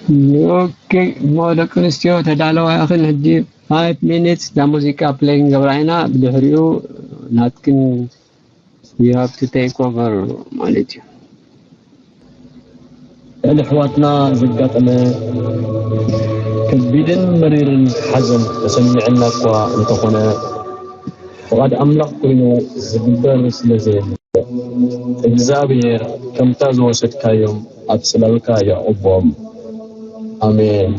ኦኬ፣ እሞ ደቂ ኣንስትዮ ተዳለዋ ኢኽን። ሕጂ ፋይቭ ሚኒትስ እዛ ሙዚቃ ፕሌይ ክንገብራ ኢና። ብድሕሪኡ ናትክን you have to take over ማለት እዩ። ልዕሊ ኣሕዋትና ዘጋጠመ ከቢድን መሪርን ሓዘን ተሰሚዕና እኳ እንተኾነ፣ ፍቓድ ኣምላኽ ኮይኑ ዝግበር ስለ ዘየለ፣ እግዚኣብሔር ከምታ ዝወሰድካዮም ኣብ ጽላልካ የዕቑቦም። ኣሜን።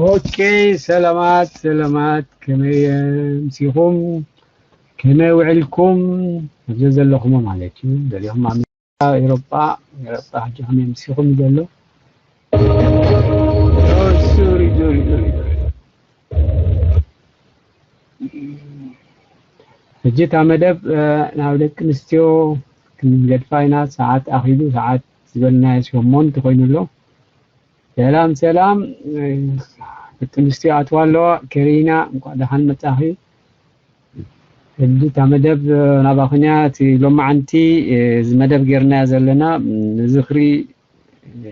ኦኬ፣ ሰላማት ሰላማት፣ ከመይ ኣምሲኹም? ከመይ ውዕልኩም? ኣብዚ ዘለኹሞ ማለት እዩ። ገሊኹም ኣሜሪካ፣ ኤሮጳ፣ ኤሮጳ ሕጂ ከመይ ኣምሲኹም ዘሎ? ሶሪ፣ ሶሪ፣ ሶሪ፣ ሶሪ። ሕጂ እታ መደብ፣ እ፣ ናብ ደቂ ኣንስትዮ ክንገድፋ ኢና። ሰዓት ኣኺሉ፣ ሰዓት ዝበልናዮ ሸሞንተ ኮይኑ ኣሎ። ሰላም ሰላም፣ እ፣ ደቂ ኣንስትዮ ኣትዋ ኣለዋ። ከሪና፣ እንኳዕ ደሓን መጻኺ። ሕጂ እታ መደብ፣ እ፣ ናባኽን እያ። እቲ ሎማዓንቲ፣ እ፣ እዚ መደብ ጌርናዮ ዘለና፣ ም፣ ንዝኽሪ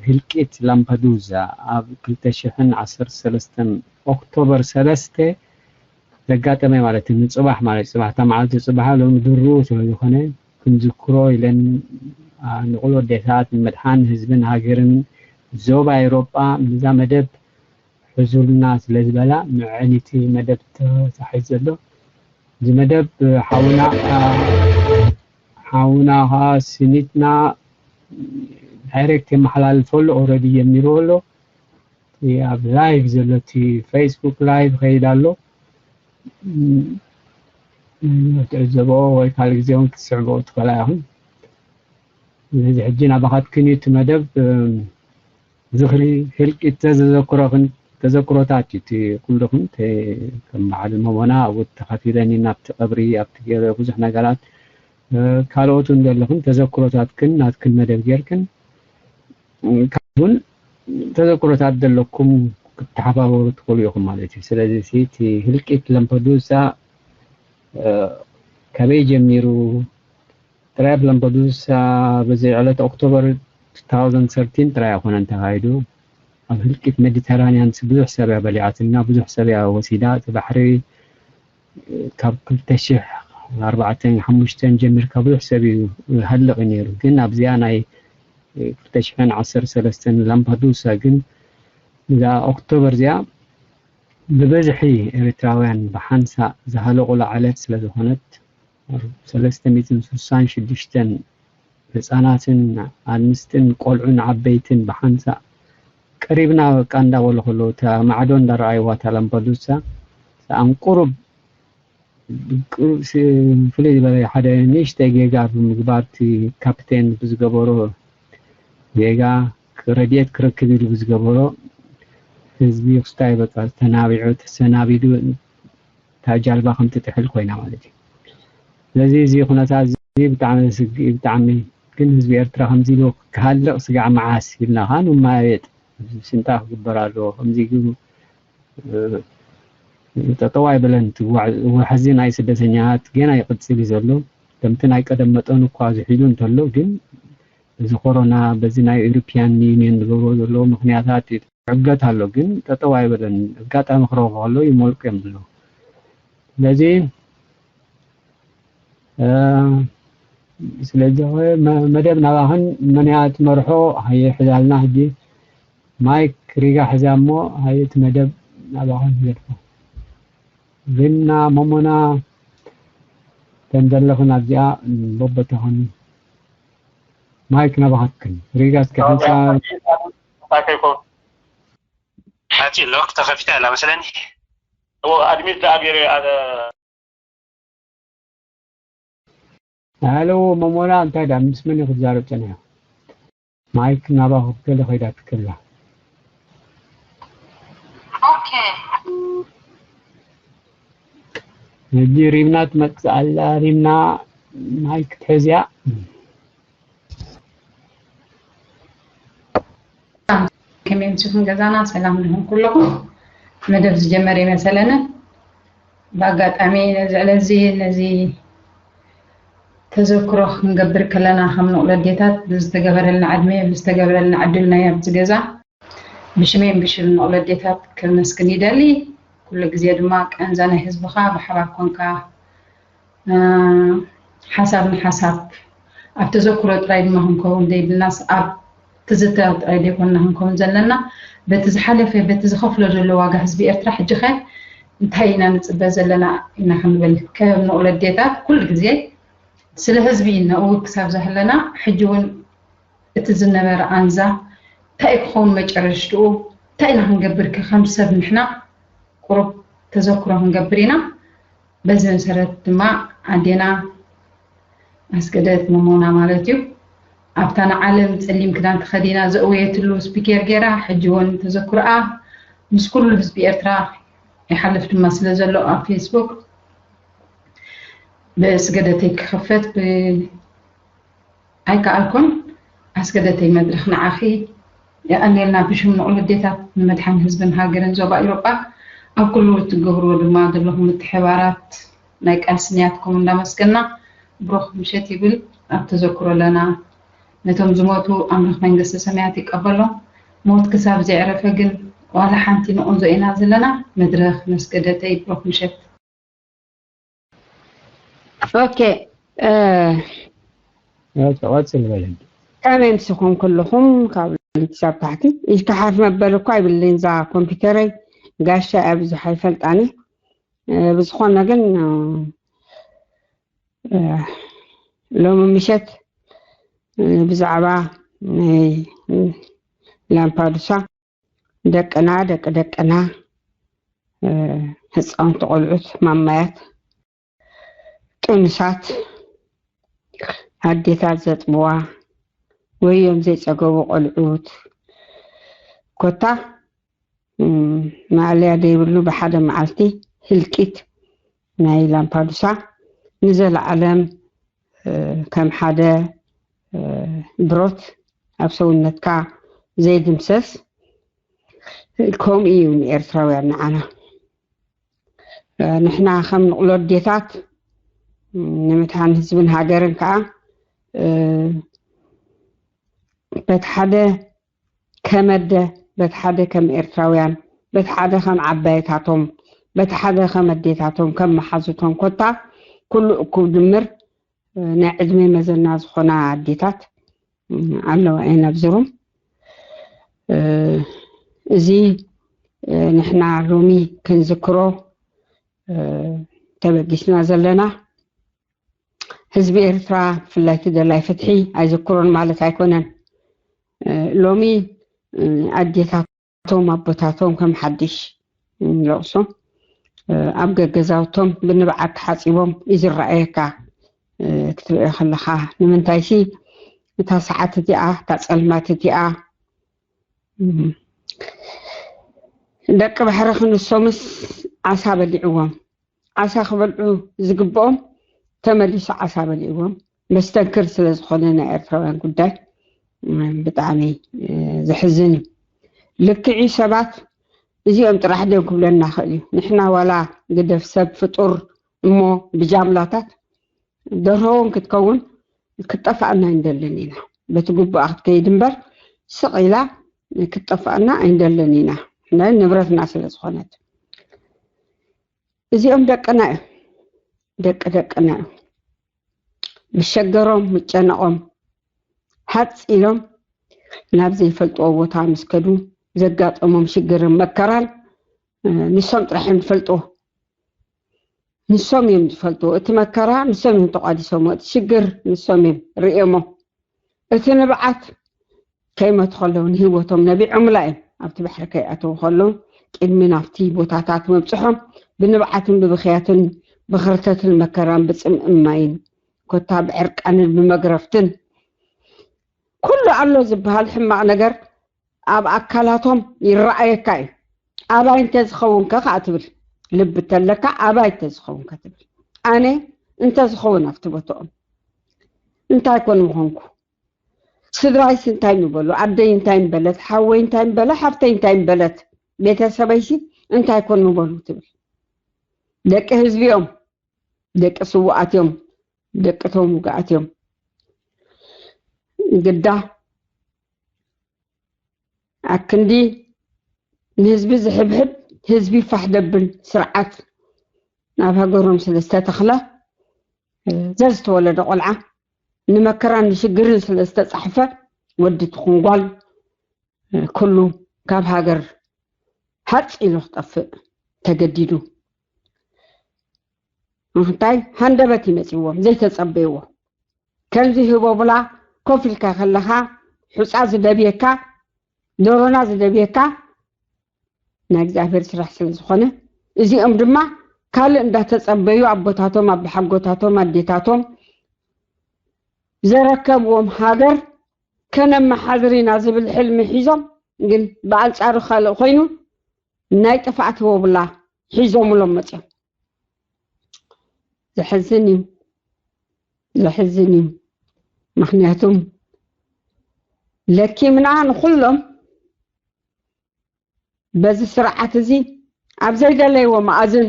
ህልቂት ላምፐዱዛ ኣብ ክልተ ሽሕን ዓሰርተ ሰለስተን ኦክቶበር ሰለስተ ዘጋጠመ ማለት እዩ። ንጽባሕ ማለት ጽባሕ፣ እታ መዓልቲ ጽባሕ ሎሚ ድርኡ ስለ ዝኾነ ክንዝክሮ ኢለን፣ ኣ፣ ንቑልዑ ኣዴታት ንምድሓን ህዝብን ሃገርን ዞባ ኤውሮጳ ነዛ መደብ ሕዙልና ስለ ዝበላ፣ ንዐን እቲ መደብ ተታሒዙ ዘሎ። እዚ መደብ ሓውና፣ ኣ፣ ሓውና ኸኣ ስኒትና ዳይሬክት የመሓላልፎ ኣሎ፣ ኦልሬዲ ጀሚርዎ ኣሎ። እቲ ኣብ ላይቭ ዘሎ፣ እቲ ፌስቡክ ላይቭ ኸይድ ኣሎ። እም፣ እም፣ ክትዕዘብኦ ወይ ካልእ ግዜ እውን ክትስዕብኦ ትኽእላ ኢኹም። ስለዚ ሕጂ ናባኻትክን እዩ እቲ መደብ። እም፣ ዝኽሪ ህልቂት ተዘዘክሮኽን ተዘክሮታት እዩ። እቲ ኩልኽን ተ-፣ ከም በዓል ሞሞና ኣብኡ ተኻፊለን ናብቲ ቀብሪ፣ ኣብቲ ገለ ብዙሕ ነገራት፣ እ፣ ካልኦት እውን ዘለኽን ተዘክሮታትክን ናትክን መደብ ጌርክን፣ እ፣ ካብኡን ተዘክሮታት ዘለኩም ክትተሓባበሩ ትኽእሉ ኢኹም ማለት እዩ። ስለዚ እቲ ህልቂት ላምፐዱሳ፣ እ፣ ከመይ ጀሚሩ? ጥራይ ኣብ ላምፐዱሳ በዚ ዕለት ኦክቶበር two thousand thirteen ጥራይ ኣይኮነን ተኻይዱ። ኣብ ህልቂት ሜዲተራንያን ብዙሕ ሰብ እያ በሊዓትና፣ ብዙሕ ሰብ እያ ወሲዳ። እቲ ባሕሪ ካብ ክልተ ሽሕ ኣርባዕተን ሓሙሽተን ጀሚርካ ብዙሕ ሰብ እዩ ሃልቕ ነይሩ። ግን ኣብዚኣ ናይ ክልተ ሽሕን ዓሰርተ ሰለስተን ላምፓዱሳ ግን እዛ ኦክቶበር እዚኣ ብብዝሒ ኤርትራውያን ብሓንሳእ ዝሃለቑላ ዕለት ስለ ዝኾነት፣ ሰለስተ ሚእትን ስሳን ሽዱሽተን ህጻናትን ኣንስትን ቆልዑን ዓበይትን ብሓንሳእ ቀሪብና በቃ እንዳበሉ ከለዉ፣ እታ ማዕዶ እንዳረኣይዋ እታ ላምፓዱሳ፣ ሰኣን ቁሩብ፣ ቁሩብ ስ-፣ ፍልይ ዝበለ ሓደ ንእሽተይ ጌጋ ብምግባር፣ እቲ ካፕቴን ብዝገበሮ ጌጋ፣ ረድኤት ክረክብ ኢሉ ብዝገበሮ፣ ህዝቢ ክስታይ በቃ ተናቢዑ፣ ተሰናቢዱ፣ እታ ጃልባ ከም ትጥሕል ኮይና ማለት እዩ። ስለዚ እዚ ኩነታት እዚ ብጣዕሚ ዘስግእ እዩ፣ ብጣዕሚ። ግን ህዝቢ ኤርትራ ከምዚ ኢሉ ክሃልቕ ስጋዕ መዓስ ኢልና ኸኣ ንማየጥ፣ ሽንጣ ክግበር ኣለዎ። ከምዚ ግን፣ እ፣ ጠጠው ኣይበለን። እቲ ዋዕ-፣ ዋሕዚ ናይ ስደተኛታት ገና ይቕጽል እዩ ዘሎ። ከምቲ ናይ ቀደም መጠኑ እኳ ዝሒሉ እንተሎ፣ ግን እዚ ኮሮና፣ በዚ ናይ ዩሮፒያን ዩኒየን ዝገብርዎ ዘለዉ ምኽንያታት ዕግበት ኣሎ፣ ግን ጠጠው ኣይበለን። ኣጋጣሚ ክረኽቦ ከሎ ይሞልቁ እዮም ዘለዉ። ስለዚ፣ እ፣ ስለዚ ኸ መ-፣ መደብ ናባኽን መን እያ ትመርሖ? ሃየ፣ ሕዛልና ሕጂ። ማይክ ሪጋ ሕዛ እሞ፣ ሃየ፣ እቲ መደብ ናባኽን ንገድፎ። ሪና፣ ሞሞና፣ ተን ዘለኽን ኣብዚኣ በቦታኽን ማይክ ናባኻትክን ሪጋ እስከ ሓንሳ ኣቲ ሎክ ተኸፊታ ኣላ መስለኒ። ኣድሚት ዝኣገረ ኣነ ሃሎ መሞና እንታይ ዳ ምስ መን ክትዛረብ ጸኒያ? ማይክ ናባኹ ገለ ከይዳ ትከላ። ኦኬ ሕጂ ሪምና ትመጽእ ኣላ። ሪምና ማይክ ትሕዝያ። ከመይ ምሲኹም ገዛና ሰላም ድኹም ኩለኹም። መደብ ዝጀመር ይመሰለኒ። ብኣጋጣሚ ነዚ ዕለዚ ነዚ ተዘክሮ ክንገብር ከለና ከም ንቕሎ ኣዴታት ብዝተገበረልና ዕድመ ብዝተገበረልና ዕድል ናይ ኣብዚ ገዛ ብሽመይን ብሽም ንቕሎ ኣዴታት ከመስግን ይደሊ። ኩሉ ግዜ ድማ ቀንዛ ናይ ህዝብኻ ብሓባር ኮንካ ሓሳብ ንሓሳብ ኣብ ተዘክሮ ጥራይ ድማ ክንከውን ዘይብልናስ ኣብ ትዝታ ጥራይ ዘይኮንና ክንከውን ዘለና በቲ ዝሓለፈ በቲ ዝኸፍሎ ዘሎ ዋጋ ህዝቢ ኤርትራ ሕጂ ኸ እንታይ ኢና ንፅበ ዘለና ኢና ክንብል ከም ንቕሎ ኣዴታት ኩሉ ግዜ ስለ ህዝቢ ኢና እው ክሳብ ዘህለና ሕጂ እውን እቲ ዝነበረ ኣንዛ እንታይ ክኸውን መጨረሽትኡ እንታይ ኢና ክንገብር ከ ከም ሰብ ንሕና ቁሩብ ተዘክሮ ክንገብር ኢና። በዚ መሰረት ድማ ኣዴና ኣስገደት መሞና ማለት እዩ ኣብታ ንዓለም ፀሊም ክዳን ተኸዲና ዘእወየትሉ ስፒኬር ገይራ ሕጂ እውን ተዘክሮኣ ምስ ኩሉ ህዝቢ ኤርትራ ይሓልፍ ድማ ስለ ዘሎ ኣብ ፌስቡክ ብስገደተይ ክኸፈት ኣይከኣልኩን። ኣስገደተይ መድረኽ ንዓኺ የቐንየልና ብሽም ንቑል ኣዴታት ንመድሓን ህዝብን ሃገርን ዞባ ኢሮጳ ኣብ ኩሉ እትገብርዎ ድማ ዘለኹም ምትሕባራት ናይ ቃልሲ ንያትኩም እንዳመስገና ብሩኽ ምሸት ይብል ኣብ ተዘክሮ ኣለና ነቶም ዝሞቱ ኣምላኽ መንግስተ ሰማያት ይቀበሎም ሞት ክሳብ ዘዕረፈ ግን ዋላ ሓንቲ ንቑንዞ ኢና ዘለና መድረኽ መስገደተይ ብሩኽ ምሸት ኦኬ ቀጽል በለኝ። ከመይ ምስኹም ኩልኹም ካብ ክሳብ ታሕቲ ኢልካ ሓፍ መበል እኳ ይብለይን እዛ ኮምፒውተረይ ጋሻ እያ ብዙሕ ኣይፈልጣን እየ። ብዝኾነ ግን ሎሚ ምሸት ብዛዕባ ናይ ላምፓዱሳ ደቅና ደቂ ደቅና ህፃውንቲ ቆልዑት ማማያት ጥኑሳት ኣዴታት ዘጥብዋ ወዮም ዘይፀገቡ ቆልዑት ኮታ ማዕለያ ዘይብሉ ብሓደ መዓልቲ ህልቂት ናይ ላምፓዱሳ ንዘለዓለም ከም ሓደ ብሮት ኣብ ሰውነትካ ዘይድምሰስ ከምኡ እዩ ንኤርትራውያን ንዓና ንሕና ከም ንቕሎ ኣዴታት ንምድሓን ህዝብን ሃገርን ከዓ በቲ ሓደ ከም ኣደ በቲ ሓደ ከም ኤርትራውያን በቲ ሓደ ከም ዓባየታቶም በቲ ሓደ ከም ኣዴታቶም ከም መሓዙቶም ኮታ ኩሉ እኩብ ድምር ናይ ዕድመ መዘና ዝኾና ኣዴታት ኣለዋ እየን ኣብዚ ሩም እዚ ንሕና ሎሚ ክንዝክሮ ተበጊስና ዘለና ህዝቢ ኤርትራ ብፍላይ እቲ ደላይ ፍትሒ ኣይዝክሮን ማለት ኣይኮነን ሎሚ ኣዴታቶም ኣቦታቶም ከም ሓድሽ ለቕሶ ኣብ ገገዛውቶም ብንብዓት ተሓፂቦም እዩ ዝረኣየካ ክትሪኦ ከለኻ ንምንታይሲ እታ ሰዓት እቲኣ እታ ፀልማት እቲኣ ደቂ ባሕሪ ክንሶምስ ዓሳ በሊዕዎም ዓሳ ክበልዑ ዝግብኦም ተመሊሱ ዓሳ በሊዕዎም መስተንክር ስለ ዝኾነ ናይ ኤርትራውያን ጉዳይ ብጣዕሚ ዘሕዝን እዩ ልክዒ ሰባት እዚኦም ጥራሕ ድዮም ክብለና ክእል እዩ ንሕና ዋላ ግደፍ ሰብ ፍጡር እሞ ብጃምላታት ደርሆ እውን ክትከውን ክትጠፍኣና ኣይንደልን ኢና በቲ ግቡኣ ክትከይድ እምበር ስቕ ኢላ ክትጠፍኣና ኣይንደልን ኢና ናይ ንብረትና ስለ ዝኾነት እዚኦም ደቅና እዮም ደቂ ደቅና እዮም ምሸገሮም ምጨነቖም ሃፅ ኢሎም ናብ ዘይፈልጥዎ ቦታ ምስ ከዱ ዘጋጠሞም ሽግርን መከራን ንሶም ጥራሕ እዮም ዝፈልጥዎ ንሶም እዮም ዝፈልጥዎ እቲ መከራ ንሶም እዮም ተቋዲሶሞ እቲ ሽግር ንሶም እዮም ርእዮሞ እቲ ንብዓት ከይመቱ ከለዉ ንህይወቶም ነቢዖምላ እዮም። ኣብቲ ባሕሪ ከይኣተዉ ከለዉ ቅድሚ ናብቲ ቦታታት ምብጽሖም ብንብዓትን ብብኽያትን ብኽርተትን መከራን ብጽምእን ማይን ኮታ ብዕርቃንን ብመግረፍትን ኩሉ ኣሎ ዝበሃል ሕማቕ ነገር ኣብ ኣካላቶም ይረኣየካ እዩ። ኣባይ እንተዝኸውን ከ ከዓ ትብል ልቢ ተለካ ኣባይ እንተዝኸውን ከ ትብል ኣነ እንተዝኸውን ኣብቲ ቦታኦም እንታይ ኮን ምኾንኩ? ስድራይስ እንታይ ምበሉ? ኣደይ እንታይ ምበለት? ሓወይ እንታይ ምበለ? ሓፍተይ እንታይ ምበለት? ቤተሰበይሲ እንታይ ኮን ምበሉ ትብል። ደቂ ህዝቢ እዮም፣ ደቂ ስውኣት እዮም፣ ደቂ ተውጋኣት እዮም። ግዳ ኣክንዲ ንህዝቢ ዝሕብሕብ ህዝቢ ፋሕ ደብል ስርዓት ናብ ሃገሮም ስለ ዝተተኽለ ዘዝተወለደ ቆልዓ ንመከራን ንሽግርን ስለ ዝተጻሕፈ ወዲ ትኹን ጓል ኩሉ ካብ ሃገር ሃጽ ኢሉ ክጠፍእ ተገዲዱ። እንታይ ሃንደበት ይመጽዎም ዘይተጸበይዎ ከምዚ ህቦ ብላ ኮፍ ኢልካ ከለኻ ሑጻ ዝደብየካ ዶሮና ዝደብየካ ናይ እግዚኣብሔር ስራሕ ስለ ዝኾነ እዚኦም ድማ ካልእ እንዳተጸበዩ ኣቦታቶም ኣቦሓጎታቶም ኣዴታቶም ዘረከብዎም ሃገር ከነመሓድር ኢና ዝብል ሕልሚ ሒዞም ግን ብኣንጻሩ ካልእ ኮይኑ ናይ ጥፍኣት ወብላ ሒዞምሎም መፅዮም። ዘሕዝን እዩ፣ ዘሕዝን እዩ። ምክንያቱም ለኪምና ንኩሎም በዚ ስርዓት እዚ ኣብ ዘይደለይዎ መኣዝን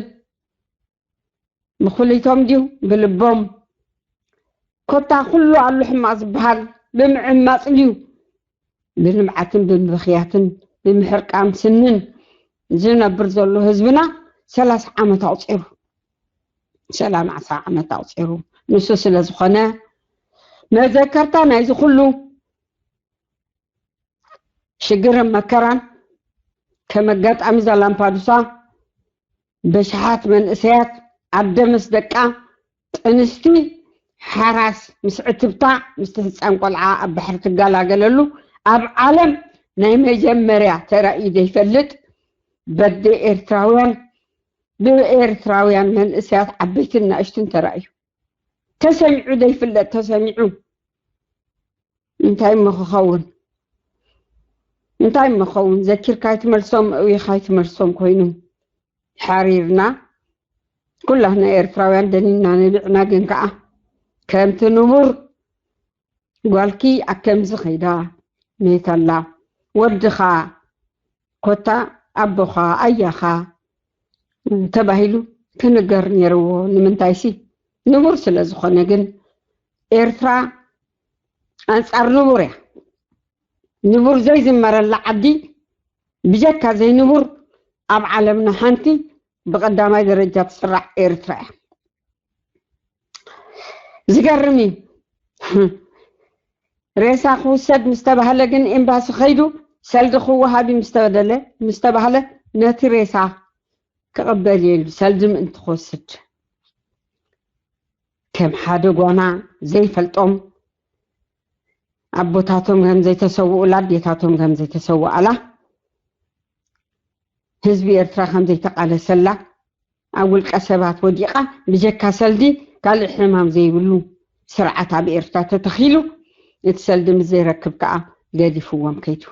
ብኩሊቶም ድዩ ብልቦም ኮታ ኩሉ ኣሉ ሕማቅ ዝበሃል ብምዕማፅ ድዩ ብንብዓትን ብምብኽያትን ብምሕርቃም ስንን ዝነብር ዘሎ ህዝብና ሰላሳ ዓመት ኣቑፂሩ፣ ሰላሳ ዓመት ኣቑፂሩ። ንሱ ስለ ዝኾነ መዘከርታ ናይዚ ኩሉ ሽግርን መከራን ከም ኣጋጣሚ ዛላምፓዱሳ በሽሓት መንእሰያት ኣደ ምስ ደቃ ጥንስቲ ሓራስ ምስ ዕትብታ ምስቲ ህፃን ቆልዓ ኣብ ባሕሪ ትጋላገለሉ ኣብ ዓለም ናይ መጀመርያ ተራእዩ ዘይፈልጥ በደ ኤርትራውያን ብኤርትራውያን መንእሰያት ዓበይትን ናእሽትን ተራእዩ ተሰሚዑ ዘይፍለጥ ተሰሚዑ እንታይ እሞ ክኸውን እንታይ እሞ ክኸውን ዘኪርካ ኣይትመልሶም እዊኻ ኣይትመልሶም ኮይኑ ሓሪርና ኩላህና ኤርትራውያን ደኒና ነቢዕና ግን ከዓ ከምቲ ንቡር ጓልኪ ኣከምዚ ኸይዳ ሜታላ ወድኻ ኮታ ኣቦኻ ኣያኻ ተባሂሉ ክንገር ነይርዎ። ንምንታይሲ ንቡር ስለ ዝኾነ። ግን ኤርትራ ኣንጻር ንቡር እያ። ንቡር ዘይዝመረላ ዓዲ ብጀካ ዘይንቡር ኣብ ዓለምና ሓንቲ ብቐዳማይ ደረጃ ትስራዕ ኤርትራ እያ። ዝገርም እዩ። ሬሳ ክውሰድ ምስ ተባህለ ግን ኤምባሲ ከይዱ ሰልዲ ክወሃብ እዩ ምስ ተበደለ ምስ ተባህለ ነቲ ሬሳ ክቕበል የሉ ሰልዲ ምእንቲ ክወስድ ከም ሓደ ጓና ዘይፈልጦም ኣቦታቶም ከም ዘይተሰውኡላ ኣዴታቶም ከም ዘይተሰውኣላ ህዝቢ ኤርትራ ከም ዘይተቓለሰላ ኣብ ውልቀ ሰባት ወዲቓ ብጀካ ሰልዲ ካልእ ሕማም ዘይብሉ ስርዓት ኣብ ኤርትራ ተተኺሉ እቲ ሰልዲ ምስ ዘይረክብ ከዓ ገዲፍዎም ከይዱ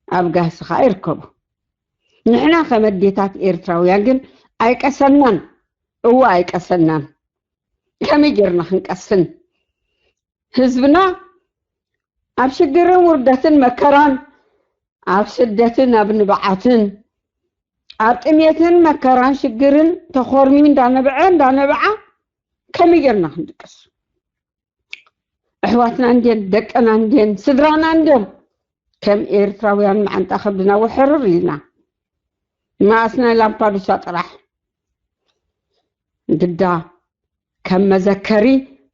ኣብ ጋህሲ ከዓ ይርከቡ። ንሕና ከም ኣዴታት ኤርትራውያን ግን ኣይቀሰናን። እወ ኣይቀሰናን። ከመይ ጌርና ክንቀስን? ህዝብና ኣብ ሽግርን ውርደትን መከራን ኣብ ስደትን ኣብ ንብዓትን ኣብ ጥሜትን መከራን ሽግርን ተኾርሚ እንዳነብዐ እንዳነብዓ ከመይ ጌርና ክንድቅስ? ኣሕዋትና እንድየን ደቅና እንድየን ስድራና እንድዮም ከም ኤርትራውያን መዓንጣ ከብድና ወሕርር ኢልና መኣስ ናይ ላምፓዱሳ ጥራሕ ግዳ ከም መዘከሪ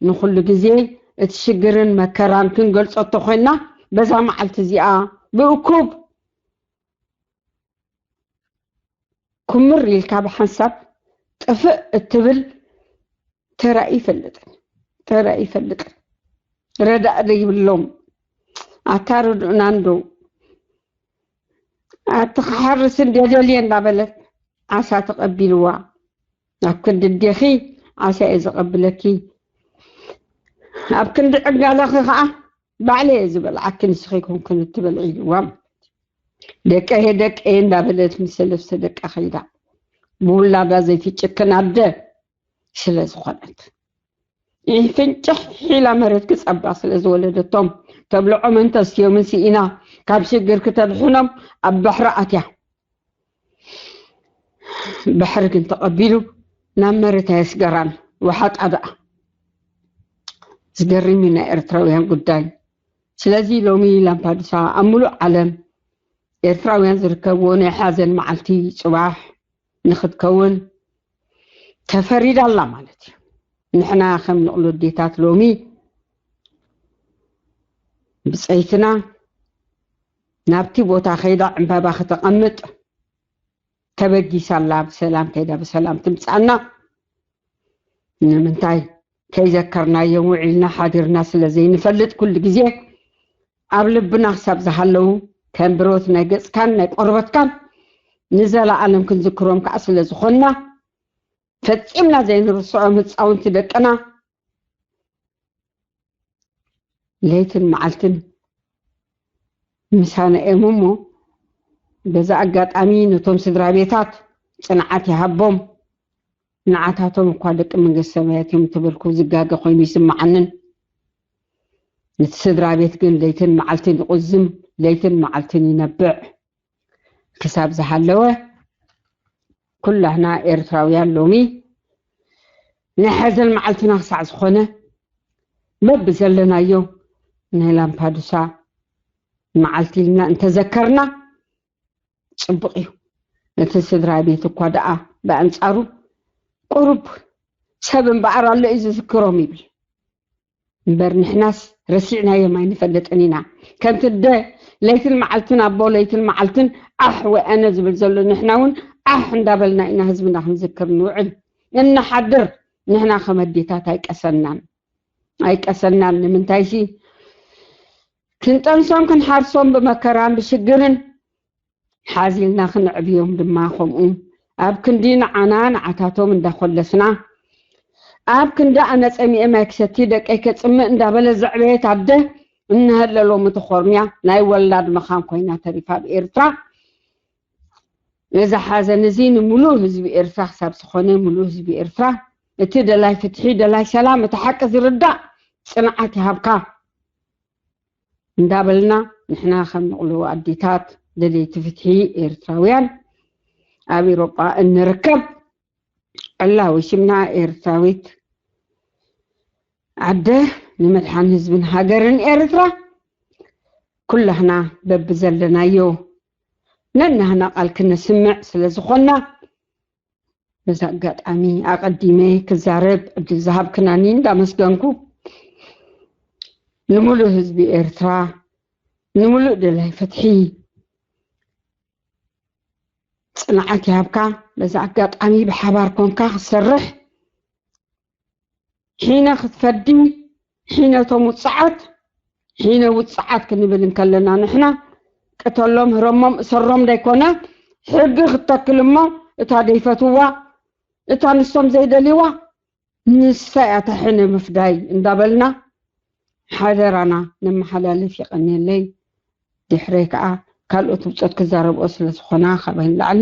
ንኩሉ ግዜ እቲ ሽግርን መከራን ክንገልጾ እተኮይና በዛ መዓልቲ እዚኣ ብእኩብ ኩምር ኢልካ ብሓንሳብ ጥፍእ እትብል ተራእዩ ይፈልጥን ተራእዩ ይፈልጥን ረዳእ ዘይብሎም ኣታ ርድኡና እንዶ፣ ኣቲ ክሓርስ እንደ ደልየ እንዳበለት ዓሳ ተቐቢልዋ። ኣብ ክንዲ ኣዴኺ ዓሳ እየ ዝቐብለኪ፣ ኣብ ክንዲ ዕጋለኺ ከዓ ባዕለ እየ ዝበልዓኪ፣ ንስኺ ኣይኮንክን እትበልዒ ኢልዋ። ደቀየ ደቀየ እንዳበለት ምስ ሰለስተ ደቃ ከይዳ፣ ብውላዳ ዘይትጭክን ኣደ ስለ ዝኾነት፣ ፍንጭሕ ሒላ መሬት ክጸባ ስለ ዝወለደቶም፣ ተብልዖምን ተስትዮምን ስኢና ካብ ሽግር ክተድሕኖም ኣብ ባሕሪ ኣትያ። ባሕሪ ግን ተቐቢሉ ናብ መሬት ኣየስገራን፣ ወሓጣ ደኣ። ዝገርም እዩ ናይ ኤርትራውያን ጉዳይ። ስለዚ ሎሚ ላምፓዱሳ ኣብ ሙሉእ ዓለም ኤርትራውያን ዝርከብዎ ናይ ሓዘን መዓልቲ ጽባሕ ንኽትከውን ተፈሪዳ ኣላ ማለት እዩ። ንሕና ከም ንቕሎ ኣዴታት ሎሚ ብጸይትና ናብቲ ቦታ ከይዳ ዕምባባ ከተቐምጥ ተበጊሳ ኣላ። ብሰላም ከይዳ ብሰላም ትምጻና። ንምንታይ ከይዘከርናዮም ውዒልና ሓዲርና ስለ ዘይንፈልጥ፣ ኩሉ ግዜ ኣብ ልብና ክሳብ ዝሃለዉ ከም ብሮት ናይ ገጽካን ናይ ቆርበትካን ንዘለኣለም ክንዝክሮም ከዓ ስለ ዝኾንና፣ ፈጺምና ዘይንርስዖም ህፃውንቲ ደቅና ለይትን መዓልትን ምሳና እዮም እሞ፣ በዛ ኣጋጣሚ ነቶም ስድራ ቤታት ጽንዓት ይሃቦም። ንዓታቶም እኳ ደቂ መንግስቲ ሰማያት እዮም እንተበልኩ ዝጋገ ኮይኑ ይስምዓንን፣ ነቲ ስድራ ቤት ግን ለይትን መዓልትን ይቑዝም፣ ለይትን መዓልትን ይነብዕ። ክሳብ ዝሃለወ፣ ኩላህና ኤርትራውያን ሎሚ ናይ ሓዘን መዓልትና ክሳዕ ዝኾነ፣ በብዘለናዮ ናይ ላምፓዱሳ መዓልቲ ኢልና እንተዘከርና ጽቡቕ እዩ። እቲ ስድራ ቤት እኳ ደኣ ብኣንጻሩ ቁሩብ ሰብ እምበኣር ኣሎ እዩ ዝዝክሮም ይብል። እምበር ንሕናስ ረሲዕናዮም ኣይንፈልጥን ኢና። ከምቲ ኣደ ለይትን መዓልትን፣ ኣቦ ለይትን መዓልትን ኣሕ ወይ ኣነ ዝብል ዘሎ፣ ንሕና እውን ኣሕ እንዳበልና ኢና ህዝብና ክንዝክር ንውዕል እንሓድር። ንሕና ከም ኣዴታት ኣይቀሰናን፣ ኣይቀሰናን። ንምንታይሲ ክንጠንሶም ክንሓርሶም ብመከራን ብሽግርን ሓዚልና ክነዕብዮም ድማ ከምኡ። ኣብ ክንዲ ንዓና ንዓታቶም እንዳኾለስና፣ ኣብ ክንዲ ኣነ ጸሚኤ ማይ ክሰቲ ደቀይ ከጽምእ እንዳበለ ዘዕበየት ኣደ፣ እነሀለ ሎሚ ተኾርምያ ናይ ወላድ መኻን ኮይና ተሪፋ ኣብ ኤርትራ። እዚ ሓዘን እዚ ንምሉእ ህዝቢ ኤርትራ ክሳብ ዝኾነ፣ ምሉእ ህዝቢ ኤርትራ፣ እቲ ደላይ ፍትሒ፣ ደላይ ሰላም፣ እቲ ሓቂ ዝርዳእ ጽንዓት ይሃብካ እንዳበልና፣ ንሕና ከም ንቕሎ ኣዴታት ደለይቲ ፍትሒ ኤርትራውያን ኣብ ኤውሮጳ እንርከብ ዕላዊ ሽምና ኤርትራዊት ዓደ ንምድሓን ህዝብን ሃገርን ኤርትራ ኩላህና በብዘለናዮ ነናህና ቃል ክነስምዕ ስለ ዝኾንና፣ በዚ ኣጋጣሚ ኣቐዲመ ክዛረብ ዕድል ዝሃብክናኒ እንዳመስገንኩ፣ ንምሉእ ህዝቢ ኤርትራ፣ ንምሉእ ደላይ ፍትሒ ጽንዓት ይሃብካ። በዚ ኣጋጣሚ ብሓባር ኮንካ ክሰርሕ፣ ሒነ ክትፈዲ፣ ሒነቶም ውጽዓት፣ ሒነ ውጽዓት ክንብል እንከለና ንሕና ቅተሎም፣ ህረሞም፣ እሰሮም እንዳይኮነ፣ ሕጊ ክትተክል እሞ፣ እታ ደይፈትዋ፣ እታ ንሶም ዘይደልይዋ፣ ንሳ እያ እታ ሕነ ምፍዳይ እንዳበልና ሓደራና ነመሓላልፍ። የቐንየለይ። ድሕረይ ከዓ ካልኦት ብጾት ክዛረብኦ ስለ ዝኾና፣ ካባይ ንላዕሊ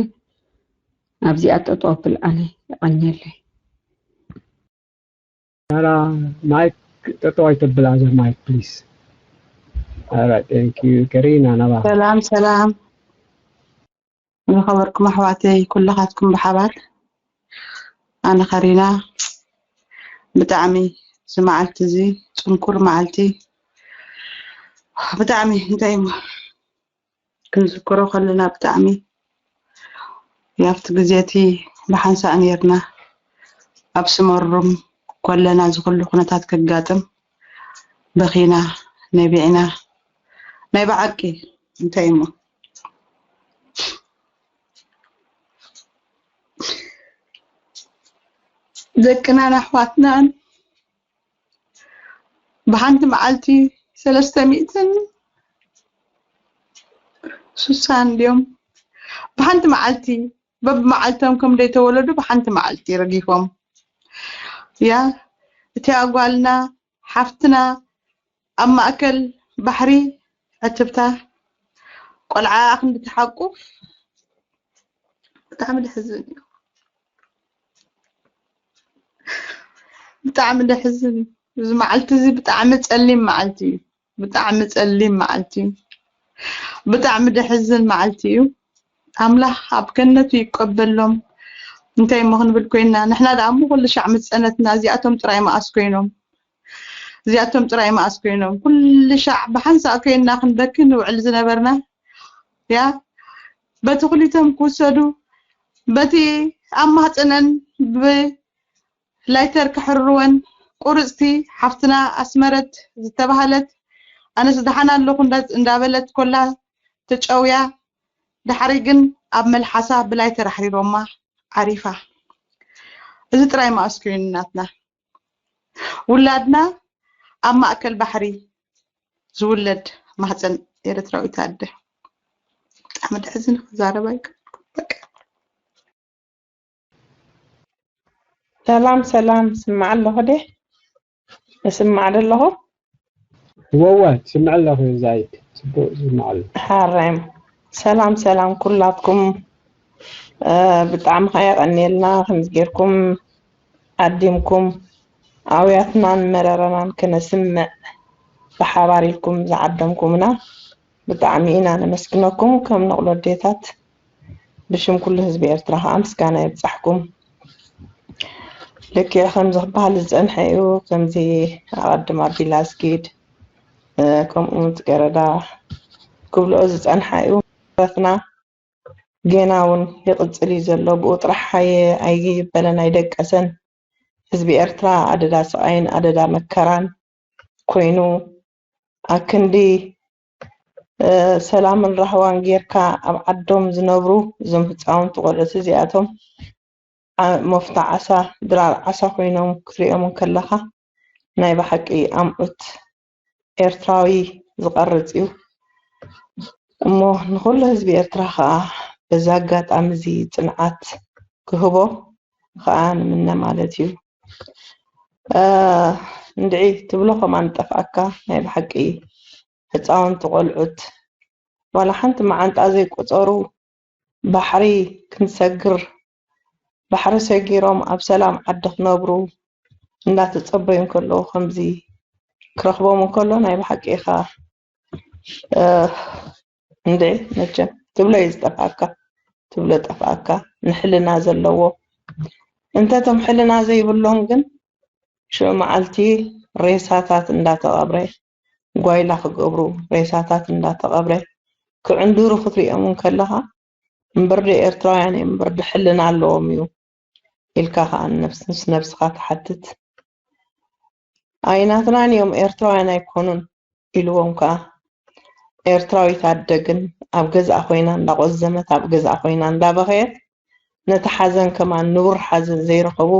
ኣብዚኣ ጠጠው ኣብል ኣነ። የቐንየለይ። ናራ ማይክ ጠጠው ኣይተብላ እዛ ማይክ ፕሊስ። Alright, thank you. ከሪና ናባ። ሰላም ሰላም፣ ዝኸበርኩም ኣሕዋተይ ኩልኻትኩም ብሓባር፣ ኣነ ከሪና፣ ብጣዕሚ እዚ መዓልቲ እዚ ጽንኩር መዓልቲ፣ ብጣዕሚ እንታይ እሞ ክንዝክሮ ከለና ብጣዕሚ፣ ኣብቲ ግዜ እቲ ብሓንሳእ ነይርና፣ ኣብ ስመሩም ከለና እዚ ኩሉ ኩነታት ከጋጥም በኺና፣ ነቢዕና፣ ናይ ብሓቂ እንታይ እሞ ደቅናን ኣሕዋትናን ብሓንቲ መዓልቲ ሰለስተ ሚእትን ሱሳን ድዮም? ብሓንቲ መዓልቲ፣ በብመዓልቶም ከም ደይተወለዱ ብሓንቲ መዓልቲ ረጊፎም። ያ፣ እቲኣ ጓልና፣ ሓፍትና፣ ኣብ ማእከል ባሕሪ ዕትብታ፣ ቆልዓ ክንዲ ትሓቁፍ፣ ብጣዕሚ ደሕዝን እዩ። ብጣዕሚ ደሕዝን እዩ። እዚ መዓልቲ እዚ ብጣዕሚ ጸሊም መዓልቲ እዩ። ብጣዕሚ ጸሊም መዓልቲ እዩ። ብጣዕሚ ደሕዝን መዓልቲ እዩ። ኣምላኽ ኣብ ገነቱ ይቀበሎም። እንታይ እሞ ክንብል ኮይና? ንሕና ደኣ እሞ ኩሉ ሻዕ ምስ ጸነትና፣ እዚኣቶም ጥራይ መኣስ ኮይኖም? እዚኣቶም ጥራይ መኣስ ኮይኖም? ኩሉ ሻዕ ብሓንሳእ ኮይንና ክንበኪ ንውዕል ዝነበርና፣ ያ፣ በቲ ኩሊቶም ክውሰዱ፣ በቲ ኣብ ማህፀነን ብላይተር ክሕርወን፣ ቁርፅቲ ሓፍትና ኣስመረት ዝተባህለት፣ ኣነስ ደሓን ኣለኹ እንዳ-፣ እንዳበለት ኮላ ተጨውያ፣ ድሓሪ ግን ኣብ መልሓሳ ብላይተር ኣሕሪሮማ ዓሪፋ። እዚ ጥራይ መኣስ ኮይኑ ናትና። ውላድና ኣብ ማእከል ባሕሪ ዝውለድ ማህፀን ኤርትራዊት ኣደ። ብጣዕሚ ደሕዝን፣ ክዛረብ ኣይክእልኩን። በቃ። ሰላም ሰላም፣ ስማዕ ኣለኹ ደ? እስማዕ ዶ ኣለኹ? ወወ ስምዕ ኣለኹ ዛይድ፣ ጽቡቕ ስምዕ ኣለኹ። ሓራይ። ሰላም ሰላም ኩላትኩም። እ፣ ብጣዕሚ ከኣ የቐንየልና ከምዚ ጌርኩም ዓዲምኩም ኣውያትናን መረረናን ክነስምዕ ብሓባር ኢልኩም ዝዓደምኩምና ብጣዕሚ ኢና ነመስግነኩም። ከም ንቕሎ ኣዴታት ብሽም ኩሉ ህዝቢ ኤርትራ ከኣ ምስጋና ይብጻሕኩም። ልክዕ ከምዚ ክበሃል ዝጸንሐ እዩ። ከምዚ ኣቐድም ኣቢላ ኣስጊድ፣ እ፣ ከምኡ እውን ጽጌረዳ ክብልኦ ዝጸንሓ እዩ። ረትና ጌና እውን ይቕጽል እዩ ዘሎ። ብኡ ጥራሕ ኣየ-፣ ኣይበለን ኣይደቀሰን። ህዝቢ ኤርትራ ኣደዳ ስቓይን ኣደዳ መከራን ኮይኑ፣ ኣክንዲ፣ እ፣ ሰላምን ራህዋን ጌርካ ኣብ ዓዶም ዝነብሩ እዞም ህጻውንቲ ቆልዑት እዚኣቶም፣ ዓ-፣ መፍታ ዓሳ፣ ድራር ዓሳ ኮይኖም ክትሪኦም እንከለኻ፣ ናይ ብሓቂ ኣምዑት ኤርትራዊ ዝቐርጽ እዩ። እሞ ንኹሉ ህዝቢ ኤርትራ ከኣ በዚ ኣጋጣሚ እዚ ጽንዓት ክህቦ ከኣ ንምነ ማለት እዩ። እ፣ እንድዒ ትብሎ ከማን ጠፍኣካ፣ ናይ ብሓቂ ህጻውንቲ ቆልዑት ዋላ ሓንቲ መዓንጣ ዘይቆጸሩ ባሕሪ ክንሰግር፣ ባሕሪ ሰጊሮም ኣብ ሰላም ዓዲ ክነብሩ እንዳተጸበዩ እንከለዉ ከምዚ ክረኽቦም እንከሎ ናይ ብሓቂ ኢኻ፣ እ፣ እንድዒ መቸም ትብሎ እዩ ዝጠፍኣካ፣ ትብሎ ጠፍኣካ። ንሕልና ዘለዎ እንተ እቶም ሕልና ዘይብሎም ግን ሽዑ መዓልቲ ሬሳታት እንዳተቐብረ፣ ጓይላ ክገብሩ፣ ሬሳታት እንዳተቐብረ ክዕንድሩ ክትሪኦም እንከለኻ፣ እምበር ዶ ኤርትራውያን እዮም፣ እምበር ዶ ሕልና ኣለዎም እዩ ኢልካ ከኣ ንነብስ-፣ ምስ ነብስኻ ትሓትት። ኣይ ናትናን እዮም፣ ኤርትራውያን ኣይኮኑን ኢልዎም ከኣ። ኤርትራዊት ኣደ ግን ኣብ ገዝኣ ኮይና እንዳቆዘመት፣ ኣብ ገዝኣ ኮይና እንዳበኸየት፣ ነቲ ሓዘን ከማን ንቡር ሓዘን ዘይረኸቡ፣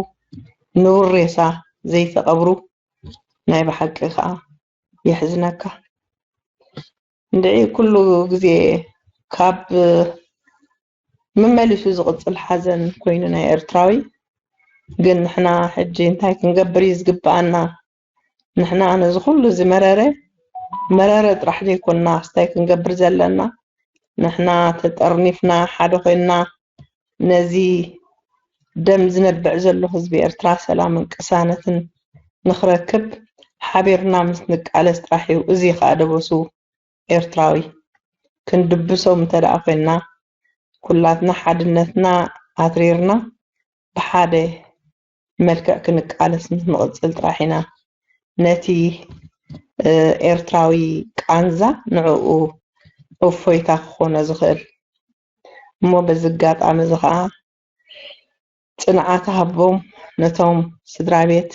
ንቡር ሬሳ ዘይተቐብሩ፣ ናይ ብሓቂ ከኣ የሕዝነካ። እንድዒ ኩሉ ግዜ ካብ መመሊሱ ዝቕጽል ሓዘን ኮይኑ ናይ ኤርትራዊ። ግን ንሕና ሕጂ እንታይ ክንገብር እዩ ዝግብኣና? ንሕና ነዚ ኩሉ እዚ መረረ፣ መረረ ጥራሕ ዘይኮንና፣ እንታይ ክንገብር ዘለና? ንሕና ተጠርኒፍና፣ ሓደ ኮይንና፣ ነዚ ደም ዝነብዕ ዘሎ ህዝቢ ኤርትራ ሰላምን ቅሳነትን ንኽረክብ ሓቢርና ምስ ንቃለስ ጥራሕ እዩ። እዚ ከኣ ደበሱ ኤርትራዊ። ክንድብሶም እንተ ደኣ ኮይንና፣ ኩላትና ሓድነትና ኣትሪርና ብሓደ መልክዕ ክንቃለስ ምስ ንቕጽል ጥራሕ ኢና ነቲ፣ እ፣ ኤርትራዊ ቃንዛ ንዕኡ እፎይታ ክኾኖ ዝኽእል። እሞ በዚ ኣጋጣሚ እዚ ኸኣ ጽንዓት ሃቦም ነቶም ስድራ ቤት፣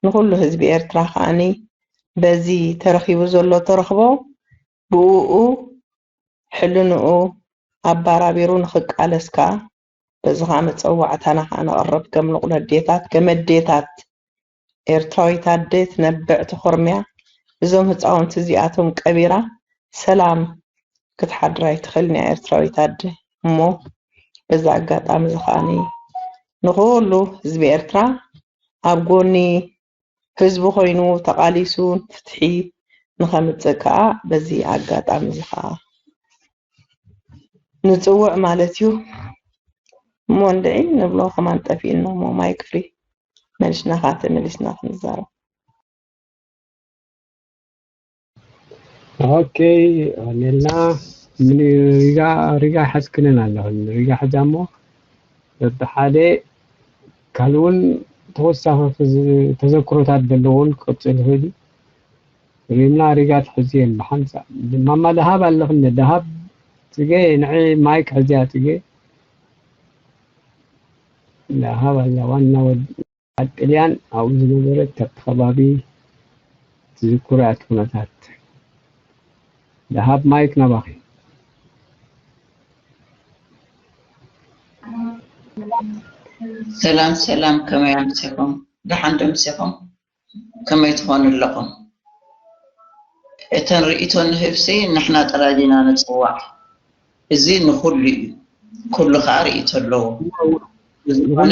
ንኹሉ ህዝቢ ኤርትራ ከኣኒ በዚ ተረኺቡ ዘሎ ተረኽቦ ብእኡ ሕልንኡ ኣባራቢሩ ንኽቃለስ ከኣ በዚ ኸኣ መጸዋዕታና ከኣ ነቕርብ ከም ንቑል ኣዴታት፣ ከም ኣዴታት ኤርትራዊት ኣደ ትነብዕ ተኾርምያ እዞም ህጻውንቲ እዚኣቶም ቀቢራ ሰላም ክትሓድር ኣይትኽእልን እያ ኤርትራዊት ኣደ። እሞ በዚ ኣጋጣሚ እዚ ከዓኒ ንኹሉ ህዝቢ ኤርትራ ኣብ ጎኒ ህዝቢ ኮይኑ ተቓሊሱ ፍትሒ ንኸምጽእ ከኣ በዚ ኣጋጣሚ እዚ ከኣ ንጽውዕ ማለት እዩ። እሞ እንድዒ ንብሎ ከማን ጠፊእና እሞ ማይክ ፍሪ መሊስና ከኣ ተመሊስና ክንዛረብ። ኦኬ ኔልና ሪጋ ሪጋ ሓዝክንን ኣለኽን ሪጋ ሕዛ እሞ በብሓደ ካልእ እውን ተወሳኺ ተዘክሮታት ዘለዎን ክቅፅል ይኽእል እዩ። ሪምና ሪጋ ትሕዝየን ብሓንሳ ማማ ደሃብ ኣለኽን ደሃብ ፅገ ንዒ ማይክ ሕዝያ ፅገ ደሃብ ኣላ ዋና ወድ ኣብ ጥልያን ኣብኡ ዝነበረ ተቲ ከባቢ ትዝክሮ እያ እቲ ኩነታት። ደሃብ ማይክ ናባኺ። ሰላም ሰላም፣ ከመይ ኣምሲኹም? ደሓን ዶ ኣምሲኹም? ከመይ ትኾኑ ኣለኹም? እተን ርእይቶ ንህብሲ ንሕና ጥራይ ዲና ንጽዋዕ? እዚ ንኹሉ እዩ። ኩሉ ኸኣ ርእይቶ ኣለዎ። ብዝኾነ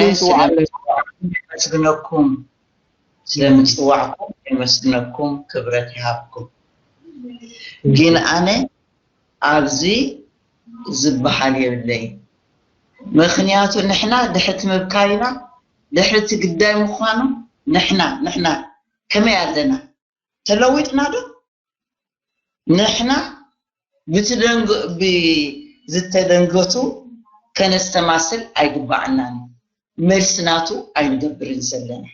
ስለምጽዋዕኩም የመስግነኩም፣ ክብረት ይሃብኩም። ግን ኣነ ኣብዚ ዝበሃል የብለይ። ምኽንያቱ ንሕና ድሕቲ ምብካይና ድሕቲ ግዳይ ምዃኑ ንሕና ንሕና ከመይ ኣለና ተለዊጥና ዶ? ንሕና ብዝተደንገቱ ከነስተማስል ኣይግባኣናን። መልሲ ናቱ ኣይንገብርን ዘለና።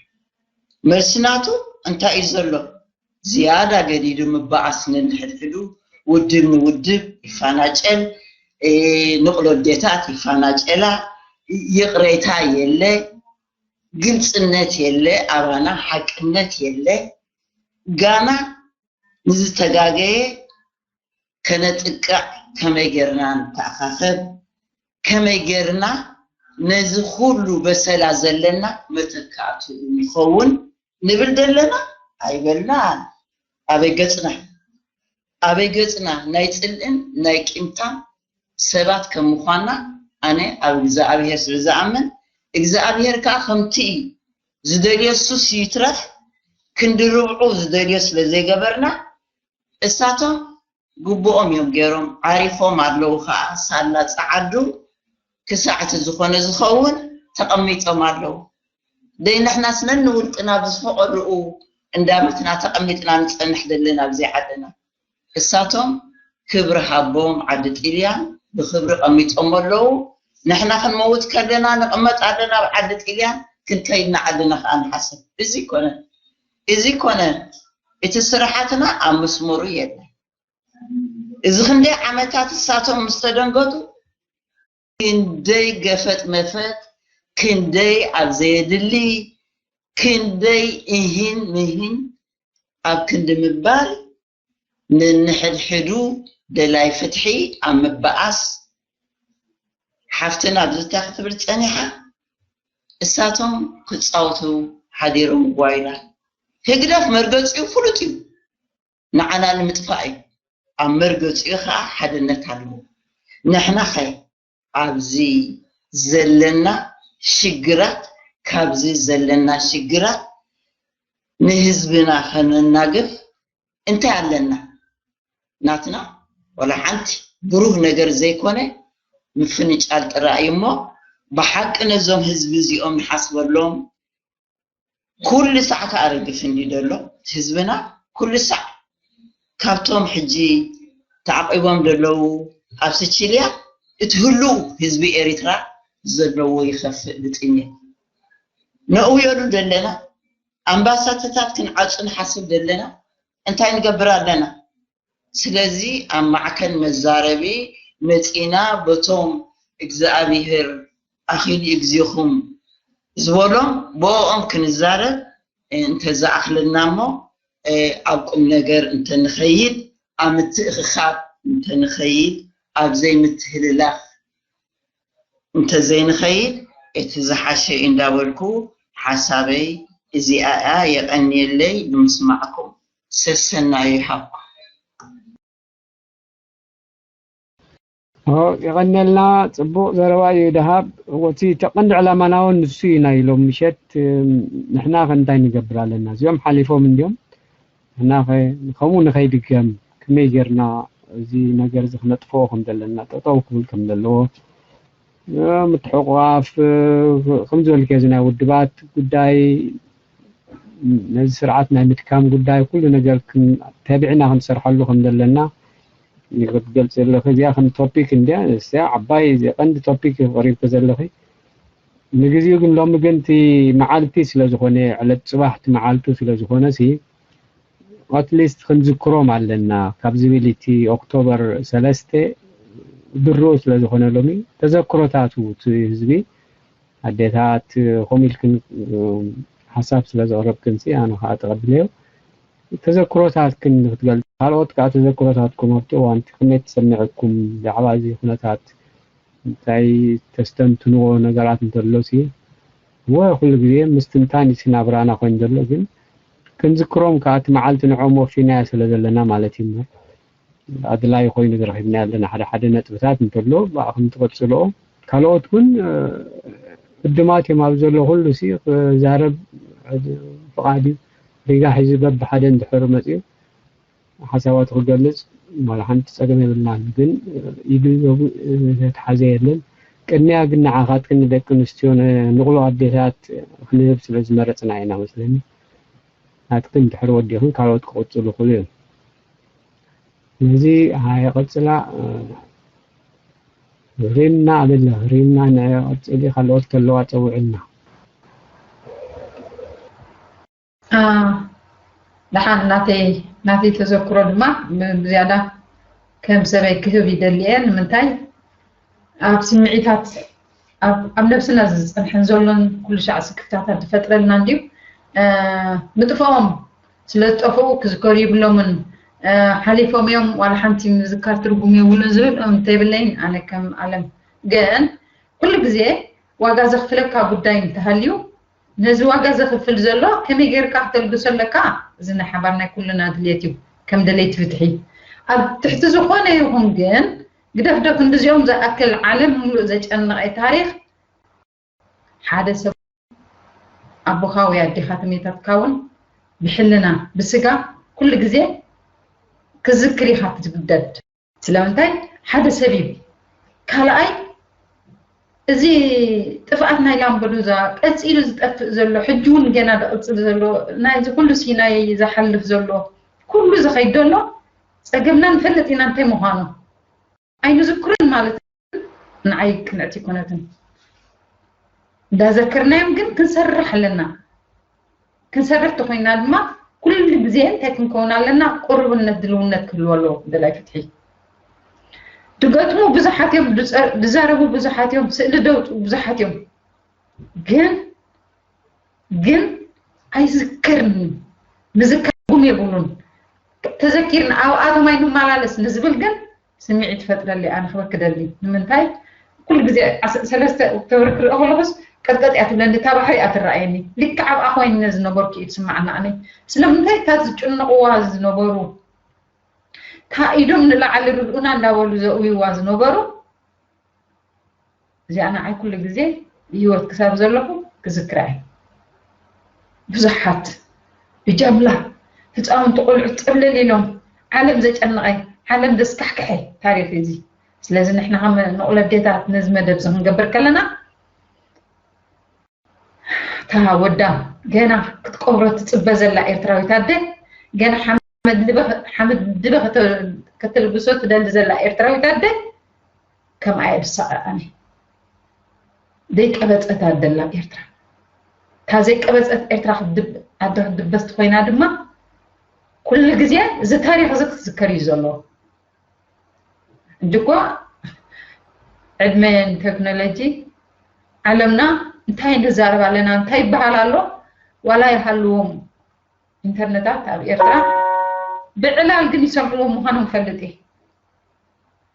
መልሲ ናቱ እንታይ እዩ ዘሎ? ዝያዳ ገዲዱ ምባኣስ ነንሕድሕዱ፣ ውድብ ንውድብ ይፋናጨል፣ ንቕሎ ኣዴታት ይፋናጨላ፣ ይቕሬታ የለ፣ ግልፅነት የለ፣ ኣባና ሓቅነት የለ። ጋና ንዝተጋገየ ከነጥቅዕ ከመይ ጌርና ንተኣኻኸብ፣ ከመይ ጌርና ነዚ ኩሉ በሰላ ዘለና መተካእትኡ ንኸውን ንብል ደለና ኣይበልናን። ኣበይ ገጽና ኣበይ ገጽና ናይ ጽልእን ናይ ቂምታን ሰባት ከም ምዃንና ኣነ ኣብ እግዚኣብሔር ስለ ዝኣምን እግዚኣብሔር ከኣ ከምቲ እዩ ዝደልዮ እሱስ ይትረፍ ክንዲ ርብዑ ዝደልዮ ስለ ዘይገበርና እሳቶም ግቡኦም እዮም ገይሮም ዓሪፎም ኣለዉ ከኣ ሳላ ጸዓዱ ክሳዕ እቲ ዝኾነ ዝኸውን ተቐሚጦም ኣለዉ ደይ ንሕናስ ነንውልቅና ብዝፈቐድኡ እንዳመትና ተቐሚጥና ንጸንሕ ዘለና ኣብዚ ዓድና እሳቶም ክብሪ ሃቦም ዓዲ ጥልያን ብክብሪ ቀሚጦም ኣለዉ ንሕና ክንመውት ከለና ንቕመጥ ኣለና ኣብ ዓዲ ጥልያን ክንከይድ ንዓድና ከኣ ንሓስብ እዚ ኮነ እዚ ኮነ እቲ ስራሓትና ኣብ መስመሩ የለን እዚ ክንደይ ዓመታት እሳቶም ምስ ተደንገጡ ክንደይ ገፈጥ መፈጥ ክንደይ ኣብ ዘየድሊ ክንደይ እሂን ምሂን ኣብ ክንዲ ምባል ነንሕድሕዱ ደላይ ፍትሒ ኣብ ምበኣስ ሓፍትና ብዝታ ክትብል ጸኒሓ እሳቶም ክጻወቱ ሓዲሮም ጓይላ ህግደፍ መርገጺኡ ፍሉጥ እዩ ንዓና ንምጥፋእ እዩ ኣብ መርገጺኡ ከዓ ሓድነት ኣለዎ ንሕና ኸ ኣብዚ ዘለና ሽግራት ካብዚ ዘለና ሽግራት ንህዝብና ከነናግፍ እንታይ ኣለና ናትና ወላ ሓንቲ ብሩህ ነገር ዘይኮነ ምፍንጫል ጥራይ እሞ ብሓቂ ነዞም ህዝቢ እዚኦም ንሓስበሎም ኩሉ ሳዕ ከዓ ርግፍ እንዲ ዘሎ ህዝብና ኩሉ ሳዕ ካብቶም ሕጂ ተዓቂቦም ዘለዉ ኣብ ስቺልያ እቲ ህሉው ህዝቢ ኤሪትራ ዘለዎ ይኸፍእ ብጥሜት ነእውየሉ ዘለና ኣምባሳተታት ክንዓጹ ንሓስብ ዘለና እንታይ ንገብር ኣለና ስለዚ ኣብ ማዕከን መዛረቢ መጺና በቶም እግዚኣብሔር ኣኺሉ እግዚኣብኹም ዝበሎም ብኦም ክንዛረብ እንተዝኣኽለና እሞ ኣብ ቁም ነገር እንተንኸይድ ኣብ ምትእኽኻብ እንተንኸይድ ኣብ ዘይምትህልላኽ እንተዘይንኸይድ እቲ ዝሓሸ እዩ እንዳበልኩ ሓሳበይ እዚኣ እያ የቐንየለይ ብምስማዕኩም ሰሰናዩ ይሃብኩም። የቐነልና። ጽቡቕ ዘረባ እዩ ደሃብ። እቲ ቀንዲ ዕላማና እውን ንሱ እዩ። ናይ ሎም ምሸት ንሕና ከ እንታይ ንገብር ኣለና? እዚኦም ሓሊፎም እንዲዮም፣ ንሕና ከ ከምኡ ንኸይድገም ከመይ ጌርና እዚ ነገር እዚ ክነጥፍኦ ከም ዘለና፣ ጠጠው ክብል ከም ዘለዎ፣ ምትሕቑቓፍ፣ ከም ዝበልክዮ፣ እዚ ናይ ውድባት ጉዳይ፣ ነዚ ስርዓት ናይ ምድካም ጉዳይ፣ ኩሉ ነገር ተቢዕና ክንሰርሐሉ ከም ዘለና ክትገልጽ ዘለኺ። እዚኣ ከም ቶፒክ እንድያ፣ እዚኣ ዓባይ፣ እዚ ቀንዲ ቶፒክ እዩ ቀሪብኪ ዘለኺ። ንግዜኡ ግን፣ ሎሚ ግን እቲ መዓልቲ ስለ ዝኾነ፣ ዕለት ጽባሕ እቲ መዓልቱ ስለ ዝኾነ ሲ፣ ኣትሊስት ክንዝክሮም ኣለና ካብ ዝብል፣ እቲ ኦክቶበር ሰለስተ ድሮ ስለ ዝኾነ፣ ሎሚ ተዘክሮታቱ፣ እቲ ህዝቢ፣ ኣዴታት፣ ከምኡ ኢልክን ሓሳብ ስለ ዘቕረብክን ሲ፣ ኣነ ከዓ ተቐብለዮ። ተዘክሮታትክን ክትገልጽ፣ ካልኦት ከዓ ተዘክሮታትኩም ኣብቲ እዋን እቲ ከመይ ተሰሚዕኩም፣ ብዛዕባ እዚ ኩነታት እንታይ ተስተንትንዎ ነገራት እንተሎ ሲ፣ እወ፣ ኩሉ ግዜ ምስትንታን እዩ ናብራና ኮይኑ ዘሎ። ግን ክንዝክሮም ከዓ፣ እቲ መዓልቲ ንዕኦም ወፊናዮ ስለ ዘለና ማለት እዩ እምበር፣ ኣድላይ ኮይኑ ዝረኺብናዮ ኣለና ሓደ ሓደ ነጥብታት እንተሎ፣ ብኣኹም ትቐጽልኦ። ካልኦት እውን ዕዱማት እዮም። ኣብ ዘሎ ኩሉ ሲ ክዛረብ ፍቓድ እዩ። ሪጋ ሒዙ በብሓደ እንድሕር መጺኡ ሓሳባቱ ክገልጽ፣ ዋላ ሓንቲ ጸገም የብልናን። ግን ኢዱ ዘትሓዘ የለን። ቅድሚያ ግን ንዓኻትክን ንደቂ ኣንስትዮ፣ ንቕሎ ኣዴታት ክንህብ ስለ ዝመረጽና ኢና መስለኒ። ናትክን ድሕሪ ወዲኹም ካልኦት ክቕጽሉ ይኽእሉ እዮም። ስለዚ ሃየ ቀጽላ። ሪምና ኣበለ፣ ሪምና ንቐጽሊ፣ ካልኦት ተለዋ ጸውዕልና። ደሓን፣ ናተይ ናተይ ተዘክሮ ድማ ብዝያዳ ከም ሰበይ ክህብ ይደሊ እየ። ንምንታይ? ኣብ ስምዒታት፣ ኣብ ነብስና ዝጸንሐን ዘሎን ኩሉ ሻዕ ስክፍታታት ዝፈጥረልና እንድዩ። ምጥፍኦም ስለ ዝጠፍኡ ክዝከሩ ይብሎምን፣ ሓሊፎም እዮም፣ ዋላ ሓንቲ ምዝካር ትርጉም የብሉን ዝብል እንተይብለይን፣ ኣነ ከም ኣለም ግን ኩሉ ግዜ ዋጋ ዘኽፍለካ ጉዳይ እንተሃልዩ፣ ነዚ ዋጋ ዘኽፍል ዘሎ ከመይ ጌርካ ክተልግሶ ኣለካ? እዚ ናይ ሓባር ናይ ኩልና ድልየት እዩ፣ ከም ደለይቲ ፍትሒ። ኣብ ትሕቲ ዝኾነ ይኹን ግን፣ ግደፍ ዶ ክንድዚኦም ዝኣክል ዓለም ምሉእ ዘጨነቐ ታሪኽ፣ ሓደ ሰብ ኣቦኻ ወይ ኣዴኻ ተመይታትካ እውን ብሕልና ብስጋ ኩሉ ግዜ ክዝክር ኢኻ ትግደድ። ስለምንታይ ሓደ ሰብ እዩ። ካልኣይ እዚ ጥፍኣት ናይ ላምበዱዛ ቀፂሉ ዝጠፍእ ዘሎ ሕጂ እውን ገና ዝቕፅል ዘሎ ናይዚ ኩሉ ሲናይ ዝሓልፍ ዘሎ ኩሉ ዝኸይድ ዘሎ ፀገምና ንፈልጥ ኢና እንታይ ምዃኑ ኣይንዝክርን ማለት ንዓይ ቅንዕቲ ኣይኮነትን እንዳዘከርናዮም ግን ክንሰርሕ ኣለና። ክንሰርሕ ተኮይና ድማ ኩሉ ግዜ እንታይ ክንከውን ኣለና? ቅሩብነት ድልውነት ክህልዎ ኣለዎ። ደላይ ፍትሒ ድገጥሙ ብዙሓት እዮም፣ ድዛረቡ ብዙሓት እዮም፣ ስእሊ ደውፁ ብዙሓት እዮም። ግን ግን ኣይዝከርን፣ ምዝካር ትርጉም የብሉን። ተዘኪርና ኣብኣቶም ኣይንመላለስ ንዝብል ግን ስምዒት ይፈጥረለይ። ኣነ ክበኪ ደሊ ንምንታይ ኩሉ ግዜ ሰለስተ ኦክቶበር ክርኢ ከለኹስ ቀጥቀጥ እያ ትብለኒ። እታ ባሕሪ እያ ትረኣየኒ። ልክዕ ኣብኣ ኮይነ ዝነበርኩ እዩ ትስማዓና። ኣነ ስለምንታይ እታ ዝጭንቕዋ ዝነበሩ እታ ኢዶም ንላዕሊ ርድኡና እንዳበሉ ዘእውይዋ ዝነበሩ እዚኣ ንዓይ ኩሉ ግዜ ብህይወት ክሳብ ዘለኹ ክዝክራ እየ። ብዙሓት ብጃምላ ህፃውንቲ ቆልዑት ፀብለል ኢሎም ዓለም ዘጨነቐ ዓለም ዘስካሕክሐ ታሪኽ እዚ። ስለዚ ንሕና ከም ንቑል ኣዴታት ነዚ መደብ እዚ ክንገብር ከለና እታ ወዳ ገና ክትቀብሮ ትፅበ ዘላ ኤርትራዊት ኣደ ገና ሓመድ ድበ ከተልግሶ ትደሊ ዘላ ኤርትራዊት ኣደ ከምኣ እየ ዝሳቐ ኣነ። ዘይቀበፀት ኣደ ኣላ ኤርትራ። እታ ዘይቀበፀት ኤርትራ ኣደ ክትድበስ ተኮይና ድማ ኩሉ ግዜ እዚ ታሪኽ እዚ ክትዝከር እዩ ዘለዎ። ሕጂ እኮ ዕድመ ንቴክኖሎጂ ዓለምና እንታይ ንዛረብ ኣለና እንታይ ይበሃል ኣሎ ዋላ ይሃልዎም ኢንተርነታት ኣብ ኤርትራ ብዕላል ግን ይሰምዕዎ ምዃኖም ፈልጥ እየ።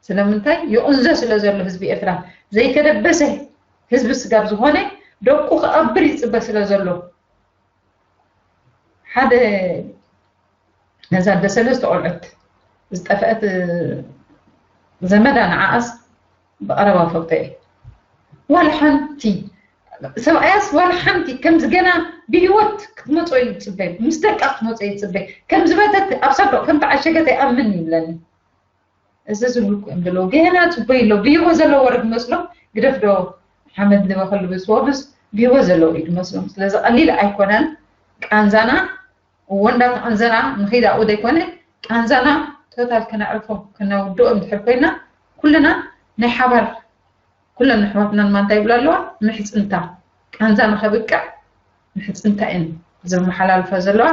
ስለምንታይ ይቕንዘ ስለ ዘሎ ህዝቢ ኤርትራ ዘይተደበሰ ህዝቢ ስጋብ ዝኾነ ደቁ ክቐብር ይፅበ ስለ ዘሎ ሓደ ነዛ ኣደ ሰለስተ ቆልዑት ዝጠፍአት ዘመዳ ንዓኣስ ብቐረባ ፈልጦ እየ። ዋላ ሓንቲ ሰብኣያስ ዋላ ሓንቲ ከምዚ ገና ብህይወት ክትመጾ እዩ ዝጽበ፣ ምስ ደቃ ክትመጾ እዩ ዝጽበ። ከም ዝመተት ኣብ ሳንዱቕ ከም ተዓሸገት ኣይኣምን ይብለኒ። እዚ ዝብሉ እኮ እዮም ዘለዉ። ገና ጽቡይ ኣሎ። ብሂወት ዘለዉ ወረ ዝመስሎም፣ ግደፍ ዶ ሓመድ ንበኸሉ ብስወብስ ብሂወት ዘለዉ እዩ ዝመስሎም። ስለዚ ቀሊል ኣይኮነን ቃንዛና። እዎ እንዳተቐንዘና ንኸይድ ኣብኡ ዘይኮነ፣ ቃንዛና ቶታል ከነዕርፎ፣ ከነውድኦ እንድሕር ኮይና፣ ኩልና ናይ ሓባር፣ ኩለን ኣሕዋትና ድማ እንታይ ይብላ ኣለዋ? ምሕጽንታ፣ ቃንዛ ንኸብቅዕ ምሕጽንታ እየን ዘመሓላልፋ ዘለዋ።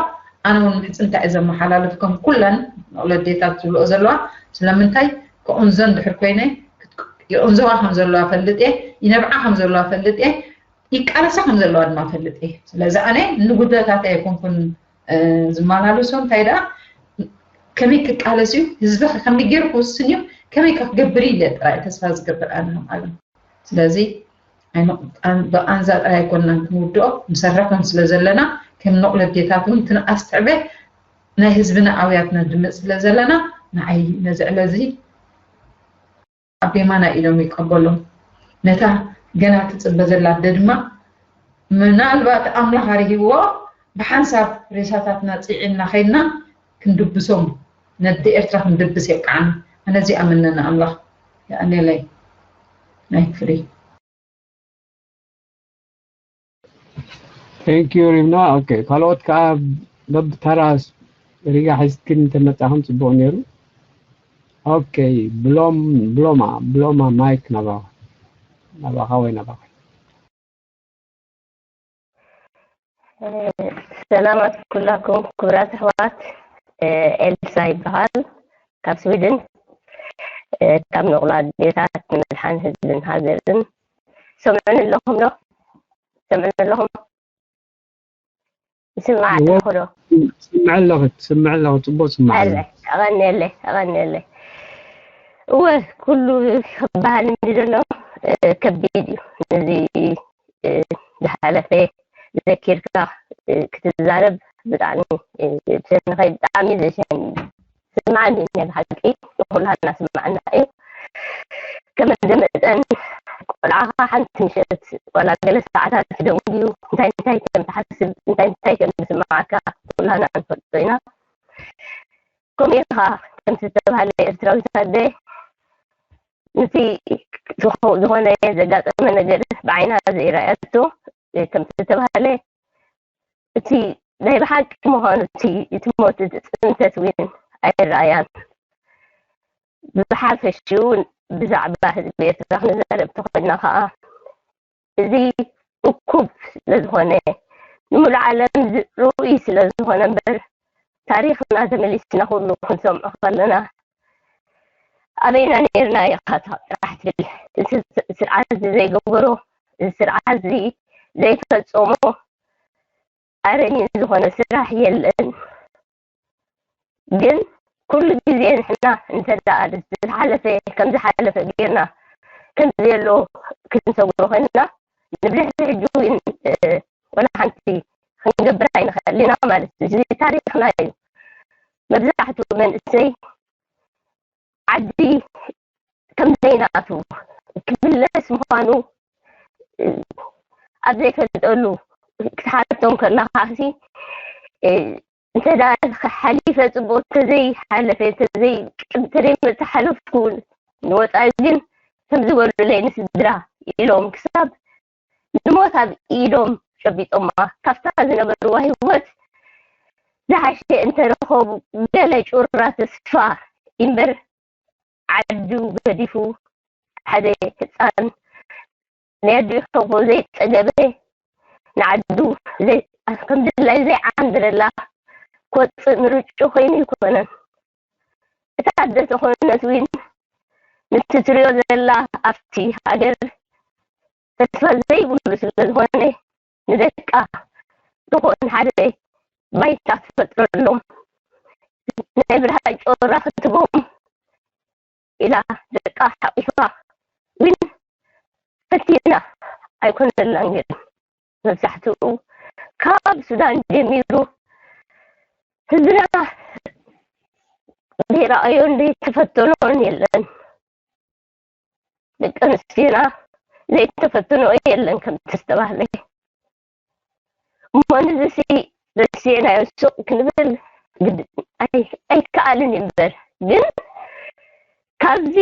ኣነ እውን ምሕጽንታ እየ ዘመሓላልፍ፣ ከም ኩለን ንቕሎ ኣዴታት ዝብልኦ ዘለዋ። ስለምንታይ? ክቕንዞ እንድሕር ኮይነ፣ ይቕንዘዋ ከም ዘለዋ ፈልጥ እየ፣ ይነብዓ ከም ዘለዋ ፈልጥ እየ፣ ይቃለሳ ከም ዘለዋ ድማ ፈልጥ እየ። ስለዚ ኣነ ንጉድለታተይ ኣይኮንኩን፣ እ፣ ዝመላለሶ። እንታይ ደኣ፣ ከመይ ክቃለስ እዩ፣ ህዝቢ ከ ከመይ ገይሩ ክውስን እዩ፣ ከመይ ከ ክገብር እዩ ኢለ ጥራይ ተስፋ ዝገብር ኣነ ከም ዓለም። ስለዚ ኣይነ-፣ ኣን-፣ ብቃንዛ ጥራይ ኣይኮንናን ክንውድኦ፣ ንሰርሕ እውን ስለ ዘለና፣ ከም ንቑል ኣዴታት እውን ክንኣስትዕበ ናይ ህዝብና ኣውያትና ድምፅ ስለ ዘለና፣ ንዓይ ነዚ ዕለ እዚ ኣብ የማናይ ኢዶም ይቀበሎም። ነታ ገና ትጽበ ዘላ ኣደ ድማ፣ ምናልባት ኣምላኽ ኣርሂብዎ፣ ብሓንሳብ ሬሳታትና ጽዒንና ኸይድና ክንድብሶም፣ ነደ ኤርትራ ክንድብስ የብቅዓና። ኣነ እዚ ኣምነኒ ኣምላኽ የቐንየለይ። ናይ ፍሪ። Thank you ሪምና። ኦኬ፣ ካልኦት ከዓ በብተራ ሪጋ ሒዝክን እንተመጻኹም ጽቡቕ ነይሩ። ኦኬ፣ ብሎም-፣ ብሎማ፣ ብሎማ ማይክ ናባኻ፣ ናባኻ ወይ ናባኻ። ሰላማት ኩላኩም ክቡራት ኣሕዋት፣ ኤልሳ ይበሃል ካብ ስዊድን፣ ካብ ንቑል ኣዴታት ንመድሓን ህዝብን ሃገርን። ሰምዑኒ ኣለኹም ዶ? ሰምዑኒ ኣለኹም? ይስማዕ ኣለኹ ዶ? ስምዕ ኣለኹ፣ ስምዕ ኣለኹ፣ ጽቡቕ ስምዕ ኣለኹ። ኣቐንየለይ፣ ኣቐንየለይ። እወ፣ ኩሉ ክበሃል እንዲ ዘሎ፣ እ፣ ከቢድ እዩ። ነዚ፣ እ፣ ዝሓለፈ ዘኪርካ፣ እ፣ ክትዛረብ ብጣዕሚ፣ እ፣ ብሰንኸይ ብጣዕሚ ዘሸን-፣ ስምዓኒ ናይ ብሓቂ ንኹላትና ስምዓና እዩ። ከም እንደ መጠን ቆልዓኻ ሓንቲ ምሸት ዋላ ገለ ሰዓታት ደው ድዩ፣ እንታይ እንታይ ከም ትሓስብ፣ እንታይ እንታይ ከም ዝስምዓካ ኩላና ንፈልጦ ኢና። ከምኡ ኢኻ ከም ዝተባህለ ኤርትራዊት ኣደ ነቲ ዝኾ-፣ ዝኾነ ዘጋጠመ ነገር ብዓይና ዘይረኣየቶ ከም ዝተባህለ እቲ ናይ ብሓቂ ምዃኑ እቲ፣ እቲ ሞት፣ እቲ ጽንተት እውን ኣይረኣያን። ብሓፈሽኡ ብዛዕባ ህዝቢ ኤርትራ ክንዛረብ ተኾይና ኸኣ፣ እዚ እኩብ ስለ ዝኾነ፣ ንምሉእ ዓለም ዝ-፣ ርኡይ ስለ ዝኾነ እምበር፣ ታሪኽና ተመሊስና ኩሉ ክንሰምዖ ከለና፣ ኣበይና ነይርና ኢኻ ጥራሕ ትብል። እዚ ስርዓት እዚ ዘይገበሮ፣ እዚ ስርዓት እዚ ዘይፈጸሞ፣ ኣረሚን ዝኾነ ስራሕ የለን። ግን ኩሉ ግዜ ንሕና እንተ ደኣ ዝሓለፈ ከም ዝሓለፈ ጌርና ከም ዘየሎ ክንሰግሮ ኮይንና፣ ንብድሕሪ ሕጂ እውን፣ እ፣ ወላ ሓንቲ ክንገብር ኣይንኽእል ኢና ማለት እዩ። እዚ ታሪኽና እዩ። መብዛሕትኡ መንእሰይ ዓዲ ከም ዘይናቱ ክምለስ ምዃኑ፣ እ፣ ኣብ ዘይፈልጠሉ ክትሓቶም ከለኻሲ፣ እ፣ እንተ ደኣ ሓሊፈ ጽቡቕ ተዘይሓለፈ፣ ተዘይ-፣ ተዘይመተሓለፍኩ ንወጻኢ ግን ከም ዝበሉለይ ንስድራ ኢሎም ክሳብ ንሞት ኣብ ኢዶም ጨቢጦማ። ካብታ ዝነበርዋ ህይወት ዝሓሸ እንተረኸቡ ገለ ጩራ ተስፋ እምበር ዓዱ ገዲፉ ሓደ ህጻን ናይ ኣዲኡ ሕቑፎ ዘይጸገበ ንዓዱ ዘይ-፣ ከም ድላይ ዘይዓንድረላ ክወጽእ ምርጭኡ ኮይኑ ኣይኮነን። እታ ኣደ ተኾነት እውን ነቲ ትሪኦ ዘላ ኣብቲ ሃገር ተስፋ ዘይብሉ ስለ ዝኾነ ንደቃ ዝኾን ሓደ ባይታ ትፈጥረሎም ናይ ብርሃን ጮራ ክትቦም ኢላ ደቃ ሓቂፋ እውን ፈቲና ኣይኮነላን ግን መብዛሕትኡ ካብ ሱዳን ጀሚሩ ህዝብና ዘይረኣዮን ዘይተፈተኖን የለን። ደቂ ኣንስትዮና ዘይተፈትንኦ የለን ከምቲ ዝተባህለ። እሞ ንዝሲ ረሲዕናዮ ሱቕ ክንብል ግድ-፣ ኣይ-፣ ኣይከኣልን እዩ እምበር፣ ግን ካብዚ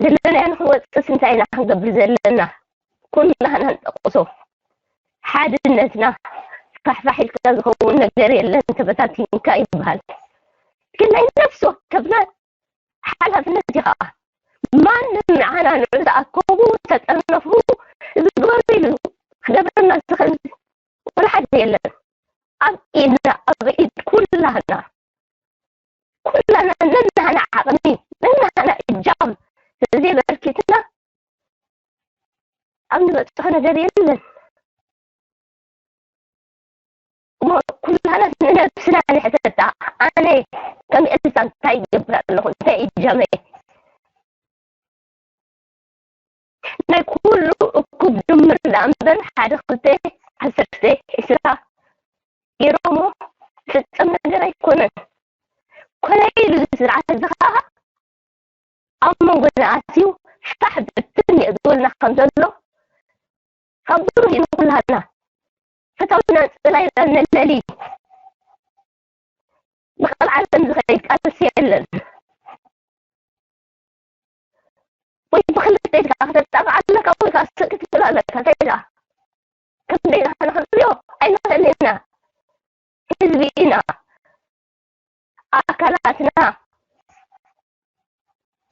ዘለናዮ ንኽንወፅስ እንታይ ኢና ክንገብር ዘለና? ኩላህና ንጠቕሶ። ሓድነትና ፋሕፋሕ ኢልካ ዝኸውን ነገር የለን፣ ተበታቲንካ ይበሃል። ግን ናይ ነፍሲ ወከፍና ሓላፍነት እዩ ኸዓ። ማንም ንዓና ንዑ ዝኣከቡ፣ ተጠርነፉ፣ እዚ ግበሩ ኢሉ ክገብረና ዝኽእል ወላ ሓደ የለን። ኣብ ኢድና፣ ኣብ ኢድ ኩላህና፣ ኩላና ነናህና ዓቕሚ፣ ነናህና እጃም ተዘይበርኪትና ኣብ ንበፅሖ ነገር የለን። እሞ ኩላና ንነብስና ንሕተታ። ኣነ ከም ኤልሳ እንታይ ይገብር ኣለኹ? እንታይ እጃመይ? ናይ ኩሉ እኩብ ድምር ደኣ እምበር ሓደ፣ ክልተ፣ ዓሰርተ፣ ዕስራ ገይሮሞ ዝፍጸም ነገር ኣይኮነን። ኮነ ኢሉ እዚ ስርዓት እዚ ኸዓ ኣብ መንጎና ኣትዩ ፋሕ ብትን የእትወልና ከም ዘሎ ካብ ብሩህ እዩ ንኹላና። ፈተውና ጽላልና ነለሊ። ብቐልዓለም ዝኸይድ ቃልሲ የለን። ወይ ብኽልተ ኢድካ ከተጣቕዕ ኣለካ ወይ ከዓ ስቅ ክትብል ኣለካ። እንታይ ደኣ? ክንደይ ኢና ክንሕልዮ ኣይንኽእልን ኢና። ህዝቢ ኢና። ኣካላትና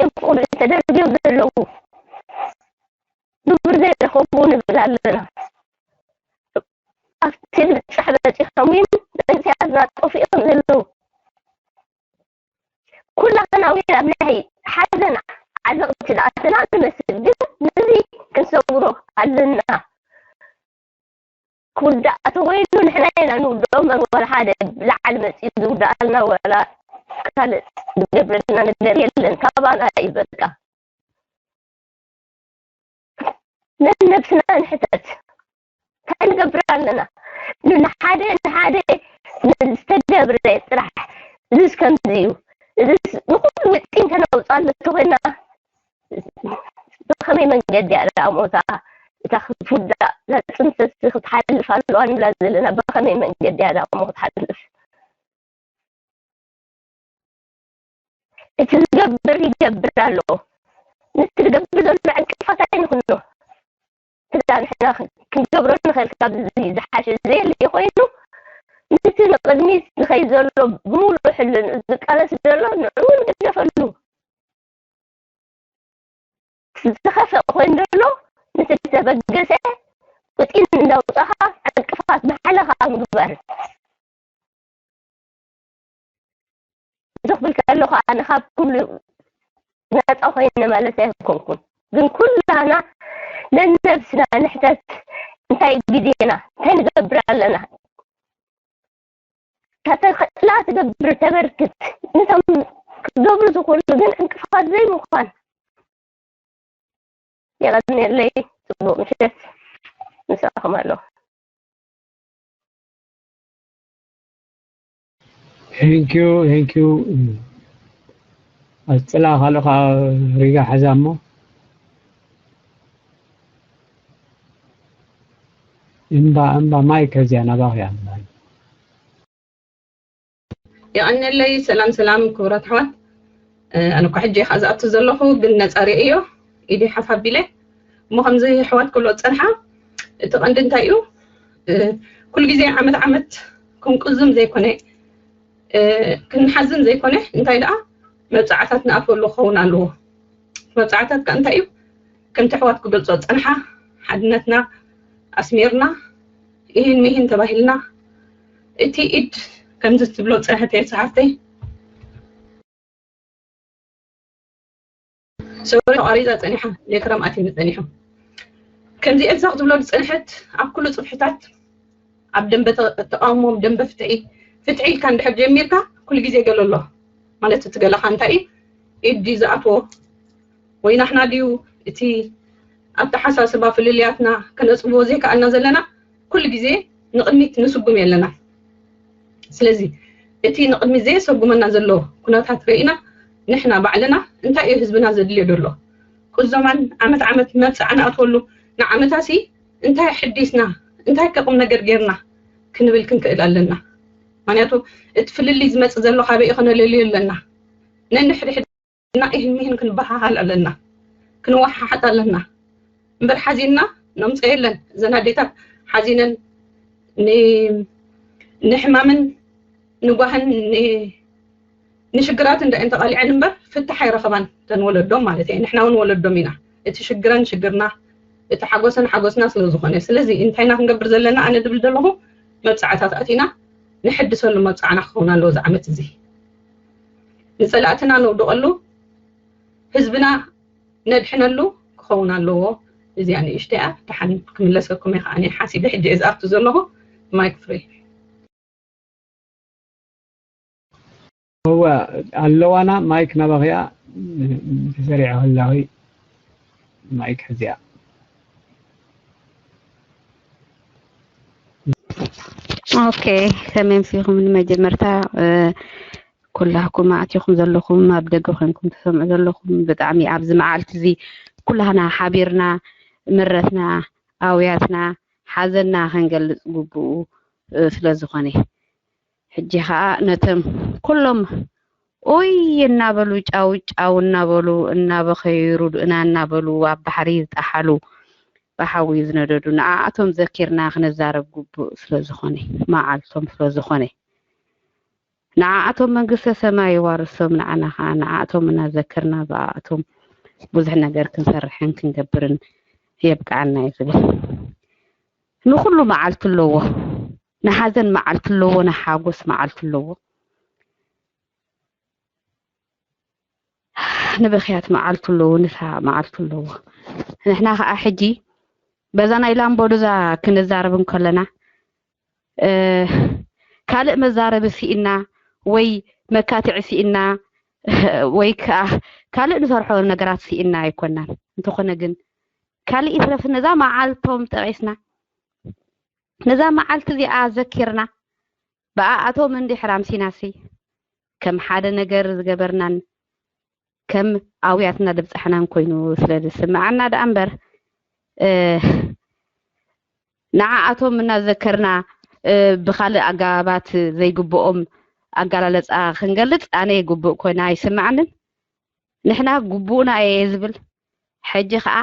እዮም ቆልዑ ተደርብዮም ዘለዉ። ግብሪ ዘይረኸቡ ንብል ኣለና። ኣብቲ ምብጻሕ በጺሖም እዮም መንእሰያትና ጠፊኦም ዘለዉ። ኩላህና እውን ኣብ ናይ ሓዘን ዓዘቕቲ ዝኣተና ንመስል፣ ግን ነዚ ክንሰውሮ ኣለና። ክውዳእ ተኾይኑ ንሕና ኢና ንውድኦ እምበር፣ ዋላ ሓደ ብላዕሊ መጺኡ ዝውድኣልና ዋላ ካልእ ዝገብረልና ነገር የለን። ካባና እዩ በቃ። ነንነብስና ንሕተት። እንታይ ንገብር ኣለና? ንሓደ ንሓደ ዝተገብረ ጥራሕ፣ እዚስ ከምዚ እዩ፣ እዚስ ንኹሉ ውጢን ከነውፅኣሉ እንተኾይና፣ ብኸመይ መንገዲ እያ ደኣ ሞታ እታ ክትውዳእ፣ እዛ ፅንሰት ክትሓልፍ ኣለዋ ንብላ ዘለና? ብኸመይ መንገዲ እያ ደኣ እሞ ክትሓልፍ? እቲ ዝገብር ይገብር ኣሎ። ነቲ ዝገብር ዘሎ ዕንቅፋት ኣይንኹኖ። እዛ ንሕና ክንገብሮ ንኽእል፣ ካብዚ ዝሓሸ ዘየለ ኮይኑ፣ ነቲ ንቕድሚት ዝኸይድ ዘሎ፣ ብምሉእ ሕልንኡ ዝቃለስ ዘሎ ንዕኡ ንግደፈሉ። ዝኸፍእ ኮይኑ ዘሎ፣ ነቲ ዝተበገሰ ውጢን እንዳውፃኻ ዕንቅፋት ማሕለኻ ምግባር። እዚ ክብል ከለኹ ኣነ ካብ ኩሉ ነፃ ኮይነ ማለት ኣይኮንኩን፣ ግን ኩላና ነነብስና ንሕተት። እንታይ ግዜና፣ እንታይ ንገብር ኣለና? እታ ትኽእላ ትገብር፣ ተበርክት፣ ነቶም ክገብሩ ዝኽእሉ ግን ዕንቅፋት ዘይምዃን። የቐንየለይ። ጽቡቕ ምሸት፣ ምሳኹም ኣለኹ። Thank you, thank you. ኣስጥላ ካልኻ ሪጋ ሓዛ እሞ እምባ እምባ ማይ ከዚያ ናባኽያ። የቐንየለይ። ሰላም ሰላም ክቡራት ኣሕዋት፣ ኣነ እኮ ሕጂ እየ ዝኣቱ ዘለኹ፣ ግን ነፃ ርእየዮ ኢደይ ሓፍ ኣቢለ። እሞ ከምዚ ኣሕዋት ክብሎ ዝፀንሓ፣ እቲ ቀንዲ እንታይ እዩ? ኩሉ ግዜ ዓመት ዓመት ክንቁዝም ዘይኮነ፣ ክንሓዝን ዘይኮነ፣ እንታይ ደኣ መብፃዕታት ንኣትወሉ ክኸውን ኣለዎ። መብፃዕታት ከ እንታይ እዩ? ከምቲ ኣሕዋት ክገልፆ ዝፀንሓ፣ ሓድነትና ኣስሚርና፣ ኢሂን ሚሂን ተባሂልና፣ እቲ ኢድ ከምዚ ትብሎ ዝፀንሐት እየ ዝሓፍተይ። ሶሪ፣ ተቋሪፃ ፀኒሓ፣ ኔክረም ኣትዩኒ ፀኒሑ። ከምዚ ኤልሳ ክትብሎ ዝፀንሐት ኣብ ኩሉ ፅፍሕታት ኣብ ደንበ ተቃውሞ፣ ደንበ ፍትሒ፣ ፍትሒ ኢልካ እንድሕር ጀሚርካ ኩሉ ግዜ ገለ ኣሎ ማለት፣ እቲ ገለኻ እንታይ እዩ? ኢድ ድዩ ዝኣትዎ ወይ ናሕና ድዩ እቲ ኣተሓሳስባ ፍልልያትና ከነፅብቦ ዘይከኣልና ዘለና? ኩሉ ግዜ ንቕድሚት ንስጉም የለና። ስለዚ እቲ ንቕድሚት ዘየሰጉመና ዘሎ ኩነታት ርኢና ንሕና ባዕልና እንታይ እዩ ህዝብና ዘድልዮ ዘሎ? ቁዘማን ዓመት ዓመት መብፅዓ ንኣትወሉ ንዓመታሲ እንታይ ሕዲስና እንታይ ከቁም ነገር ጌርና ክንብል ክንክእል ኣለና። ምክንያቱ እቲ ፍልልይ ዝመፅእ ዘሎ ካበይ ኢኸ ነለልዮ ኣለና። ነንሕድሕድና ኢህን ሚህን ክንበሃሃል ኣለና፣ ክንወሓሓጥ ኣለና። እምበር ሓዚንና ነምፀ የለን። እዘን ኣዴታት ሓዚነን ን- ንሕማምን ንጓህን ን- ንሽግራት እንዳ እየን ተቓሊዐን እምበር ፍትሕ ኣይረኸባን። እተን ወለዶም ማለት እየ፣ ንሕና እውን ወለዶም ኢና። እቲ ሽግረን ሽግርና፣ እቲ ሓጎሰን ሓጎስና ስለ ዝኾነ፣ ስለዚ እንታይ ኢና ክንገብር ዘለና? ኣነ ድብል ዘለኹ መብፃዕታት ኣቲና ንሕድሰሉ መብፃዕና ክኸውን ኣለዎ እዚ ዓመት እዚ። ንፀላእትና ነውድቐሉ፣ ህዝብና ነድሕነሉ ክኸውን ኣለዎ። እዚኣ ንእሽተያ ደሓን ክምለሰኩም እየ ከዓኒ ሓሲበ ሕጂ እየ ዝኣቱ ዘለኹ። ማይክ ፍሪ። እወ ኣለዋና ማይክ ናባኺያ ተሰሪዐ ከላኺ ማይክ ሕዚያ። ኦኬ ከመይ ምሲኹም? ንመጀመርታ ኩላኩም ኣእቲኹም ዘለኹም ኣብ ደገ ኮንኩም ትሰምዑ ዘለኹም ብጣዕሚ ኣብዚ መዓልቲ እዚ ኩላህና ሓቢርና ምረትና ኣውያትና ሓዘንና ክንገልፅ ግቡኡ ስለ ዝኾነ ሕጂ ከዓ ነቶም ኩሎም ኡይ እናበሉ ጫው ጫው እናበሉ እናበኸዩ ርድኡና እናበሉ ኣብ ባሕሪ ዝጠሓሉ ብሓዊ ዝነደዱ ንዓኣቶም ዘኪርና ክንዛረብ ግቡእ ስለ ዝኾነ መዓልቶም ስለ ዝኾነ ንዓኣቶም መንግስተ ሰማይ ይዋርሶም ንዓና ከዓ ንዓኣቶም እናዘከርና ብኣኣቶም ብዙሕ ነገር ክንሰርሕን ክንገብርን የብቅዓና እዩ ዝብል ንኩሉ መዓልቲ ኣለዎ ንሓዘን መዓልቲ ኣለዎ ንሓጎስ መዓልቲ ኣለዎ ንብኽያት መዓልቱ ኣለዎ ንስሓቕ መዓልቱ ኣለዎ ንሕና ከዓ ሕጂ በዛ ናይ ላምቦዱዛ ክንዛረብ እንከለና ካልእ መዛረቢ ስኢና ወይ መካትዒ ስኢና ወይ ከዓ ካልእ ንሰርሖ ነገራት ስኢና ኣይኮናን እንተኾነ ግን ካልእ ይትረፍ ነዛ መዓልቶም ጠቂስና ነዛ መዓልቲ እዚኣ ዘኪርና ብኣኣቶም እንዲሕር ኣምሲናሲ ከም ሓደ ነገር ዝገበርናን ከም ኣውያትና ድብፃሕናን ኮይኑ ስለ ዝስምዓና ደኣ እምበር ንዓኣቶም እናዘከርና ብካልእ ኣገባባት ዘይግብኦም ኣገላለፃ ክንገልፅ ኣነ ግቡእ ኮይና ኣይስምዓንን ንሕና ግቡእና እየ ዝብል ሕጂ ከዓ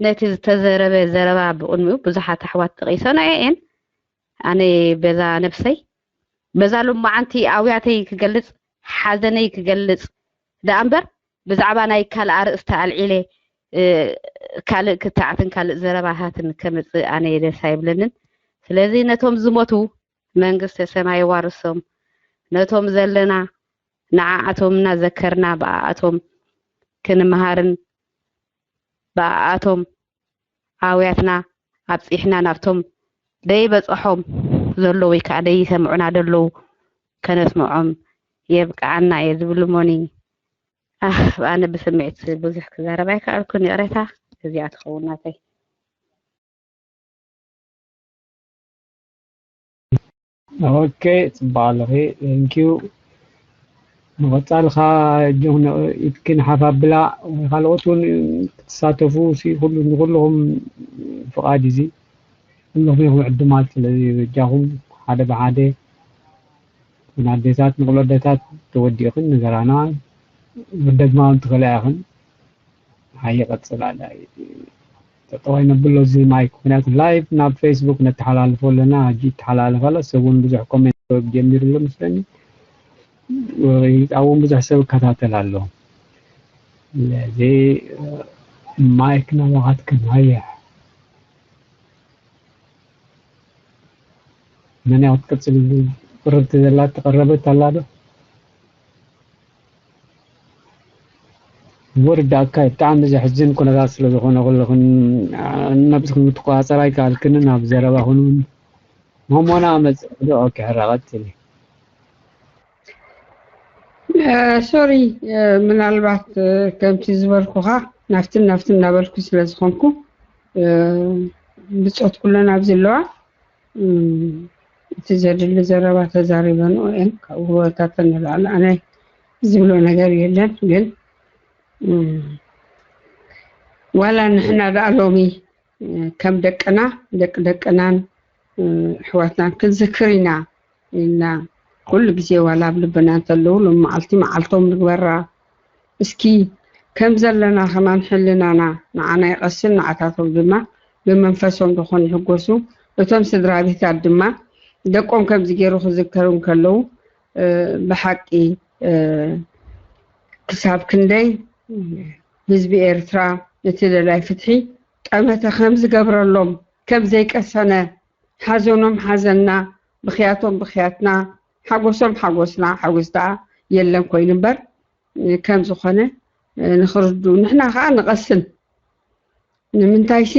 ነቲ ዝተዘረበ ዘረባ ብቕድሚኡ ብዙሓት ኣሕዋት ጠቒሰንኦ እየን። ኣነ በዛ ነብሰይ በዛ ሎማዓንቲ ኣውያተይ ክገልጽ ሓዘነይ ክገልጽ ደኣ እምበር ብዛዕባ ናይ ካልእ ኣርእስቲ ኣልዒለ ካልእ ክትዓትን ካልእ ዘረባታትን ከምጽእ ኣነ ደስ ኣይብለንን። ስለዚ ነቶም ዝሞቱ መንግስተ ሰማይ የዋርሶም፣ ነቶም ዘለና ንዓኣቶም እናዘከርና ብኣኣቶም ክንምሃርን ብኣኣቶም ኣውያትና ኣብፂሕና ናብቶም ደይበፀሖም ዘሎ ወይ ከዓ ደይሰምዑና ደለዉ ከነስምዖም የብቅዓና እየ ዝብል እሞኒ ኣህ ኣነ ብስምዒት ብዙሕ ክዛረብ ኣይከኣልኩን ይቕሬታ እዚኣ ትኸውን ናተይ ኦኬ ፅባሕ ኣለኺ thank you ንቐፃሊ ኻ ጆን ኢድክን ሓፍ ኣብላ ወይ ካልኦት እውን ክትሳተፉ ሲ ኩሉ ንኩልኹም ፍቓድ እዚ ኩልኹም ኢኹም ዕዱማት ስለዚ በጃኹም ሓደ ብሓደ ንኣዴታት ንቑሎ ኣዴታት ተወዲእኽን ንገራና ክትደግማ እውን ትኽእላ ኢኽን ሓየ ቀፅል ኣላ ጠጠዋይ ነብሎ እዚ ማይክ ምክንያቱ ላይቭ ናብ ፌስቡክ ነተሓላልፎ ኣለና ሕጂ ይተሓላለፍ ኣሎ ሰብ እውን ብዙሕ ኮሜንት ክህብ ጀሚሩ ኣሎ መስለኒ ወይጣ እውን ብዙሕ ሰብ ይከታተል ኣሎ ስለዚ ማይክ ናባኻትክን ሃየ መን እያ ክትቅፅል ቅርብቲ ዘላ ተቀረበት ኣላ ዶ ወርዳካ ብጣዕሚ ዘሕዝን ኩነታት ስለ ዝኾነ ኩልኽን ነብስኽን ክትቆፃፀር ኣይከኣልክንን ኣብ ዘረባኽን እውን ማሞና መፅእ ዶ ኦኬ ሕራ ቀፅሊ ሶሪ ምናልባት ከምቲ ዝበልኩኻ ናፍትን ናፍትን እናበልኩ ስለ ዝኾንኩ ብፆት ኩለን ኣብዚ ኣለዋ እቲ ዘድሊ ዘረባ ተዛሪበንኦ እየን ካብኡ ወታተን ንላዕሊ ኣነ ዝብሎ ነገር የለን ግን ዋላ ንሕና ደኣ ሎሚ ከም ደቅና ደቂ ደቅናን ኣሕዋትናን ክንዝክር ኢና ኢልና ኩሉ ግዜ ዋላ ኣብ ልብና እንተለዉ ሎም መዓልቲ መዓልቶም ንግበራ። እስኪ ከም ዘለና ከማን ሕልናና ንዓና ይቐስን ንዓታቶም ድማ ብመንፈሶም ዝኾኑ ይሕጎሱ። እቶም ስድራ ቤታት ድማ ደቆም ከምዚ ገይሩ ክዝከሩ እንከለዉ ብሓቂ ክሳብ ክንደይ ህዝቢ ኤርትራ እቲ ደላይ ፍትሒ ጠመተ ከም ዝገብረሎም ከም ዘይቀሰነ ሓዘኖም ሓዘንና ብኽያቶም ብኽያትና ሓጎሶም ሓጎስና ሓጎስ ደኣ የለን ኮይኑ እምበር ከም ዝኾነ ንኽርዱ ንሕና ከዓ ንቐስን ንምንታይሲ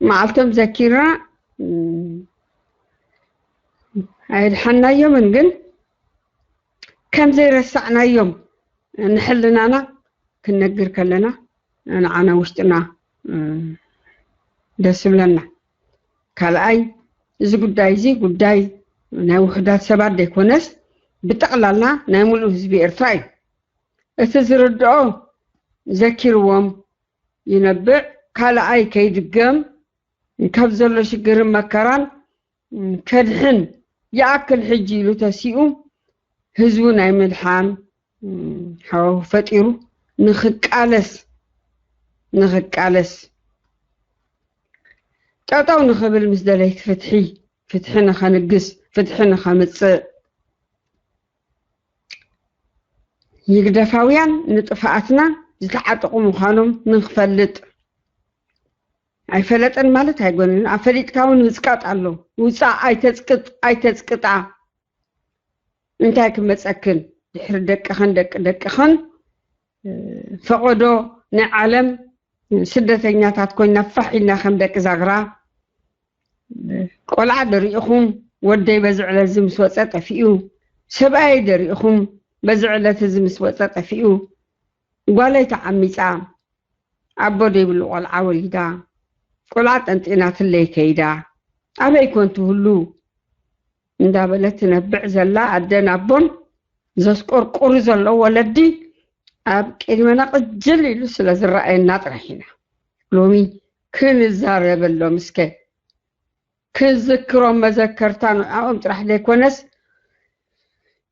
መዓልቶም ዘኪርና ኣየድሓናዮምን ግን ከም ዘይረሳዕናዮም ንሕልናና ክንነግር ከለና ንዓና ውሽጥና ደስ ይብለና። ካልኣይ እዚ ጉዳይ እዚ ጉዳይ ናይ ውሕዳት ሰባት ዘይኮነስ ብጠቕላላ ናይ ሙሉእ ህዝቢ ኤርትራ እዩ። እቲ ዝርድኦ ዘኪርዎም ይነብዕ። ካልኣይ ከይድገም ካብ ዘሎ ሽግርን መከራን ከድሕን ይኣክል ሕጂ ኢሉ ተሲኡ ህዝቡ ናይ ምድሓን ሃዋሁ ፈጢሩ ንኽቃለስ ንኽቃለስ ጠጠው ንኽብል ምስ ደለይቲ ፍትሒ ፍትሒ ንኸንግስ ፍትሒ ንኸምፅእ ይግደፋውያን ንጥፍኣትና ዝተዓጠቑ ምዃኖም ንኽፈልጥ ኣይፈለጠን ማለት ኣይኮንን። ኣፈሊጥካ እውን ምፅቃጥ ኣሎ። ውፃእ ኣይተፅቅጥ ኣይተፅቅጣ እንታይ ክመፀክን ድሕሪ ደቅኽን ደቂ ደቅኽን ፈቐዶ ናይ ዓለም ስደተኛታት ኮይና ፋሕ ኢልና ከም ደቂ ዛግራ ቆልዓ ደሪእኹም ወደይ በዚ ዕለት እዚ ምስ ወፀ ጠፊኡ ሰብኣይ ደሪእኹም በዚ ዕለት እዚ ምስ ወፀ ጠፊኡ ጓለይ ተዓሚፃ ኣቦ ደይብሉ ቆልዓ ወሊዳ ቆልዓ ጠንጢናትለይ ከይዳ ኣበይ ኮን ትህሉ እንዳበለት ትነብዕ ዘላ ኣደን ኣቦን ዘስቆርቁሩ ዘሎ ወለዲ ኣብ ቅድመና ቅጅል ኢሉ ስለ ዝረኣየና ጥራሕ ኢና ሎሚ ክንዛረበሎም እስከ ክንዝክሮም መዘከርታ ንዕኦም ጥራሕ ዘይኮነስ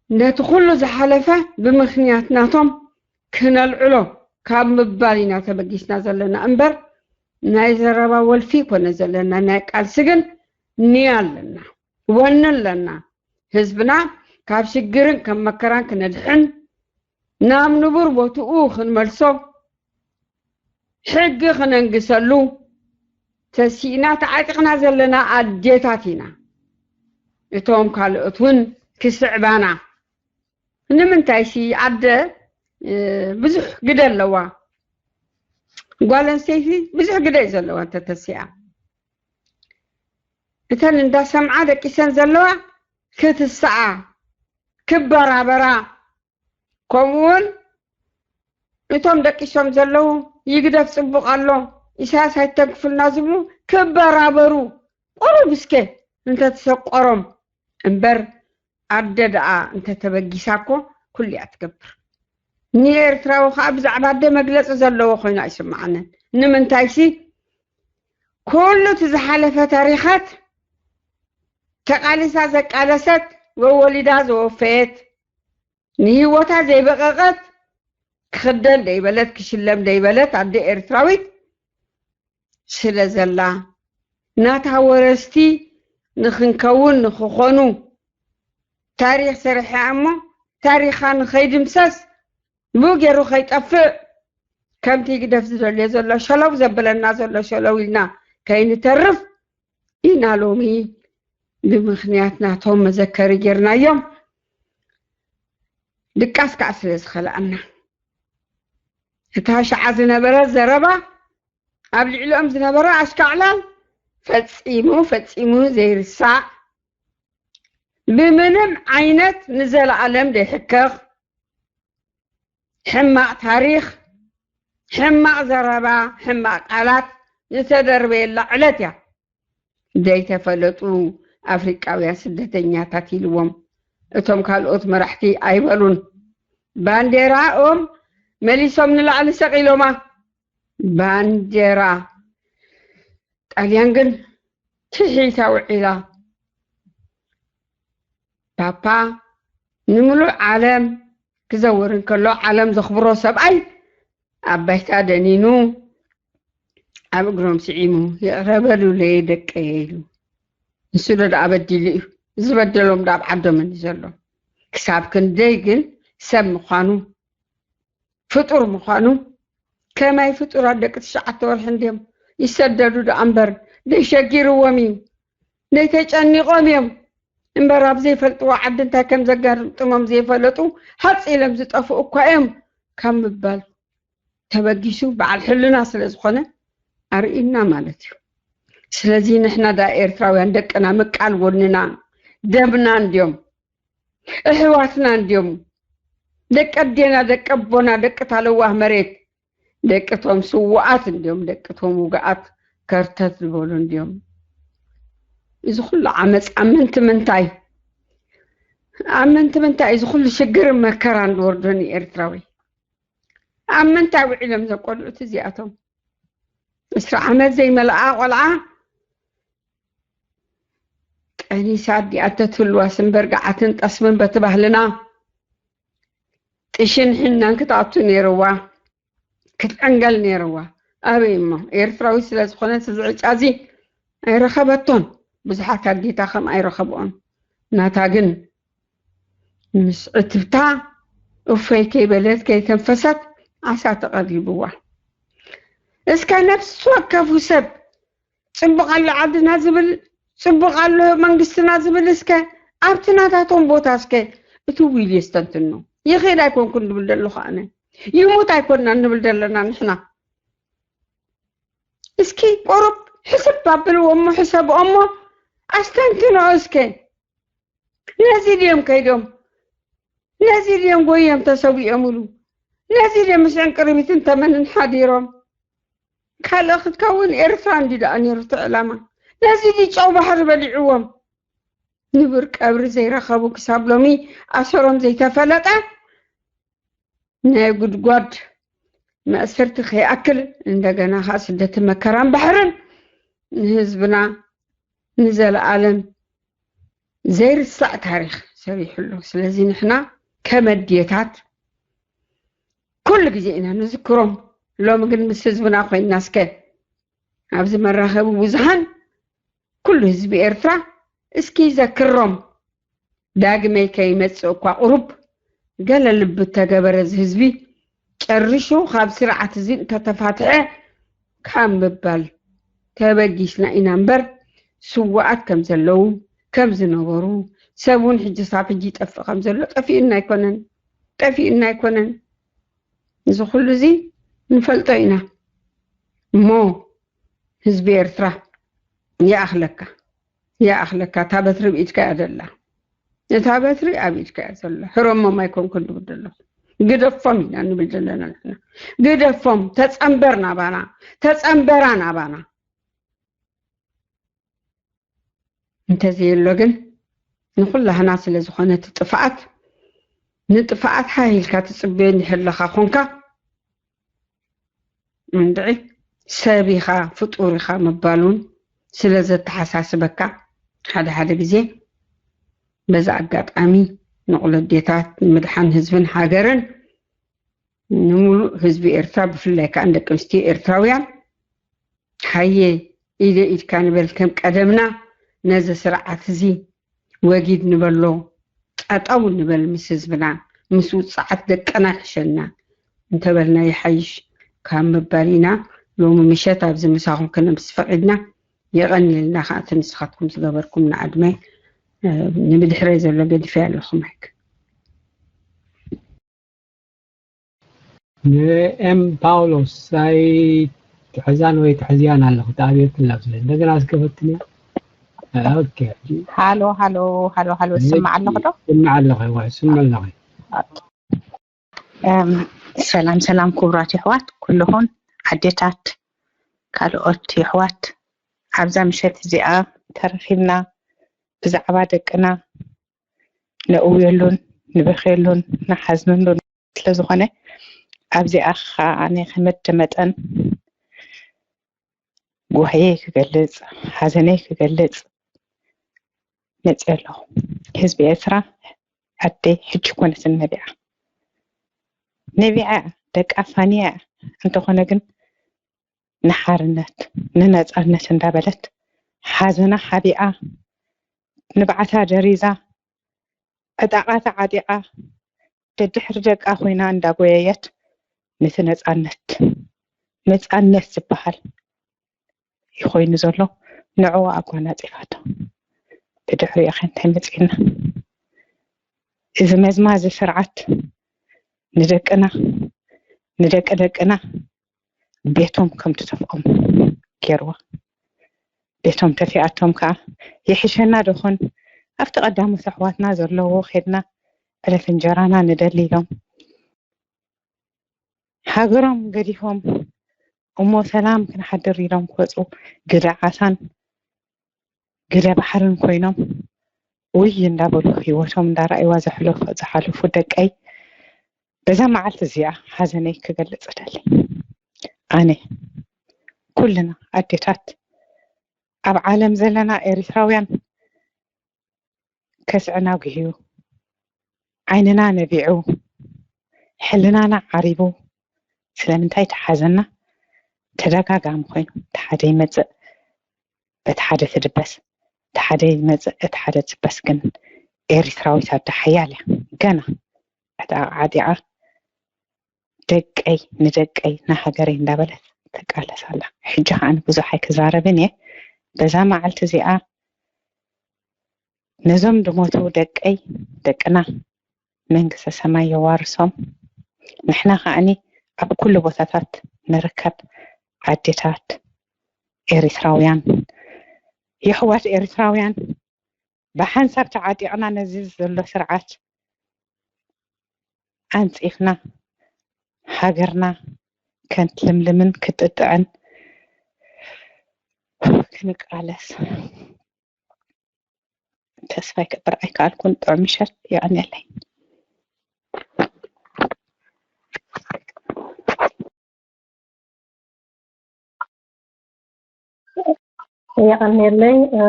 ነቲ ኩሉ ዝሓለፈ ብምኽንያት ናቶም ክነልዕሎ ካብ ምባል ኢና ተበጊስና ዘለና እምበር ናይ ዘረባ ወልፊ ኮነ ዘለና ናይ ቃልሲ ግን ንያ ኣለና ወኒ ኣለና ህዝብና ካብ ሽግርን ከም መከራን ክነድሕን ናብ ንቡር ቦትኡ ክንመልሶ ሕጊ ክነንግሰሉ ተሲእና ተዓጢቕና ዘለና ኣዴታት ኢና። እቶም ካልኦት እውን ክስዕባና። ንምንታይ ሲ ኣደ ብዙሕ ግደ ኣለዋ። ጓል ኣንስተይቲ ብዙሕ ግደ እዩ ዘለዋ እንተተሲኣ። እተን እንዳሰምዓ ደቂሰን ዘለዋ ክትስዓ ክበራበራ ከምኡውን እቶም ደቂሶም ዘለዉ ይግደፍ ጽቡቕ ኣሎ ኢሳያስ ኣይተንክፍልና ዝብሉ ክበራበሩ ቁሩብ እስከ እንተተሰቆሮም እምበር ኣደ ደኣ እንተተበጊሳ እኮ ኩሉ እያ ትገብር ንኤርትራዊ ከዓ ብዛዕባ ኣደ መግለፂ ዘለዎ ኮይኑ ኣይስምዓንን ንምንታይሲ ኩሉ እቲ ዝሓለፈ ታሪኻት ተቓሊሳ ዘቃለሰት ወወሊዳ ዘወፈየት ንህይወታ ዘይበቐቐት ክኽደን ደይበለት ክሽለም ደይበለት ኣደ ኤርትራዊት ስለ ዘላ ናታ ወረስቲ ንኽንከውን ንኽኾኑ ታሪኽ ሰሪሐ እሞ ታሪኻ ንኸይድምሰስ ብኡ ገይሩ ከይጠፍእ ከምቲ ግደፍ ዝደልዮ ዘሎ ሸለው ዘብለና ዘሎ ሸለው ኢልና ከይንተርፍ ኢና ሎሚ ብምኽንያት ናቶም መዘከሪ ጌርናዮም ድቃስ ከዓ ስለ ዝኸልኣና እታ ሸዓ ዝነበረ ዘረባ ኣብ ልዕሊኦም ዝነበረ ኣሽካዕላል ፈጺሙ ፈጺሙ ዘይርሳዕ ብምንም ዓይነት ንዘለኣለም ዘይሕከኽ ሕማቕ ታሪኽ ሕማቕ ዘረባ ሕማቕ ቃላት ዝተደርበየላ ዕለት እያ ዘይተፈለጡ ኣፍሪቃውያን ስደተኛታት ኢልዎም እቶም ካልኦት መራሕቲ ኣይበሉን ባንዴራኦም መሊሶም ንላዕሊ ሰቒሎማ። ባንዴራ ጣልያን ግን ትሒታ ውዒላ። ፓፓ ንምሉእ ዓለም ክዘውር እንከሎ፣ ዓለም ዘኽብሮ ሰብኣይ ኣብ ባይታ ደኒኑ ኣብ እግሮም ስዒሙ፣ "ይቕረ በሉለይ ደቀየ" ኢሉ። ንሱ ዶ ደኣ በዲሉ እዩ? ዝበደሎም ዶ ኣብ ዓዶም እዩ ዘሎ? ክሳብ ክንደይ ግን ሰብ ምዃኑ፣ ፍጡር ምዃኑ። ከማይ ፍጡራት ደቂ ትሽዓተ ወርሒ እንድዮም ይሰደዱ ደኣ እምበር፣ ደይሸጊርዎም እዩ፣ ደይተጨኒቖም እዮም እምበር፣ ኣብ ዘይፈልጥዎ ዓዲ እንታይ ከም ዘጋጥሞም ዘይፈለጡ ሃፅ ኢሎም ዝጠፍኡ እኳ እዮም ካብ ምባል ተበጊሱ፣ በዓል ሕልና ስለ ዝኾነ ኣርእዩና ማለት እዩ። ስለዚ ንሕና ደኣ ኤርትራውያን ደቅና ምቃል ጎንና፣ ደምና እንድዮም፣ ኣሕዋትና እንድዮም፣ ደቂ ኣዴና፣ ደቂ ኣቦና፣ ደቂ እታ ለዋህ መሬት፣ ደቂ እቶም ስዉኣት እንድዮም፣ ደቂ እቶም ውግኣት ከርተት ዝበሉ እንድዮም። እዚ ኩሉ ዓመፅ ኣብ ምንቲ ምንታይ? ኣብ ምንቲ ምንታይ እዚ ኩሉ ሽግርን መከራን ዝወርዶ ንኤርትራዊ? ኣብ ምንታይ ውዒሎም ዘቆልዑት እዚኣቶም? ዕስራ ዓመት ዘይመልኣ ቆልዓ ጠኒሳ ኣዲኣ ተትህልዋስ እምበር፣ ገዓትን ጠስምን በቲ ባህልና ጥሽን ሒናን ክትኣቱ ነይርዋ፣ ክትዕንገል ነይርዋ። ኣበይ እሞ፣ ኤርትራዊ ስለ ዝኾነት እዚ ዕጫ እዚ ኣይረኸበቶን። ብዙሓት ኣዴታ ከም ኣይረኸብኦን፣ ናታ ግን ምስ ዕትብታ እፎይ ከይበለት ከይተንፈሰት ዓሳ ተቐሪብዋ። እስከ ነፍሲ ወከፉ ሰብ ጽቡቕ ኣሎ ዓድና ዝብል፣ ጽቡቕ ኣሎ መንግስትና ዝብል፣ እስከ ኣብቲ ናታቶም ቦታ እስከ እቲ ዊል የስተንትኖ። ይኸይድ ኣይኮንኩን ዝብል ዘለኹ ኣነ፣ ይሙት ኣይኮንና ንብል ዘለና ንሕና። እስኪ ቁሩብ ሕስብ ኣብልዎ እሞ፣ ሕሰብኦ እሞ ኣስተንትኖ እስከ። ነዚ ድዮም ከይዶም፣ ነዚ ድዮም ጎዮም ተሰዊኦምሉ፣ ነዚ ድዮም ምስ ዕንቅርቢትን ተመንን ሓዲሮም? ካልእ ክትከውን ኤርትራ እንዲ ደኣ ነይሩ እቲ ዕላማ። ነዚ ድዩ ጨው ባሕሪ በሊዕዎም? ንቡር ቀብሪ ዘይረኸቡ ክሳብ ሎሚ ኣሰሮም ዘይተፈለጠ፣ ናይ ጉድጓድ መእሰርቲ ከይኣክል፣ እንደገና ኸዓ ስደትን መከራን ባሕርን ንህዝብና ንዘለኣለም ዘይርሳዕ ታሪኽ ሰሪሑ ኣሎ። ስለዚ ንሕና ከም ኣዴታት ኩሉ ግዜ ኢና ንዝክሮም። ሎሚ ግን ምስ ህዝብና ኮይንና እስከ ኣብዚ መራኸቢ ብዙሃን ኩሉ ህዝቢ ኤርትራ እስኪ ይዘክሮም። ዳግመይ ከይመጽእ እኳ ቁሩብ ገለ ልቢ ተገበረ እዚ ህዝቢ ጨሪሹ ካብ ስርዓት እዚ እንተተፋትሐ ካብ ምባል ተበጊስና ኢና እምበር፣ ስዉኣት ከም ዘለዉ፣ ከም ዝነበሩ፣ ሰብ እውን ሕጂ ሳብ ሕጂ ይጠፍእ ከም ዘሎ ጠፊኡና ኣይኮነን፣ ጠፊኡና ኣይኮነን። እዚ ኩሉ እዚ ንፈልጦ ኢና። እሞ ህዝቢ ኤርትራ፣ ይኣኽለካ፣ ይኣኽለካ። እታ በትሪ ኣብ ኢድካ እያ ዘላ። እታ በትሪ ኣብ ኢድካ እያ ዘላ። ህረሞም ኣይኮንኩን ዝብል ዘለኹ። ግደፎም ኢና ንብል ዘለና ንሕና። ግደፎም፣ ተጸንበር ናባና፣ ተጸንበራ ናባና። እንተዘየሎ ግን ንኹላህና ስለ ዝኾነ እቲ ጥፍኣት፣ ንጥፍኣት ሃህ ኢልካ ትጽበዮ እንድሕር ኣለኻ ኾንካ፣ እንድዒ ሰብ ኢኻ፣ ፍጡር ኢኻ ምባል እውን ስለ ዘተሓሳስበካ፣ ሓደ ሓደ ግዜ በዚ ኣጋጣሚ ንቑል ኣዴታት ንምድሓን ህዝብን ሃገርን ንምሉእ ህዝቢ ኤርትራ፣ ብፍላይ ከኣ ንደቂ ኣንስትዮ ኤርትራውያን፣ ሃየ ኢደ ኢድካ ንበል፣ ከም ቀደምና ነዚ ስርዓት እዚ ወጊድ ንበሎ፣ ጠጠው ንበል ምስ ህዝብና፣ ምስ ውጽዓት ደቅና ይሕሸና እንተበልና ይሓይሽ ካብ ምባል ኢና ሎሚ ምሸት ኣብዚ ምሳኹም ክነምስ ፈቒድና። የቐንየልና ከኣ እቲ ንስኻትኩም ዝገበርኩምና ዕድመ። እ፣ ንብድሕረይ ዘሎ ገዲፈ ኣለኹ ማይክ። ንኤም ፓውሎስ ኣይትሕዛን ወይ ትሕዝያን ኣለኹ፣ ተኣብየትላ ብስለ እንደገና እስከ ፈትንያ። ኦኬ፣ ሕጂ ሃሎ፣ ሃሎ፣ ሃሎ፣ ሃሎ፣ ይስማዕ ኣለኹ ዶ? ይስማዕ ኣለኹ፣ ይዋ፣ ይስማዕ ኣለኹ። ኦኬ። እም፣ ሰላም፣ ሰላም፣ ክቡራት የሕዋት፣ ኩልኹን ዓዴታት፣ ካልኦት የሕዋት፣ ኣብዛ ምሸት እዚኣ ተረኺብና ብዛዕባ ደቅና ነእውየሉን፣ ንበኽየሉን፣ ንሓዝነሉን ስለ ዝኾነ፣ ኣብዚኣ ከዓ ኣነ ከመደ መጠን ጉህየይ ክገልፅ፣ ሓዘነይ ክገልፅ መፅእ ኣለኹ። ህዝቢ ኤርትራ፣ ኣደይ ሕጂ ኮነትን ነቢዓ፣ ነቢዓ ደቃ ፋንያ። እንተኾነ ግን ንሓርነት፣ ንነፃነት እንዳበለት ሓዘና ሓቢኣ፣ ንብዓታ ደሪዛ፣ ዕጣቓ ተዓጢቓ፣ ደድሕሪ ደቃ ኮይና እንዳጎየየት፣ ነቲ ነፃነት፣ ነፃነት ዝበሃል ይኾይኑ ዘሎ ንዕኡ ኣጓናፂፋቶ። ብድሕሪኡ ከ እንታይ መፂእና? እዚ መዝማዚ ስርዓት ንደቅና፣ ንደቂ ደቅና ቤቶም ከም ትተፍኦም ገይርዋ። ቤቶም ተፊኣቶም ከዓ ይሕሸና ደኾን? ኣብቲ ቀዳሞት ኣሕዋትና ዘለዎ ኬድና ዕለት እንጀራና ንደሊ ኢሎም ሃገሮም ገዲፎም እሞ ሰላም ክንሓድር ኢሎም ክወፁ፣ ግደ ዓሳን ግደ ባሕርን ኮይኖም ውይ እንዳበሉ ህይወቶም እንዳረኣይዋ ዘሕለፉ፣ ዝሓለፉ ደቀይ፣ በዛ መዓልቲ እዚኣ ሓዘነይ ክገልፅ እደሊ። ኣነ፣ ኩልና ኣዴታት፣ ኣብ ዓለም ዘለና ኤሪትራውያን ከስዕና ጉህዩ፣ ዓይንና ነቢዑ፣ ሕልናና ዓሪቡ፣ ስለምንታይ ተሓዘና ተደጋጋሚ ኮይኑ፣ እቲ ሓደ ይመፅእ፣ በቲ ሓደ ትድበስ፣ እቲ ሓደ ይመፅእ፣ እቲ ሓደ ትበስ። ግን ኤሪትራዊት ኣደ ሓያል እያ። ገና ዕጣ ዓጢቓ ደቀይ ንደቀይ ንሃገረይ እንዳበለት ትቃለስ ኣላ። ሕጂ ከዓ ብዙሕ ኣይክዛረብን እየ። በዛ መዓልቲ እዚኣ ነዞም ድሞቱ ደቀይ፣ ደቅና መንግስተ ሰማይ የዋርሶም። ንሕና ከዓኒ ኣብ ኩሉ ቦታታት ንርከብ ኣዴታት ኤሪትራውያን፣ የሕዋት ኤሪትራውያን፣ ብሓንሳብ ተዓጢቕና ነዚ ዘሎ ስርዓት ኣንፂፍና ሃገርና ከንትልምልምን ክትጥጥዕን ክንቃለስ። ተስፋይ ክጥር ኣይከኣልኩን። ጥዑም ምሸት፣ የቐንየለይ። የቐንየለይ። እ፣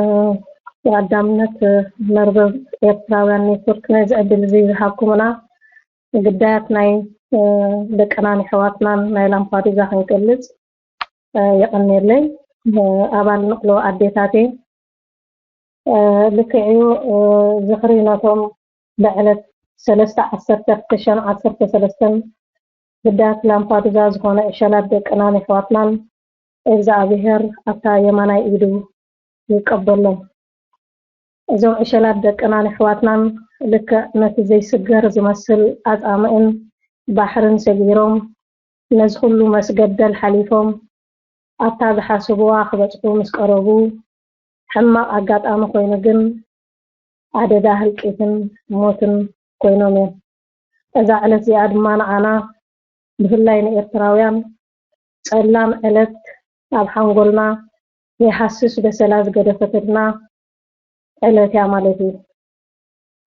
ብቐዳምነት፣ እ፣ መርበብ ኤርትራውያን ኔትወርክ ነዚ ዕድል እዚ ዝሃብኩምና፣ ግዳያት ናይ፣ እ፣ ደቅናን ኣሕዋትናን ናይ ላምፓዱዛ ክንገልጽ፣ እ፣ የቐንየለይ። እ፣ ኣባል ንቕሎ ኣዴታቴ፣ እ፣ ልክዕ እዩ። እ፣ ዝኽሪ ነቶም ብዕለት ሰለስተ ዓሰርተ ክልተ ሺሕን ዓሰርተ ሰለስተን ግዳያት ላምፓዱዛ ዝኾነ ዕሸላት ደቅናን ኣሕዋትናን እግዚኣብሔር ኣብታ የማናይ ኢዱ ይቀበሎም። እዞም ዕሸላት ደቅናን ኣሕዋትናን ልክዕ ነቲ ዘይስገር ዝመስል ኣጻምእን ባሕርን ሰጊሮም፣ ነዚ ኩሉ መስገደል ሓሊፎም፣ ኣብታ ዝሓስብዋ ክበጽሑ ምስ ቀረቡ፣ ሕማቕ ኣጋጣሚ ኮይኑ ግን ኣደዳ ህልቂትን ሞትን ኮይኖም እዮም። እዛ ዕለት እዚኣ ድማ ንዓና፣ ብፍላይ ንኤርትራውያን፣ ጸላም ዕለት፣ ኣብ ሓንጎልና ዘይሃስስ በሰላ ዝገደፈትልና ዕለት እያ ማለት እዩ።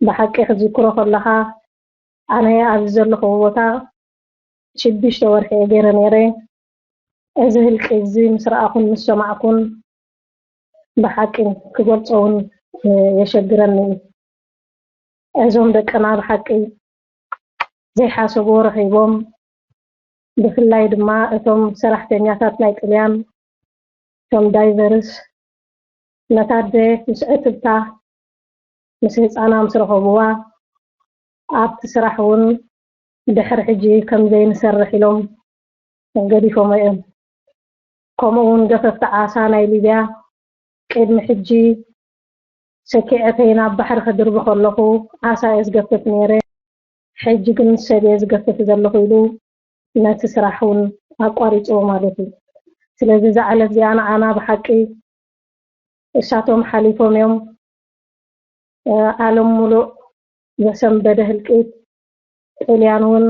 ብሓቂ ክትዝክሮ ከለኻ፣ ኣነ ኣብዚ ዘለኹዎ ቦታ ሽዱሽተ ወርሒ እየ ገይረ ነይረ። እዚ ህልቂ እዚ ምስ ረኣኹን ምስ ሰማዕኩን ብሓቂ ክገልጾ እውን የሸግረኒ እዩ። እዞም ደቅና ብሓቂ ዘይሓሰብዎ ረኺቦም፣ ብፍላይ ድማ እቶም ሰራሕተኛታት ናይ ጥልያን፣ እቶም ዳይቨርስ፣ ነታ ኣደ ምስ ዕትብታ፣ ምስ ህፃና ምስ ረኸብዋ፣ ኣብቲ ስራሕ እውን ድሕሪ ሕጂ ከም ዘይንሰርሕ ኢሎም ገዲፎሞ እዮም። ከምኡ እውን ገፈፍቲ ዓሳ ናይ ሊብያ፣ ቅድሚ ሕጂ ሰኪዐተይ ናብ ባሕሪ ክድርቢ ከለኹ ዓሳ እየ ዝገፍፍ ነይረ፣ ሕጂ ግን ሰብ እየ ዝገፍፍ ዘለኹ ኢሉ ነቲ ስራሕ እውን ኣቋሪፅዎ ማለት እዩ። ስለዚ እዛ ዕለት እዚኣ ንዓና ብሓቂ እሳቶም ሓሊፎም እዮም። እ፣ ዓለም ሙሉእ ዘሰንበደ ህልቂት፣ ጥልያን እውን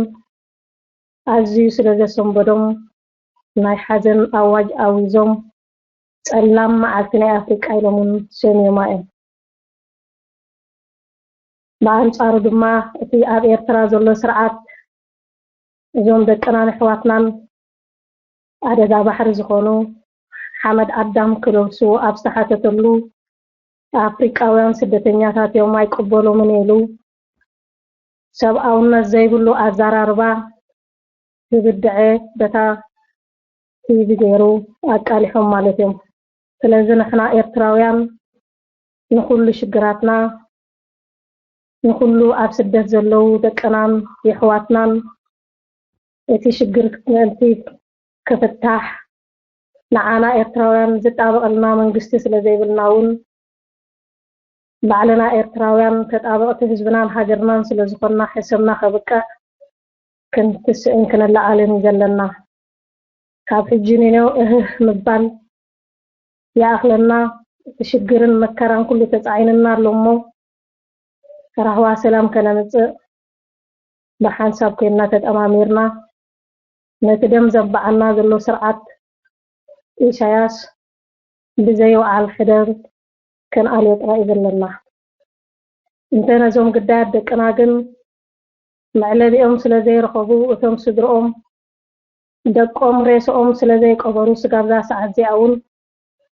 ኣዝዩ ስለ ዘሰንበዶም፣ ናይ ሓዘን ኣዋጅ ኣዊዞም፣ ጸላም መዓልቲ ናይ ኣፍሪቃ ኢሎም እውን ሰይሞማ እዮም። ብኣንጻሩ ድማ፣ እቲ ኣብ ኤርትራ ዘሎ ስርዓት፣ እዞም ደቅናን ኣሕዋትናን ኣደዳ ባሕሪ ዝኾኑ ሓመድ ኣዳም ክለብሱ ኣብ ዝተሓተተሉ፣ ኣፍሪቃውያን ስደተኛታት እዮም ኣይቅበሎምን ኢሉ ሰብኣውነት ዘይብሉ ኣዘራርባ ዝብድዐ በታ ቲቪ ገይሩ ኣቃሊሖም ማለት እዮም። ስለዚ ንሕና ኤርትራውያን ንኹሉ ሽግራትና፣ ንኹሉ ኣብ ስደት ዘለዉ ደቅናን የሕዋትናን እቲ ሽግር ምእንቲ ክፍታሕ፣ ንዓና ኤርትራውያን ዝጣበቐልና መንግስቲ ስለ ዘይብልና እውን፣ ባዕልና ኤርትራውያን ተጣበቕቲ ህዝብናን ሃገርናን ስለ ዝኾንና፣ ሕሰምና ከብቅዕ ክንትስእን ክንለዓልን እዩ ዘለና። ካብ ሕጂ ንኔው እህህ ምባል ይኣኽለና። እቲ ሽግርን መከራን ኩሉ ተጻዒንና ኣሎ እሞ፣ ራህዋ ሰላም ከነምጽእ ብሓንሳብ ኮይንና ተጠማሚርና፣ ነቲ ደም ዘባዓና ዘሎ ስርዓት ኢሳያስ ብዘይ ወዓል ሕደር ከነኣልዮ ጥራይ እዩ ዘለና። እንተ ነዞም ግዳያት ደቅና ግን መዕለቢኦም ስለ ዘይረኸቡ፣ እቶም ስድርኦም ደቆም ሬስኦም ስለ ዘይቀበሩ፣ ስጋብ እዛ ሰዓት እዚኣ እውን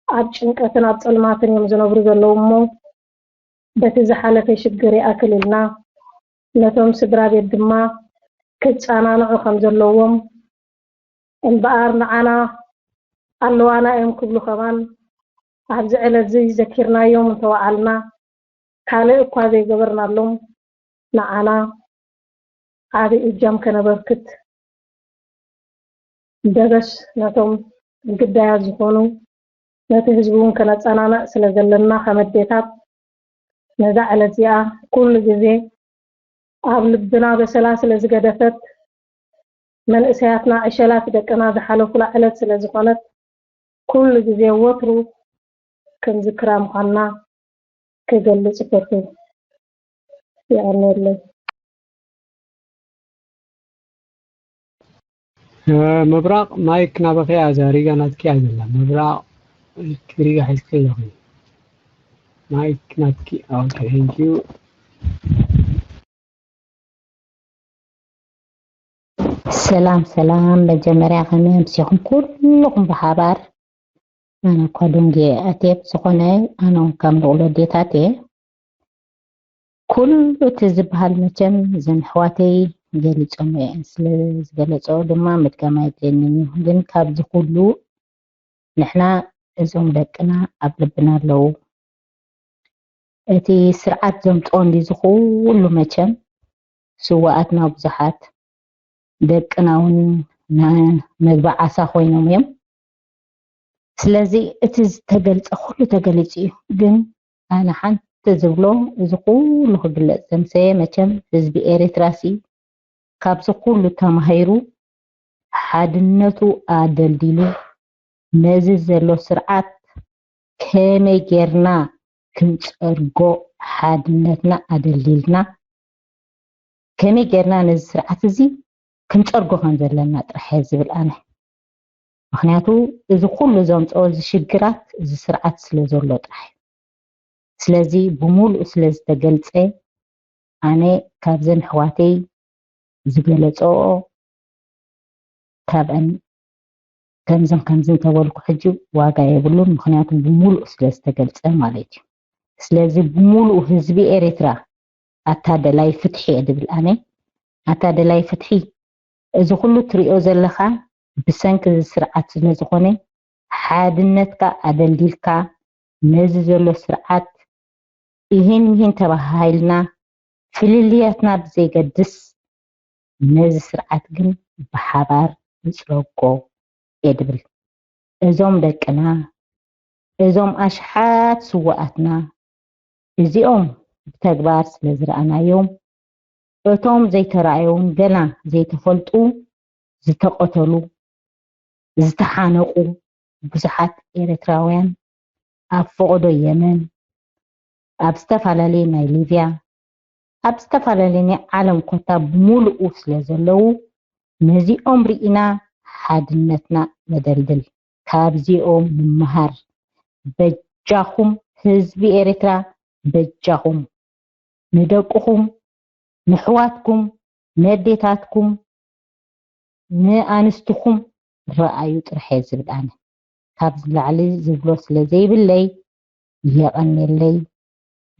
ኣብ ጭንቀትን ኣብ ጸልማትን እዮም ዝነብሩ ዘለዉ እሞ፣ በቲ ዝሓለፈ ሽግር ይኣክል ኢልና፣ ነቶም ስድራ ቤት ድማ ክጸናንዑ ከም ዘለዎም፣ እምበኣር ንዓና ኣለዋና እዮም ክብሉ ከማን ኣብዚ ዕለት እዚ ዘኪርናዮም እንተወዓልና፣ ካልእ እኳ ዘይገበርናሎም፣ ንዓና ዓቢ እጃም ከነበርክት፣ ደበስ ነቶም ግዳያት ዝኾኑ፣ ነቲ ህዝቢ እውን ከነጸናንዕ ስለ ዘለና፣ ከም ኣዴታት ነዛ ዕለት እዚኣ ኩሉ ግዜ ኣብ ልብና በሰላ ስለ ዝገደፈት፣ መንእሰያትና ዕሸላት ደቅና ዝሓለፉላ ዕለት ስለ ዝኾነት፣ ኩሉ ግዜ ወትሩ ክንዝክራ ምዃንና ክገልጽ እፈቱ። የቐንየለይ። እ፣ ምብራቕ ማይክ ናባኺ እያ፣ እዛ ሪጋ ናትኪ ኣይደላን። ምብራቕ ሪጋ ሒዝኪ ኣለኺ። ማይክ ናትኪ። ኦኬ፣ thank you። ሰላም ሰላም፣ መጀመርያ ከመይ ኣምሲኹም ኩልኹም ብሓባር? ኣነ እኳ ደንጉየ ኣትየ፣ ብዝኾነ ኣነ እውን ካብ ልዑል ኣዴታት እየ። ኩሉ እቲ ዝበሃል መቸም እዘን ኣሕዋተይ ገሊጾም እየ፣ ስለ ዝገለጸኦ ድማ ምድጋም ኣየድልየንን እዩ። ግን ካብዚ ኩሉ ንሕና እዞም ደቅና ኣብ ልብና ኣለዉ። እቲ ስርዓት ዘምጽኦ እንድዩ እዚ ኩሉ መቸም፣ ስውኣትና ብዙሓት፣ ደቅና እውን ና-፣ መግቢ ዓሳ ኮይኖም እዮም። ስለዚ እቲ ዝተገልጸ ኩሉ ተገሊጹ እዩ። ግን ኣነ ሓንቲ ዝብሎ እዚ ኩሉ ክግለጽ ዘምሰየ መቸም ህዝቢ ኤርትራሲ ካብዚ ኩሉ ተማሂሩ ሓድነቱ ኣደልዲሉ ነዚ ዘሎ ስርዓት ከመይ ጌርና ክንጸርጎ ሓድነትና ኣደልዲልና ከመይ ጌርና ነዚ ስርዓት እዚ ክንጸርጎ ከም ዘለና ጥራሕ እየ ዝብል ኣነ። ምኽንያቱ እዚ ኩሉ ዘምጽኦ እዚ ሽግራት እዚ ስርዓት ስለ ዘሎ ጥራሕ እዩ። ስለዚ ብምሉእ ስለ ዝተገልጸ ኣነ ካብዘን ኣሕዋተይ ዝገለጸኦ ካብአን ከምዝን ከምዝን ተበልኩ ሕጂ ዋጋ የብሉን። ምኽንያቱ ብምሉእ ስለ ዝተገልጸ ማለት እዩ። ስለዚ ብምሉእ ህዝቢ ኤርትራ ኣታ ደላይ ፍትሒ እየ ድብል ኣነ። ኣታ ደላይ ፍትሒ፣ እዚ ኩሉ ትሪኦ ዘለኻ ብሰንኪ እዚ ስርዓት ስለ ዝኾነ ሓድነትካ ኣደልዲልካ ነዚ ዘሎ ስርዓት ኢሂን ሚሂን ተባሃሂልና ፍልልያትና ብዘይገድስ ነዚ ስርዓት ግን ብሓባር ንፅረጎ እየ ድብል። እዞም ደቅና፣ እዞም ኣሽሓት ስውኣትና እዚኦም ብተግባር ስለ ዝረኣናዮም፣ እቶም ዘይተራእዮን ገና ዘይተፈልጡ ዝተቐተሉ፣ ዝተሓነቑ ብዙሓት ኤርትራውያን ኣብ ፈቐዶ የመን፣ ኣብ ዝተፈላለየ ናይ ሊብያ፣ ኣብ ዝተፈላለየ ናይ ዓለም ኮታ ብምሉኡ ስለ ዘለዉ፣ ነዚኦም ርኢና ሓድነትና ነደልድል፣ ካብዚኦም ንምሃር። በጃኹም ህዝቢ ኤርትራ፣ በጃኹም ንደቅኹም፣ ንሕዋትኩም፣ ነዴታትኩም ንኣንስትኹም ረኣዩ ጥራሕ እየ ዝብል ኣነ። ካብዚ ላዕሊ ዝብሎ ስለ ዘይብለይ የቐንየለይ።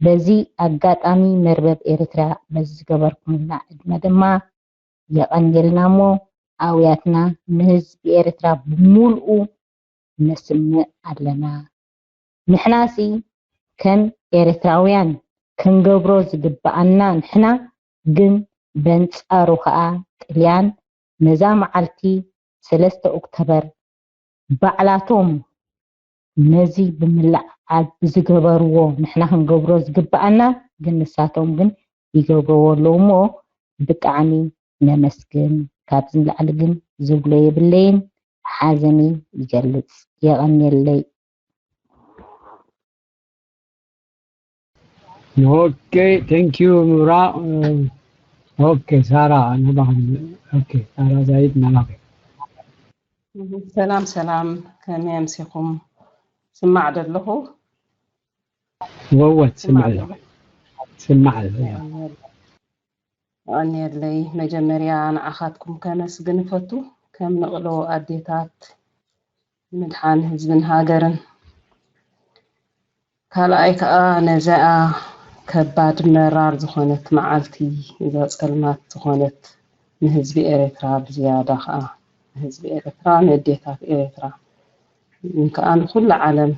በዚ ኣጋጣሚ መርበብ ኤርትራ በዚ ዝገበርኩምልና ዕድመ ድማ የቐንየልና እሞ ኣውያትና ንህዝቢ ኤርትራ ብምሉኡ ነስምዕ ኣለና። ንሕናሲ ከም ኤርትራውያን ክንገብሮ ዝግብኣና ንሕና ግን በንጻሩ ከኣ ጥልያን ነዛ መዓልቲ ሰለስተ ኦክቶበር ባዕላቶም ነዚ ብምልዓል ብዝገበርዎ ንሕና ክንገብሮ ዝግብኣና ግን ንሳቶም ግን ይገብርዎ ኣለዉ እሞ ብጣዕሚ ነመስግን። ካብዚ ንላዕሊ ግን ዝብሎ የብለይን። ሓዘነይ ይገልጽ። የቐንየለይ። ኦኬ፣ thank you ምብራቕ። ኦኬ፣ ሳራ ናባኻ። ኦኬ፣ ሳራ ዛይድ ናባኻ። ሰላም ሰላም፣ ከመይ ኣምሲኹም? ስማዕ ደለኹ። ወወት ስምዕ ኣሎ። ስማዕ ኣሎ። የቐንየለይ። መጀመርያ ንዓኻትኩም ከመስግን እፈቱ፣ ከም ንቕሎ ኣዴታት ምድሓን ህዝብን ሃገርን። ካልኣይ ከዓ ነዚኣ ከባድ መራር ዝኾነት መዓልቲ፣ እዛ ጸልማት ዝኾነት ንህዝቢ ኤርትራ፣ ብዝያዳ ከዓ ንህዝቢ ኤርትራ፣ ንኣዴታት ኤርትራ፣ ግን ከዓ ንኹሉ ዓለም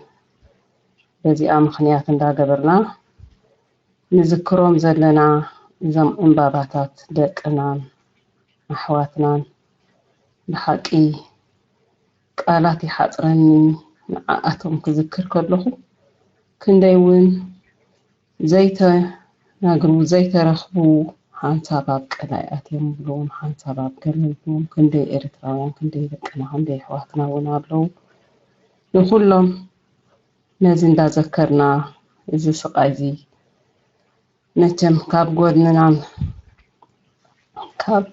በዚኣ ምኽንያት እንዳገበርና ንዝክሮም ዘለና እዞም ዕምባባታት ደቅናን ኣሕዋትናን ብሓቂ ቃላት ይሓፅረኒ ንዓኣቶም ክዝክር ከለኹ። ክንደይ እውን ዘይተናግሩ ዘይተረኽቡ ሓንሳብ ኣብ ቀላይ ኣትዮም ብልዎም ሓንሳብ ኣብ ገለ ብልዎም ክንደይ ኤርትራውያን ክንደይ ደቅና ክንደይ ኣሕዋትና እውን ኣለዉ። ንኹሎም ነዚ እንዳዘከርና እዚ ስቓይ እዚ መቸም ካብ ጎድንናን ካብ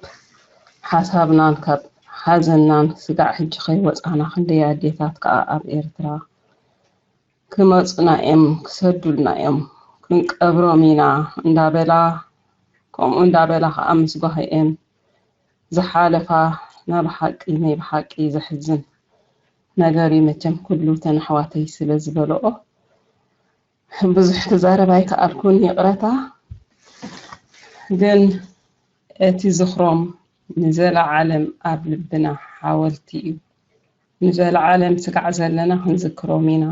ሓሳብናን ካብ ሓዘንናን ስጋዕ ሕጂ ከይወፃና ክንደይ ኣዴታት ከዓ ኣብ ኤርትራ ክመፁና እዮም ክሰዱልና እዮም ክንቀብሮም ኢና እንዳበላ ከምኡ እንዳበላ ከዓ ምስ ጓሂኤን ዝሓለፋ ናይ ብሓቂ ናይ ብሓቂ ዘሕዝን ነገር እዩ መቸም ኩሉ ተን ኣሕዋተይ ስለ ዝበልኦ ብዙሕ ክዛረብ ኣይከኣልኩን ይቕረታ። ግን እቲ ዝኽሮም ንዘለዓለም ኣብ ልብና ሓወልቲ እዩ። ንዘለዓለም ስጋዕ ዘለና ክንዝክሮም ኢና።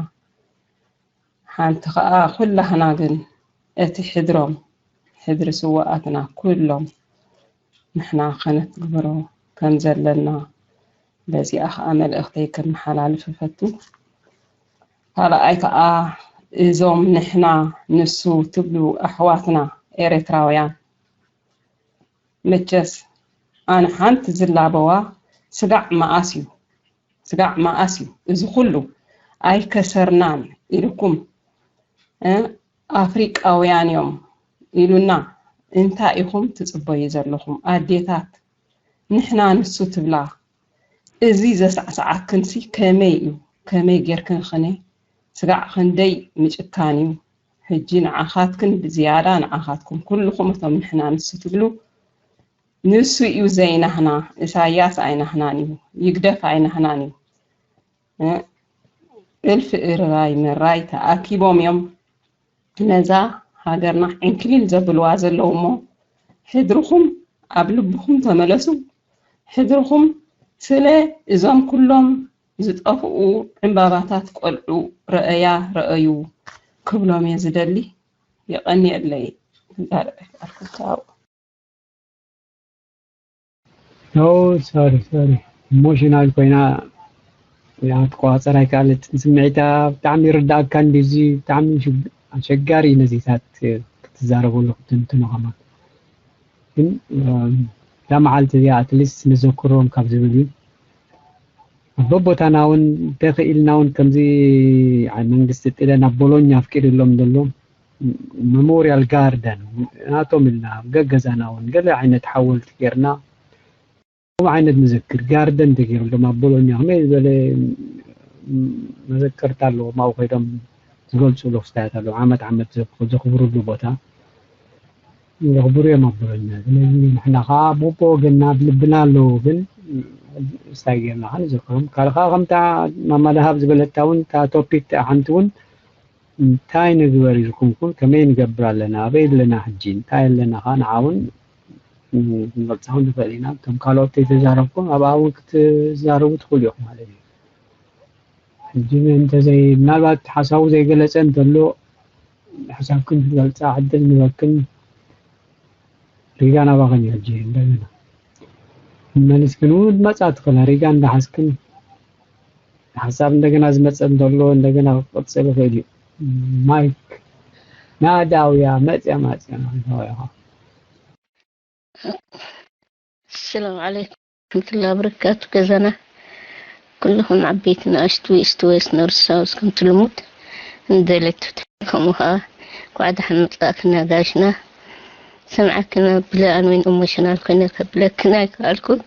ሓንቲ ኸኣ ኩላህና ግን እቲ ሕድሮም ሕድሪ ስውኣትና ኩሎም ንሕና ከነትግብሮ ከም ዘለና በዚኣ ኸኣ መልእኽተይ ከመሓላልፍ እፈቱ። ካልኣይ ከዓ እዞም ንሕና ንሱ ትብሉ ኣሕዋትና ኤርትራውያን መቸስ ኣነ ሓንቲ ዝላበዋ ስጋዕ መኣስ እዩ ስጋዕ መኣስ እዩ እዚ ኩሉ ኣይከሰርናን ኢልኩም ኣፍሪቃውያን እዮም ኢሉና እንታይ ኢኹም ትፅበዩ ዘለኹም ኣዴታት ንሕና ንሱ ትብላ እዚ ዘሳዕስዓክንሲ ከመይ እዩ ከመይ ጌርክን ኸነ ስጋዕ ክንደይ ምጭካን እዩ ሕጂ ንዓኻትክን ብዝያዳ ንዓኻትኩም ኩልኹም እቶም ንሕና ንሱ ትብሉ ንሱ እዩ ዘይናህና ኢሳያስ ኣይናህናን እዩ ይግደፍ ኣይናህናን እዩ እልፍ እርራይ ምራይ ተኣኪቦም እዮም ነዛ ሃገርና ዕንክሊል ዘብልዋ ዘለዉ እሞ ሕድርኹም ኣብ ልብኹም ተመለሱ ሕድርኹም ስለ እዞም ኩሎም ዝጠፍኡ ዕምባባታት ቆልዑ ረእያ ረእዩ ክብሎም እየ ዝደሊ የቐንየለይ ዛረበ ቻው ኖ ሶሪ ሶሪ ኢሞሽናል ኮይና ትቆፃፀር ኣይከኣለትን ስምዒታ ብጣዕሚ ይርዳእካ እንዲዚ ብጣዕሚ ኣሸጋሪ ነዚታት ክትዛረበሉ ክትንትኖ ከማ ግን እዛ መዓልቲ እዚኣ ኣትሊስት ንዘክሮም ካብ ዝብል እዩ ኣብ በቦታና እውን ተኽኢልና እውን ከምዚ መንግስቲ ጥለን ኣብ ቦሎኛ ኣፍቂድሎም ዘሎ መሞርያል ጋርደን ናቶም ኢልና ኣብ ገገዛና እውን ገለ ዓይነት ሓወልቲ ጌርና ከምኡ ዓይነት ንዘክር ጋርደን ተገይሩሎም ኣብ ቦሎኛ ከመይ ዝበለ መዘከርታ ኣለዎም ኣብኡ ከይዶም ዝገልፅሉ ክስታያት ኣለዉ ዓመት ዓመት ዘኽብሩሉ ቦታ የኽብሩ እዮም ኣብ ቦሎኛ ስለዚ ንሕና ከዓ ብወገንና ኣብ ልብና ኣለዉ ግን እንታይ ጌርና ከ ንዝክሮም? ካልእ ከዓ ከምታ ማማ ደሃብ ዝበለታ እውን፣ እታ ቶፒክ እቲኣ ሓንቲ እውን፣ እንታይ ንግበር ኢልኩም፣ ከመይ ንገብር ኣለና፣ ኣበይ ኣለና ሕጂ፣ እንታይ ኣለና ከዓ ንዓ እውን ክንገልጻ እውን ንኽእል ኢና። እቶም ካልኦት ዘይተዛረብኩም ኣብኣ እውን ክትዛረቡ ትኽእሉ ኢኹም ማለት እዩ። ሕጂ እንተዘይ፣ ምናልባት ሓሳቡ ዘይገለጸ እንተሎ፣ ሓሳብክን ክትገልጻ ዕድል ንበክን። ሪጋ ናባኽን እዩ ሕጂ። እንደገና መሊስክን እውን መጻ ትኽእላ። ሪጋ እንዳሓዝክን ሓሳብ እንደገና ዝመጸ እንተሎ እንደገና ክቕጽል ይኽእል እዩ። ማይክ ናዳውያ መጽያ፣ መጽያ ናዳውያ። ሰላም ዓለይኩም ወረሕመቱላሂ ወበረካቱ። ገዛና ኩልኹም ዓበይቲ ንኣሽቱ፣ ኢስት ዌስት ኖርዝ ሳውዝ፣ ከምቲ ልሙድ እንደለቱ፣ ከምኡ ኸዓ እንኳዕ ደሓን መጻእክና ጋሽና። ሰምዓክና ብለ ኣነ እውን ኢሞሽናል ኮይነ ከብለክን ኣይከኣልኩን።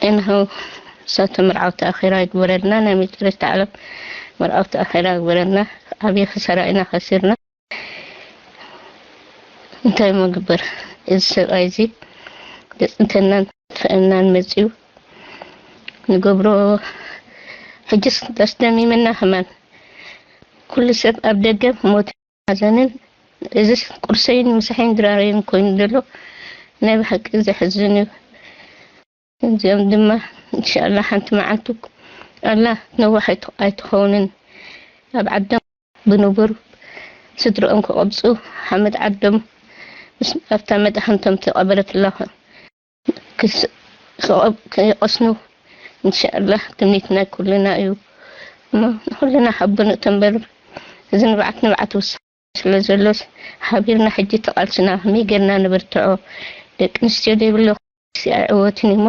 እንሆ ሳቶ መርዓውቲ ኣኼራ ይግበረልና፣ ናይ መጨረሽታ ዓለም መርዓውቲ ኣኼራ ይግበረልና። ዓብዪ ክሳራ ኢና ከሲርና። እንታይ እሞ ግበር፣ እዚ ሰብኣይ እዚ ዘፅንተናን ዘጥፈአናን መፂኡ ንገብሮ። ሕጅስ ኣስደሚመና ከማን ኩሉ ሰብ ኣብ ደገ ሞት ሓዘንን፣ እዚ ቁርሰይን ምሳሐይን ድራረይን ኮይኑ ዘሎ ናይ ብሓቂ ዘሕዝን እዩ። እዚኦም ድማ እንሻላ ሓንቲ መዓልቲ ኣላ ነዋሕ ኣይት- ኣይትኸውንን ኣብ ዓዶም ብንቡር ስድርኦም ክቐብፁ ሓመድ ዓዶም ምስ ኣብታ መጣሕንቶም ተቐበረትላ ክስ- ክቐብ- ክቐስኑ እንሻላ ትምኒት ናይ ኩልና እዩ። እሞ ንኩልና ሓቦ ንእቶ እምበር እዚ ንብዓት ንብዓት ውሳ ስለ ዘሎስ ሓቢርና ሕጂ ተቓልስና ከመይ ጌርና ንበርትዖ? ደቂ ኣንስትዮ ዘይብሎ ክሲ ኣይዕወትን እሞ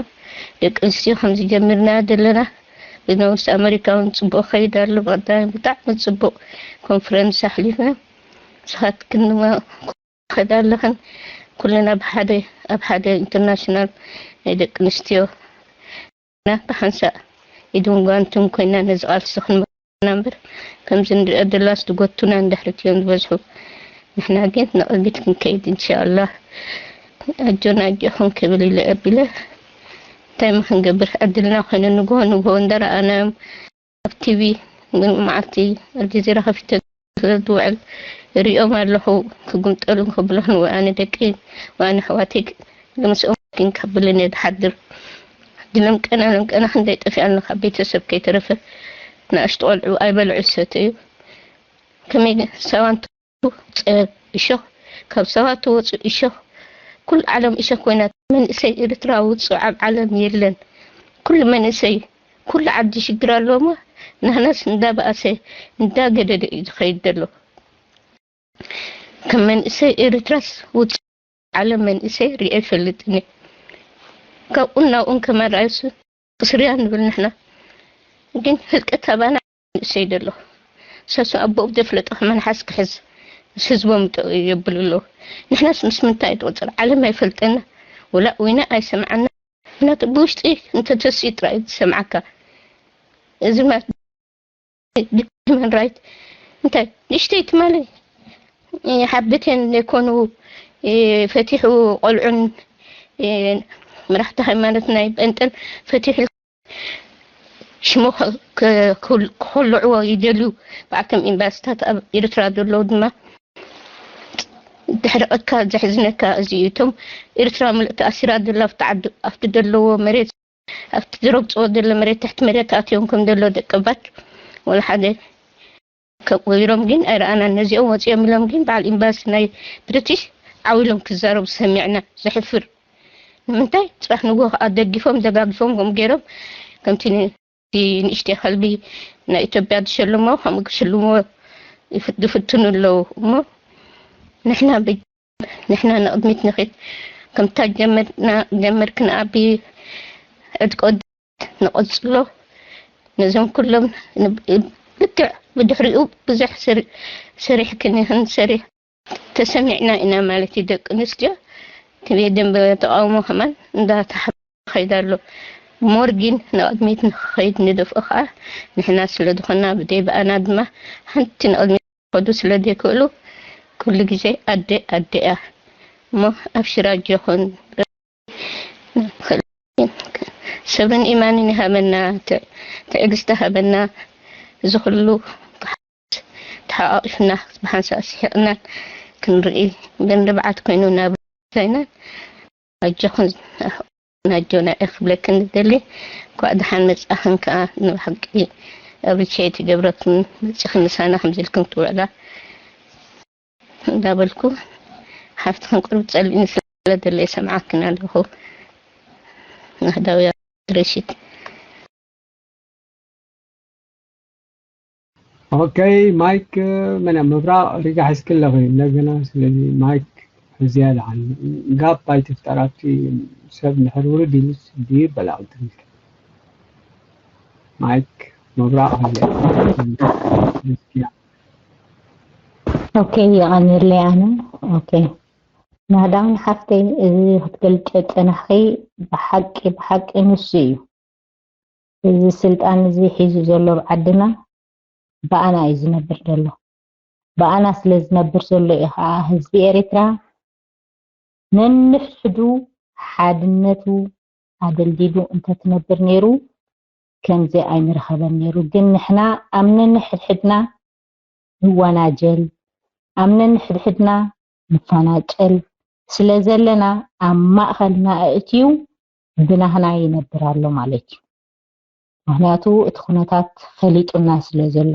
ደቂ ኣንስትዮ ከምዚ ጀሚርና ዘለና ብነውስ ኣመሪካ እውን ፅቡቅ ከይድ ኣሎ። ብቀዳሚ ብጣዕሚ ፅቡቅ ኮንፈረንስ ኣሕሊፍና ንስኻትክን ድማ ከዳ ኣለኽን ኩልና ብሓደ ኣብ ሓደ ኢንተርናሽናል ናይ ደቂ ኣንስትዮ ና ብሓንሳእ ኢድን ጓንትን ኮይና ነዚ ቃልሲ ክንመክና እምበር ከምዚ ንሪኦ ደላስ ዝጎቱና እንድሕሪት እዮም ዝበዝሑ። ንሕና ግን ንቕድሚት ክንከይድ እንሻኣላ። ኣጆና ኣጆኹም ክብል ኢለ ኣቢለ እንታይ ማ ክንገብር ዕድልና ኮይኑ ንግሆ ንግሆ እንዳረኣናዮም ኣብ ቲቪ ግን መዓልቲ ኣልጀዚራ ከፊተ ስለ ዝውዕል ሪኦም ኣለኹ ክጉምጠሉን ክብሉን ወኣነ ደቂ ወኣነ ኣሕዋተይ ግን ምስኦም ግን ከብልን እየ ዝሓድር። ሕጂ ለምቀና ለምቀና ክንደይ ጠፊኣና ካብ ቤተሰብ ከይተረፈ ንኣሽቱ ቆልዑ ኣይበልዑ ይሰተዩ። ከመይ ሳዋ እንትወፁ ፀ- እሾኽ ካብ ሳዋ ትወፁ እሾኽ ኩሉ ዓለም እሾኽ ኮይና መንእሰይ ኤርትራ ውፁ ኣብ ዓለም የለን። ኩሉ መንእሰይ ኩሉ ዓዲ ሽግር ኣለዎ እሞ ናህናስ እንዳበኣሰ እንዳገደደ እዩ ዝኸይድ ዘሎ። ከም መንእሰይ ኤርትራስ ውፅእ ዓለም መንእሰይ ሪኤ ይፈልጥን እየ። ካብኡን ናብኡን ከመራዩስ ቅስርያ ንብል ንሕና ግን ህልቀት ኣባና መንእሰይ ደሎ ሰሱ ኣቦኡ ዘፍለጦ ከመንሓስ ክሕዝ ምስ ህዝቦም ጠው የብሉ ኣለዉ። ንሕናስ ምስ ምንታይ ትቁፅር ዓለም ኣይፈልጠና ወላ ወይና ኣይሰምዓና። ምክንያቱ ብውሽጢ እንተተስኡ ጥራይ ዝሰምዓካ እዚ ማለት ሂውማን ራይት እንታይ ንእሽተይ ትማሊ ሓብቴን ዘይኮኑ ፈቲሑ ቆልዑን መራሕቲ ሃይማኖት ናይ ጴንጠን ፈቲሑ ሽሙ ክኸልዕዎ ይደልዩ። ብዓልቶም ኤምባስታት ኣብ ኤርትራ ዘለዉ ድማ ድሕሪ ቀካ ዘሕዝነካ እዚ እዩ። እቶም ኤርትራ ምልእቲ ኣሲራ ዘላ ኣብቲ ዘለዎ መሬት ኣብቲ ዝረግፅዎ ዘሎ መሬት ትሕቲ መሬት ኣትዮም ከም ዘሎ ደቀባት ወላ ሓደ ከቆይሮም ግን ኣይረኣናን። ነዚኦም ወፂኦም ኢሎም ግን በዓል ኤምባሲ ናይ ብሪቲሽ ዓው ኢሎም ክዛረቡ ሰሚዕና። ዘሕፍር ንምንታይ ፅባሕ ንግሆ ከዓ ደጊፎም ደጋጊፎም ከምኡ ገይሮም ከምቲ ንእሽተይ ከልቢ ናይ ኢትዮጵያ ዝሸልሞ ከምኡ ክሽልሞ ዝፍትኑ ኣለዉ እሞ ንሕና ንሕና ንቕድሚት ንኺድ ከምታ ጀመርና ጀመርክን ኣቢ ዕድቆ ንቐጽሎ ነዞም ኩሎም ልክዕ ብድሕሪኡ ብዙሕ ሰሪሕክን ይኽን ሰሪሕ ተሰሚዕና ኢና ማለት እዩ። ደቂ ኣንስትዮ ትቤ ደንበ ተቃውሞ ከማን እንዳተሓ ከይድ ኣሎ። ሞር ግን ንቕድሚት ንክኸይድ ንደፍኦ ከዓ ንሕና ስለ ዝኾና ብደይ ብኣና ድማ ሓንቲ ንቕድሚት ከዱ ስለ ዘይክእሉ ኩሉ ግዜ ኣደ ኣደ እያ እሞ ኣብሽራ ኣጆኹን። ክብርን ኢማንን ይሃበና፣ ት-፣ ትዕግስቲ ሃበና። እዚ ኩሉ ተሓ-፣ ተሓቋቒፍና ብሓንሳብ ስሒቕናን ክንርኢ፣ ግን ንብዓት ኮይኑ ናብ ኮይናን ኣጆኹን ኣጆና እየ ክብለክን ዝደሊ። እንኳዕ ደሓን መጻኽን ከኣ ንብሓቂ ኣብሪቸ ትገብረክን መጺኽን ምሳና ከምዚ ኢልክን ክትውዕላ እንዳበልኩ ሓፍትኽን ቁሩብ ጸሊእኒ ስለ ደለ ይሰምዓክን ኣለኹ። ናህዳውያ ረሺድ። ኦኬ ማይክ መን መብራቕ ሪጋ ሒዝኪ ኣለኺ እንደገና። ስለዚ ማይክ ሕዝያ ደሓን ጋፕ ኣይትፍጠር። ኣብቲ ሰብ እንድሕር ውርድ ኢሉስ ድዩ በላቕ ትብል። ማይክ መብራቕ ሕዝያ ሕዝያ። ኦኬ፣ የቐንየለይ ኣነ። ኦኬ፣ ናህዳውን ሓፍተይ፣ እዚ ክትገልጨ ጸናሕኺ ብሓቂ ብሓቂ ንሱ እዩ። እዚ ስልጣን እዚ ሒዙ ዘሎ ኣብ ዓድና ብኣና እዩ ዝነብር ዘሎ። ብኣና ስለ ዝነብር ዘሎ እዩ ከዓ ህዝቢ ኤርትራ ነንሕድሕዱ ሓድነቱ ኣደልዲሉ እንተትነብር ነይሩ ከምዚ ኣይምረኸበን ነይሩ። ግን ንሕና ኣብ ነንሕድሕድና ንወናጀል፣ ኣብ ነንሕድሕድና ንፈናጨል ስለ ዘለና ኣብ ማእኸልና ኣእትዩ ብናህና ይነብር ኣሎ ማለት እዩ። ምኽንያቱ እቲ ኩነታት ፈሊጡና ስለ ዘሎ።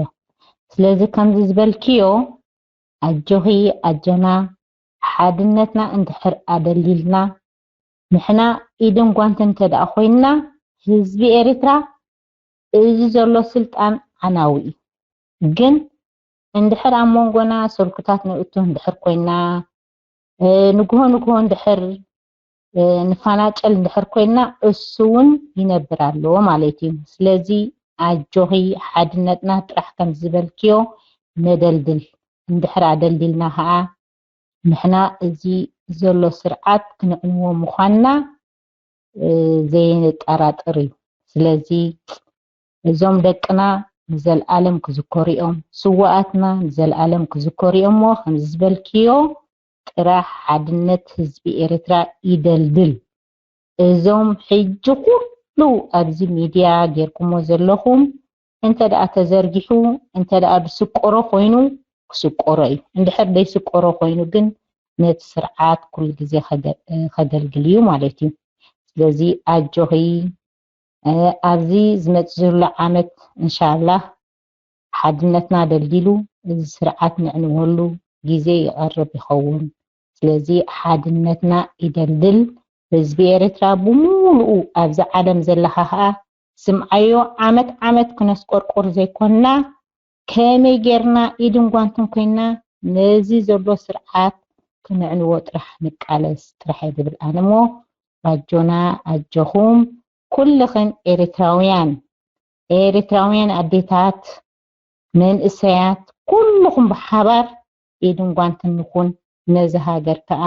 ስለዚ ከምዚ ዝበልክዮ ኣጆኺ ኣጆና ሓድነትና እንድሕር ኣደልዲልና ንሕና ኢድን ጓንትን እንተ ደኣ ኮይንና ህዝቢ ኤርትራ እዚ ዘሎ ስልጣን ዓናዊ እዩ። ግን እንድሕር ኣብ መንጎና ሰልኩታት ንእቱ እንድሕር ኮይና ንግሆ ንግሆ እንድሕር ንፋናጨል እንድሕር ኮይና እሱ እውን ይነብር ኣለዎ ማለት እዩ። ስለዚ ኣጆኺ ሓድነትና ጥራሕ ከም ዝበልክዮ ነደልድል። እንድሕር ኣደልዲልና ከዓ ንሕና እዚ ዘሎ ስርዓት ክንዕንዎ ምዃንና ዘየጠራጥር እዩ። ስለዚ እዞም ደቅና ንዘልኣለም ክዝከሩ እዮም፣ ስውኣትና ንዘልኣለም ክዝከሩ እዮም። እሞ ከምዚ ዝበልክዮ ጥራሕ ሓድነት ህዝቢ ኤርትራ ይደልድል። እዞም ሕጂ ኩሉ ኣብዚ ሚድያ ጌርኩሞ ዘለኹም እንተ ደኣ ተዘርጊሑ እንተ ደኣ ዝስቆሮ ኮይኑ ክስቆሮ እዩ። እንድሕር ዘይስቆሮ ኮይኑ ግን ነቲ ስርዓት ኩሉ ግዜ ከገልግል እዩ ማለት እዩ። ስለዚ ኣጆኺ ኣብዚ ዝመጽእ ዘሎ ዓመት እንሻላህ ሓድነትና ደልዲሉ እዚ ስርዓት ነዕንወሉ ግዜ ይቐርብ ይኸውን። ስለዚ ሓድነትና ይደልድል። ህዝቢ ኤርትራ ብምሉኡ ኣብዚ ዓለም ዘለኻ ኸኣ ስምዓዮ ዓመት ዓመት ክነስቆርቆር ዘይኮንና ከመይ ጌርና ኢድን ጓንትን ኮይንና ነዚ ዘሎ ስርዓት ክነዕንዎ ጥራሕ ንቃለስ ጥራሕ እየ ዝብል ኣነ እሞ ኣጆና ኣጆኹም ኩልኽን ኤርትራውያን ኤርትራውያን ኣዴታት መንእሰያት ኩልኹም ብሓባር ኢድን ጓንትን ንኹን ነዚ ሃገር ከኣ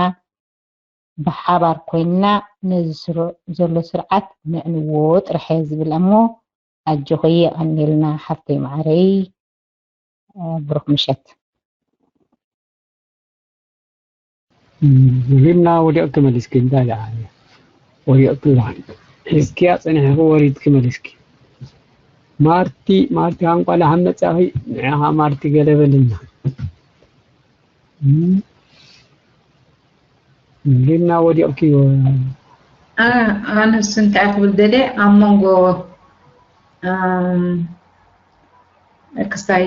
ብሓባር ኮይንና ነዚ ስሩዕ ዘሎ ስርዓት ንዕንዎ ጥራሕ እየ ዝብል እሞ ኣጆኺ የቐንየልና ሓፍተይ መዓረይ ብሩኽ ምሸት። ሪምና ወዲቕኪ መሊስኪ እንታይ ደኣ ወዲቕኪ ኣለኺ ሒዝኪያ ጸኒሕኺ ወሪድኪ መሊስኪ ማርቲ ማርቲ እንቋዕ ደሓን መጻኺ ንዕኻ ማርቲ ገለ በልና ሪምና ወዲቕኪ ኣነስ እንታይ ክብል ደልየ ኣብ መንጎ ክስታይ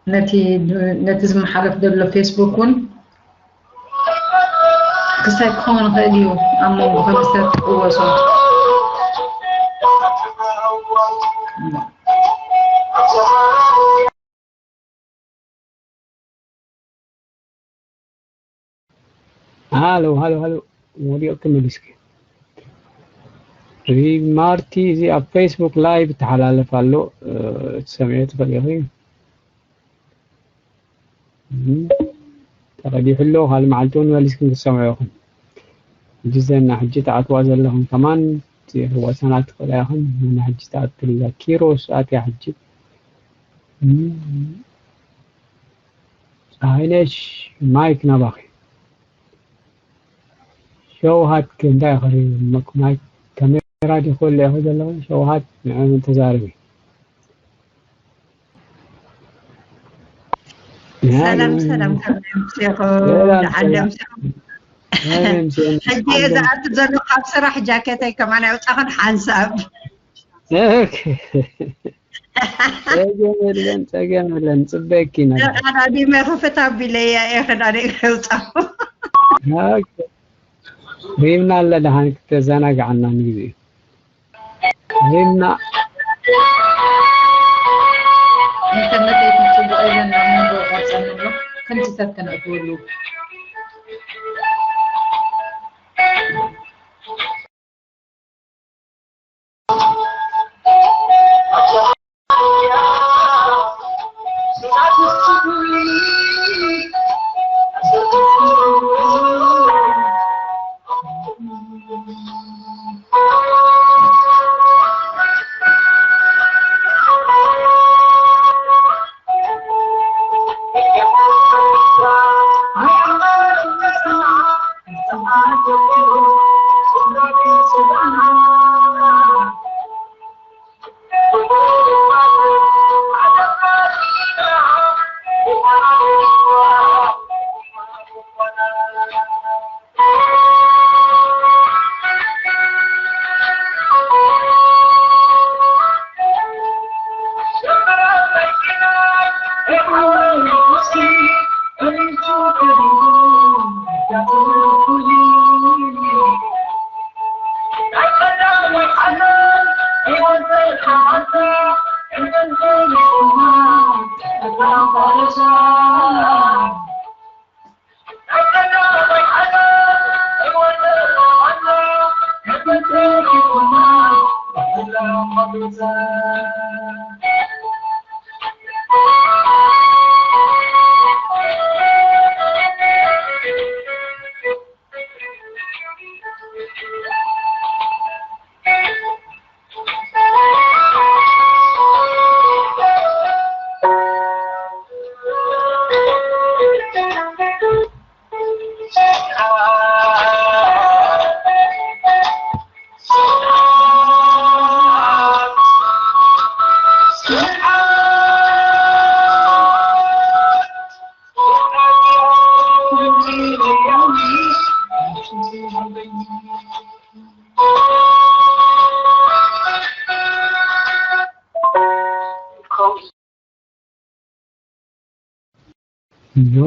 ነቲ ነቲ ዝመሓለፍ ዘሎ ፌስቡክ እውን ክስታይ ክኸውን ይኽእል እዩ ኣብ መንጎ ከምዝተትቅወሶ ሃሎ ሃሎ ሃሎ ወዲቕኪ መሊስኪ ሪማርቲ እዚ ኣብ ፌስቡክ ላይቭ ይተሓላለፍ ኣሎ ትሰምዕዮ ትኽእል ኢኺ ተቐዲሑ ኣሎ ካልእ መዓልቲ እውን መሊስኩም ክትሰምዑ ኢኹም ሕጂ ዘና ሕጂ ትኣትዋ ዘለኹም ከማን ወሰናት ትኽእላ ኢኹም ዘና ሕጂ ትኣትላ ኪሮስ ኣትያ ሕጂ ፀሃይነሽ ማይክ ናባኺ ሸውሃት እንታይ ኸሪ ማይክ ከመይ ራዲዮ ክወልዕ ኢኹ ዘለኹ ሸውሃት ንዕም ተዛረቢ። ሰላም ሰላም፣ ከመይ ኣምሲኹም? ሰላም፣ ደሓን ሰላም። ኣምሲኹም? ኣነ ኣምሲኹም። ሕጂ እየ ዝኣቱ ዘለኹ ካብ ስራሕ፣ ጃኬተይ ከማን ኣውጻኹን ሓንሳብ። ኦኬ። ጸገም የለን፣ ጸገም የለን። ጽበየኪ ኢና። ተቐዳዲመ ክፍት ኣቢለያ እየ ክዳነይ ከውጻኹ። ኦኬ። ሪምና ኣለ ደሓን ክተዘናግዓና ንግዜ እዩ። ሪምና። ኢንተርነት ኣይትንጽብቆ ኢለን ኣብ መንጎ ቆርጸን ኣሎ። ከምዚታት ከነእትወሉ።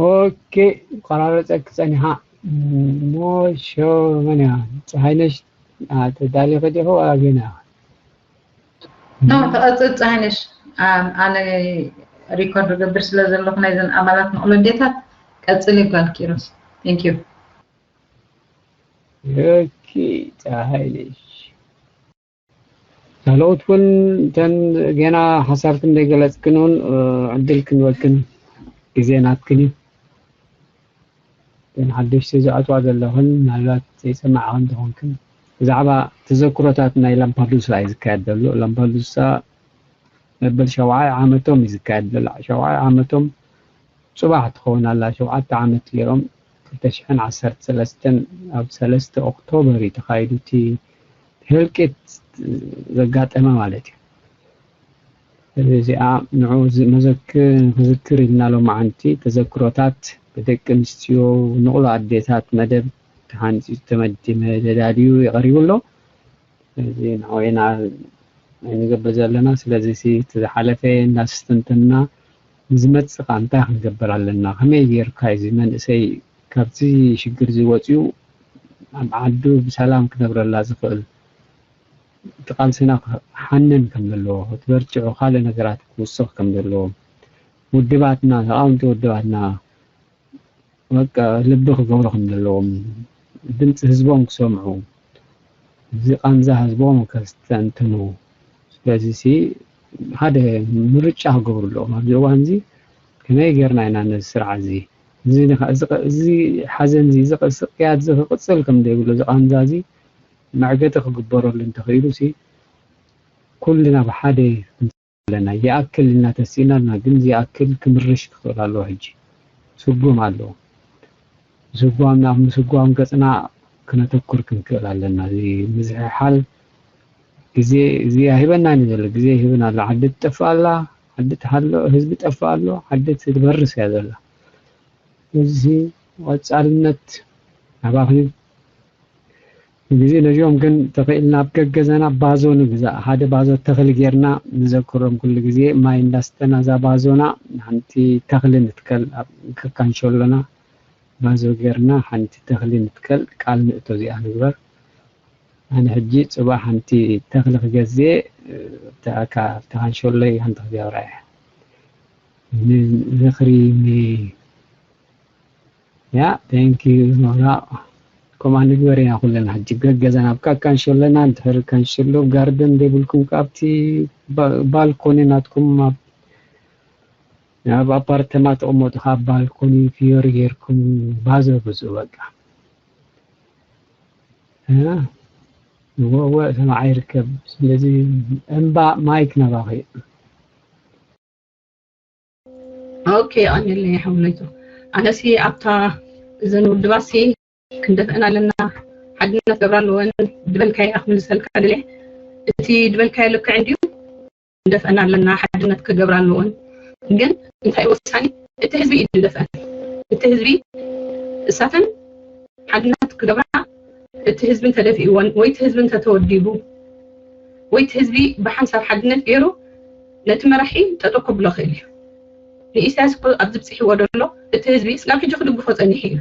ኦኬ፣ ቆራረፀኪ ፀኒሓ። ሞሾ መን እያ? ፀሃይነሽ፣ አ፣ ተዳሊኺ ዲኺ ዋላ ገና? ኖ፣ ተቐፅል ፀሃይነሽ። ኣም፣ ኣነ ሪኮርድ ገብር ስለ ዘለኹ ናይዘን ኣባላት ንቕሎ ኣዴታት ቀፅሊ ጓል ኪሮስ። Thank you። ኦኬ፣ ፀሃይነሽ። ካልኦት እውን እተን ገና ሓሳብክን ዘይገለፅክን እውን፣ እ፣ ዕድል ክንበክን ግዜ ናትክን እዩ። እተን ሓደሽቲ ዝኣትዋ ዘለኽን ምናልባት ዘይሰማዕኽን እንተኾንክን ብዛዕባ ተዘክሮታት ናይ ላምፓዱሳ እዩ ዝካየድ ዘሎ። ላምፓዱሳ መበል ሸውዓይ ዓመቶም እዩ ዝካየድ ዘሎ። ሸውዓይ ዓመቶም ጽባሕ ትኸውን ኣላ። ሸውዓተ ዓመት ገይሮም ክልተ ሽሕን ዓሰርተ ሰለስተን ኣብ ሰለስተ ኦክቶበር እዩ ተኻይዱ እቲ ህልቂት ዘጋጠመ ማለት እዩ። ስለዚ እዚኣ ንዑ ዝ-፣ መዘክ-፣ ክዝክር ኢልና ሎማዓንቲ ተዘክሮታት ብደቂ ኣንስትዮ ንቑሎ ኣዴታት መደብ ተሃኒፁ ዝተመድ-፣ ተዳልዩ ቀሪቡ ኣሎ። ስለዚ ንዑ ኢና ንገብር ዘለና። ስለዚ እቲ ዝሓለፈ እንዳስተንተንና ንዝመጽእ ከኣ እንታይ ክንገብር ኣለና? ከመይ ጌርካ እዚ መንእሰይ ካብዚ ሽግር እዚ ወጺኡ ኣብ ዓዱ ብሰላም ክነብረላ ዝኽእል? እቲ ቃልስና ክሓንን ከም ዘለዎ፣ እቲ በርቲዑ ካልእ ነገራት ክውስኽ ከም ዘለዎ፣ ውድባትና፣ ተቓወምቲ ውድባትና በቃ ልቢ ክገብሩ ከም ዘለዎም፣ ድምፂ ህዝቦም ክሰምዑ፣ እዚ ቃንዛ ህዝቦም ከስተንትኑ። ስለዚ ሲ ሓደ ምርጫ ክገብሩ ኣለዎም። ኣብዚ እዋን እዚ ከመይ ጌርና ኢና ነዚ ስርዓት እዚ፣ እዚ ንኸ-፣ እዚ ቐ-፣ እዚ ሓዘን እዚ፣ እዚ ቐ-፣ ስቅያት እዚ ክቕጽል ከም ዘይብሉ፣ እዚ ቃንዛ እዚ መዕገቲ ክግበረሉ እንተኽኢሉ ሲ ኩልና ብሓደ ኣለና። ይኣክል ኢልና ተሲእና ኣለና፣ ግን ዝይኣክል ክምርሽ ክኽእል ኣለዎ። ሕጂ ስጉም ኣለዎ። ስጓምና፣ ኣብ ምስጓም ገጽና ክነተኩር ክንክእል ኣለና። እዚ ምዝሕሓል ግዜ ግዜ ኣይበናን እዩ ዘሎ። ግዜ ይህብን ኣሎ። ዓዲ ትጠፍእ ኣላ፣ ዓዲ ትሃሎ፣ ህዝቢ ጠፍእ ኣሎ፣ ዓዲ ትበርስ እያ ዘላ። እዚ ቀጻልነት ናባኺ ግዜ ነዚኦም ግን ተኽኢልና ኣብ ገገዛና ባዞ ንግዛእ። ሓደ ባዞ ተኽሊ ጌርና ንዘክሮም ኩሉ ግዜ ማይ እንዳስተና እዛ ባዞና ሓንቲ ተኽሊ ንትከል ኣብ ከካንሸሎና ባዞ ጌርና ሓንቲ ተኽሊ ንትከል ቃል ንእቶ እዚኣ ንግበር። ኣነ ሕጂ ጽባሕ ሓንቲ ተኽሊ ክገዝእ ተኣካ ተኻንሸሎይ ሓንቲ ክገብራ እየ። ንዝኽሪ ኒ ያ thank you ኖራ። ከምኣ ንግበር ኢና ኩለና ሕጂ ገገዛና ኣብ ካካንሸሎና እንድሕር ካንሸሎ ጋርደን ዘይብልኩም ካብቲ ባልኮኒ ናትኩም ኣብ ኣፓርተማ ተቐመጡ ካብ ባልኮኒ ፍዮሪ ጌርኩም ባዘ ብዙ በቃ እወ ሰማዓ ይርከብ። ስለዚ እምባ ማይክ ናባኺ። ኦኬ ኣንየለይ ሓውለይቶ ኣነሲ ኣብታ እዘን ውድባት ሲ ክንደፍአን ኣለና ሓድነት ገብራ ኣለወን ድበልካያ ክምልሰልካ ደለ እቲ ድበልካያ ልክዕ እንዲዩ እንደፍአን ኣለና ሓድነት ክገብራ ኣለወን ግን እንታይ ወሳኒ እቲ ህዝቢ እዩ ዝደፍአን እቲ ህዝቢ እሳተን ሓድነት ክገብራ እቲ ህዝቢ እንተደፊእወን ወይ እቲ ህዝቢ እንተተወዲቡ ወይ እቲ ህዝቢ ብሓንሳብ ሓድነት ገይሩ ነቲ መራሒ ጠጠው ከብሎ ክእል እዩ ንኢሳያስ እኮ ኣብዚ ብፅሒዎ ደሎ እቲ ህዝቢ ስጋብ ሕጂ ክድግፎ ፀኒሑ እዩ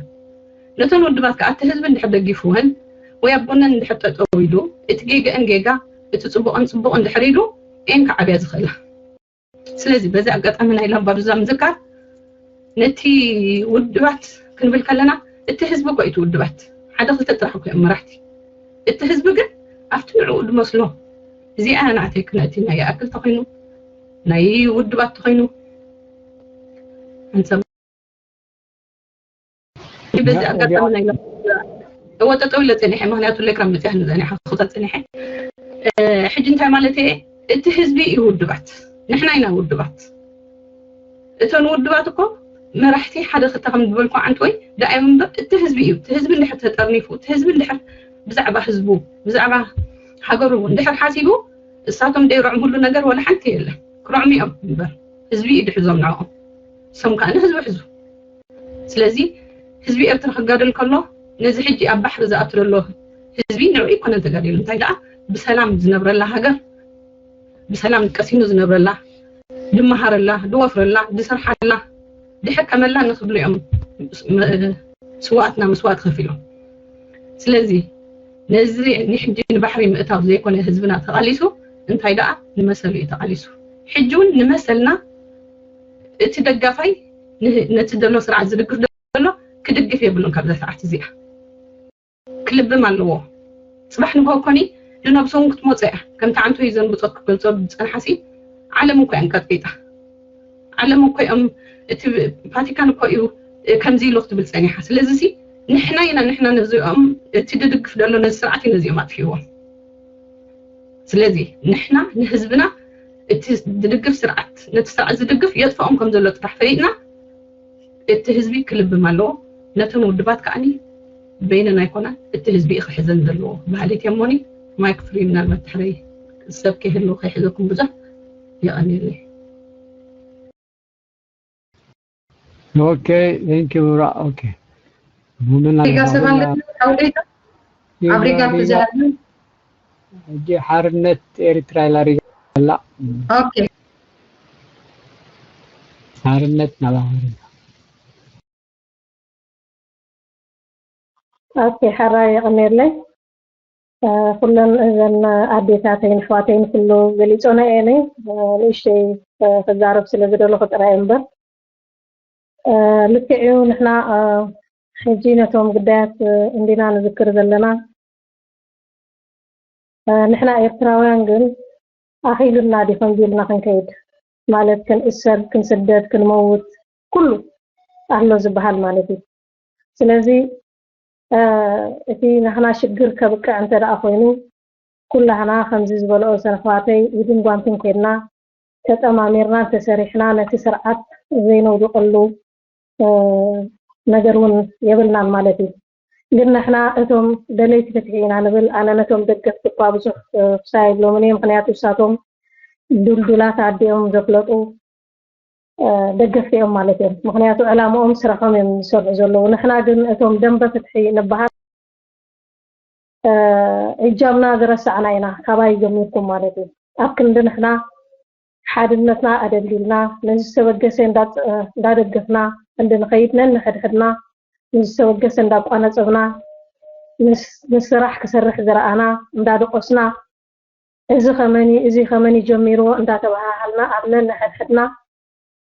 ነተን ውድባት ከዓ እቲ ህዝቢ እንድሕር ደጊፍወን ወይ ኣብ ጎነን እንድሕር ጠጠው ኢሉ እቲ ጌገአን ጌጋ እቲ ፅቡቀን ፅቡቅ እንድሕር ኢሉ እየን ክዓብያ ዝኽእላ ስለዚ በዚ ኣጋጣሚ ናይ ላምባዱዛ ምዝካር ነቲ ውድባት ክንብል ከለና እቲ ህዝቢ እኮ እዩ ውድባት ሓደ ክልተ ጥራሕ እኮ እዮም መራሕቲ እቲ ህዝቢ ግን ኣብቲ ንዕኡ ዝመስሎ እዚኣ ናዕተይ ክነእቲ ናይ ይኣክል ተኮይኑ ናይ ውድባት ተኮይኑ ሓንሳብ በዚ ኣጋጣሚ ናይ እወ ጠጠው ኢለ ፀኒሐ ምክንያቱ ሌክራ መፅያ ንፀኒሐ ክታ ፀኒሐ ሕጂ እንታይ ማለት እየ እቲ ህዝቢ እዩ ውድባት ንሕና ኢና ውድባት እተን ውድባት እኮ መራሕቲ ሓደ ክልተ ከም ዝበልኩ ዓንቲ ወይ ዳእዮም እምበር እቲ ህዝቢ እዩ እቲ ህዝቢ እንድሕር ተጠርኒፉ እቲ ህዝቢ እንድሕር ብዛዕባ ህዝቡ ብዛዕባ ሃገሩ እንድሕር ሓሲቡ እሳቶም ደይርዖም ሁሉ ነገር ወላ ሓንቲ የለን ክርዖም እዮም እምበር ህዝቢ እዩ ድሕዞም ንዕኦም እሶም ከዓ ንህዝቢ ሕዙ ስለዚ ህዝቢ ኤርትራ ክጋደል ከሎ ነዚ ሕጂ ኣብ ባሕሪ ዝኣቱ ዘሎ ህዝቢ ንዕኡ ይኮነን ተጋዲሉ እንታይ ደኣ ብሰላም ዝነብረላ ሃገር ብሰላም ቀሲኑ ዝነብረላ ድመሃረላ ድወፍረላ ድሰርሓላ ድሕከመላ ንክብሉ እዮም ስዋኣትና መስዋእት ከፊሎም ስለዚ ነዚ ንሕጂ ንባሕሪ ምእታው ዘይኮነ ህዝብና ተቃሊሱ እንታይ ደኣ ንመሰሉ እዩ ተቃሊሱ ሕጂ እውን ንመሰልና እቲ ደጋፋይ ነቲ ዘሎ ስርዓት ዝድግፍ ዘሎ ክድግፍ የብሉን ካብዛ ሰዓት እዚኣ ክልብም ኣለዎ ፅባሕ ንግሆ ኮኒ ንነብሱ እውን ክትመፆ እያ ከምቲ ዓንቱ እዩ ዘንብፆት ክገልፆ ዝፀንሓሲ ዓለም እኮ እያን ቀጥቂጣ ዓለም እኮ እዮም እቲ ቫቲካን እኮ እዩ ከምዚ ኢሉ ክትብል ፀኒሓ ስለዚ ሲ ንሕና ኢና ንሕና ነዚኦም እቲ ድድግፍ ዘሎ ነዚ ስርዓት እዩ ነዚኦም ኣጥፊዎም ስለዚ ንሕና ንህዝብና እቲ ድድግፍ ስርዓት ነቲ ስርዓት ዝድግፍ የጥፍኦም ከም ዘሎ ጥራሕ ፈሊጥና እቲ ህዝቢ ክልብም ኣለዎ ነቶም ውድባት ከዓኒ በይነን ኣይኮና እቲ ህዝቢ እዩ ክሕዘን ዘለዎ ባህሊት እየ እሞኒ ማይክ ፍሪ ምናልባት ድሕረይ ሰብ ከይህልው ከይሕዘኩም ብዙሕ የቐንየለይ Okay, thank you, Ra. Okay. Muna Riga se van a abrir. ሕጂ ሓርነት ኤርትራ ኢላ ሪጋ ኣላ Okay. ሓርነት ናባሪ Okay, ሓራ የቐኔለይ ኩለን እዘን ኣዴታተይን ኣሕዋተይን ኩሉ ገሊፆና እየን ንእሽተይ ክዛረብ ስለ ዝደለኹ ጥራይ እምበር ልክዕ እዩ ንሕና ሕጂ ነቶም ግዳያት እንዲና ንዝክር ዘለና ንሕና ኤርትራውያን ግን ኣኺሉና ድዩ ከምዚ ኢልና ክንከይድ ማለት ክንእሰር ክንስደድ ክንመውት ኩሉ ኣሎ ዝበሃል ማለት እዩ ስለዚ እቲ ናህና ሽግር ከብቅዕ እንተ ደኣ ኮይኑ ኩላህና ከምዚ ዝበልኦ ሰነሕዋተይ ኢድን ጓንትን ኮይንና ተጠማሚርና እንተሰሪሕና ነቲ ስርዓት ዘይነውድቀሉ ነገር እውን የብልናን ማለት እዩ። ግን ንሕና እቶም ደለይቲ ፍትሒ ኢና ንብል። ኣነ ነቶም ደገፍቲ እኳ ብዙሕ ክሳይ ይብሎምን እየ፣ ምክንያቱ እሳቶም ድልዱላት ኣዲኦም ዘፍለጡ ደገፍቲ እዮም ማለት እዮም። ምክንያቱ ዕላምኦም ስራሖም እዮም ዝሰርሑ ዘለዉ። ንሕና ግን እቶም ደንበ ፍትሒ ንበሃል እጃምና ዝረሳዕና ኢና፣ ካባይ ጀሚርኩም ማለት እዩ። ኣብ ክንዲ ንሕና ሓድነትና ኣደልዲልና ነዚ ዝተበገሰ እንዳደገፍና እንድንኸይድ ነንሕድሕድና ንዝተበገሰ እንዳቋነፀብና ንስራሕ ክሰርሕ ዝረኣና እንዳደቆስና እዚ ከመን እዚ ከመን ጀሚርዎ እንዳተባሃሃልና ኣብ ነንሕድሕድና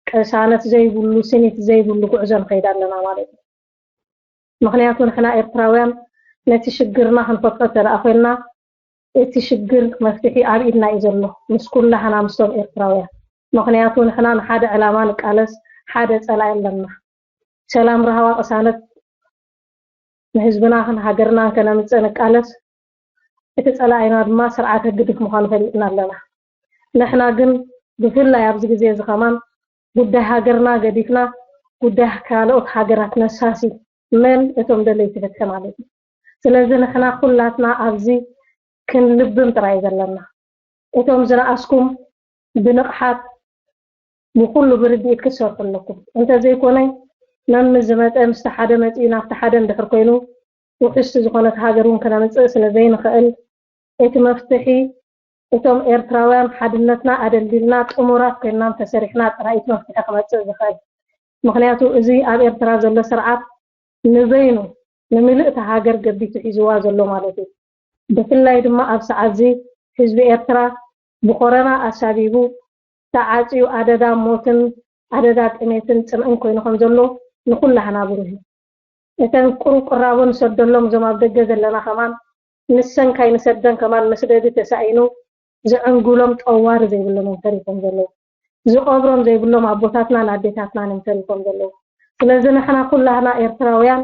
ቅሳነት ዘይብሉ ስኒት ዘይብሉ ጉዕዞ ንኸይድ ኣለና ማለት እዩ። ምክንያቱ ንሕና ኤርትራውያን ነቲ ሽግርና ክንፈትሖ ተደኣ ኮይንና እቲ ሽግር መፍትሒ ኣብ ኢድና እዩ ዘሎ ምስ ኩላህና ምስቶም ኤርትራውያን። ምክንያቱ ንሕና ንሓደ ዕላማ ንቃለስ፣ ሓደ ጸላኢ ኣለና። ሰላም፣ ራህዋ፣ ቅሳነት ንህዝብናን ሃገርናን ከነምጽእ ንቃለስ። እቲ ጸላኢና ድማ ስርዓት ህግድፍ ምዃኑ ፈሊጥና ኣለና። ንሕና ግን ብፍላይ ኣብዚ ግዜ እዚ ከማን ጉዳይ ሃገርና ገዲፍና ጉዳይ ካልኦት ሃገራት ነሳሲ መን እቶም ደለይቲ ፍትሒ ማለት እዩ። ስለዚ ንሕና ኩላትና ኣብዚ ክንልብም ጥራይ ዘለና እቶም ዝነኣስኩም ብንቕሓት ብኩሉ ብርድኢት ክትሰርሑ ኣለኩም። እንተዘይኮነ መምስ ዝመፀ ምስቲ ሓደ መፂኡ ናብቲ ሓደ እንድሕር ኮይኑ ውሕስቲ ዝኾነት ሃገር እውን ክነምፅእ ስለ ዘይንኽእል እቲ መፍትሒ እቶም ኤርትራውያን ሓድነትና ኣደልዲልና ጥሙራት ኮይንና እንተሰሪሕና ጥራይ እቲ መፍትሒ ክመፅእ ዝኽእል። ምክንያቱ እዚ ኣብ ኤርትራ ዘሎ ስርዓት ንበይኑ ንምልእቲ ሃገር ገቢቱ ሒዝዋ ዘሎ ማለት እዩ። ብፍላይ ድማ ኣብ ሰዓት እዚ ህዝቢ ኤርትራ ብኮረና ኣሳቢቡ ተዓጽዩ ኣደዳ ሞትን ኣደዳ ጥሜትን ጽምእን ኮይኑ ከም ዘሎ ንኩላህና ብሩህ እዩ። እተን ቁሩብ ቅራቦ ንሰደሎም እዞም ኣብ ደገ ዘለና ከማን ንሰን ካይንሰደን ከማን መስደዲ ተሳኢኑ ዝዕንጉሎም ጠዋሪ ዘይብሎም እዮም ተሪፎም ዘለዉ። ዝቐብሮም ዘይብሎም ኣቦታትናን ኣዴታትናን እዮም ተሪፎም ዘለዉ። ስለዚ ንሕና ኩላህና ኤርትራውያን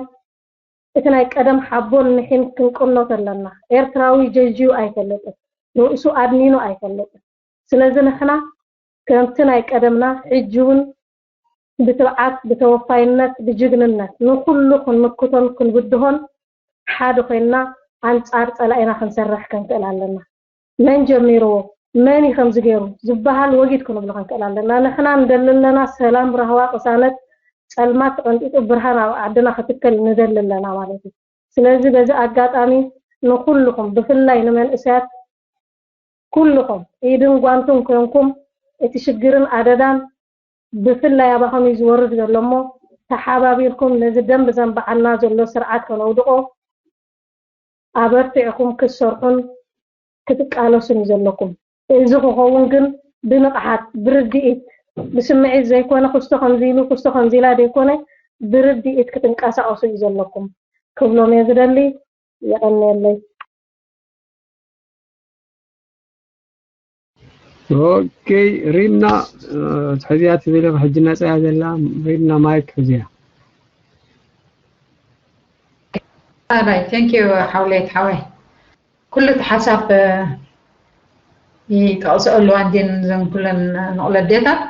እቲ ናይ ቀደም ሓቦን ንሒን ክንቅኖ ተለና ኤርትራዊ ጀጅዩ ኣይፈልጥን፣ ርእሱ ኣድኒኑ ኣይፈልጥን። ስለዚ ንሕና ከምቲ ናይ ቀደምና ሕጂ እውን ብትብዓት፣ ብተወፋይነት፣ ብጅግንነት ንኹሉ ክንምክቶን ክንብድሆን ሓደ ኮይንና ኣንጻር ጸላኢና ክንሰርሕ ክንክእል ኣለና። መን ጀሚርዎ፣ መን እዩ ከምዚ ገይሩ ዝበሃል ወጊድ ክንብሎ ክንክእል ኣለና። ንሕና ንደሊ ኣለና ሰላም፣ ራህዋ፣ ቅሳነት፣ ጸልማት ተቐንጢጡ ብርሃን ኣብ ዓድና ክትከል ንደሊ ኣለና ማለት እዩ። ስለዚ በዚ ኣጋጣሚ ንኹልኹም ብፍላይ ንመንእሰያት ኩልኹም ኢድን ጓንትን ኮንኩም እቲ ሽግርን ኣደዳን ብፍላይ ኣባኹም እዩ ዝወርድ ዘሎ እሞ ተሓባቢርኩም ነዚ ደም ብዘንበዓልና ዘሎ ስርዓት ከነውድቆ ኣበርቲዕኩም ክትሰርሑን ክትቃለሱን እዩ ዘለኩም። እዚ ክኸውን ግን ብንቕሓት፣ ብርድኢት፣ ብስምዒት ዘይኮነ ክስቶ ከምዚ ኢሉ ክስቶ ከምዚ ኢላ ዘይኮነ ብርድኢት ክትንቀሳቐሱ እዩ ዘለኩም ክብሎም እየ ዝደሊ። የቐንየለይ። ኦኬ ሪና ሕዝያ ትብል ሕጂ ነፃ እያ ዘላ። ሪና ማይክ ሕዝያ። ባይ thank you ሓውለይት ሓወይ ኩሉ እቲ ሓሳብ ይጠቕሰኦ ኣለዋ እንዲን ዘን ኩለን ንቕለ ኣዴታት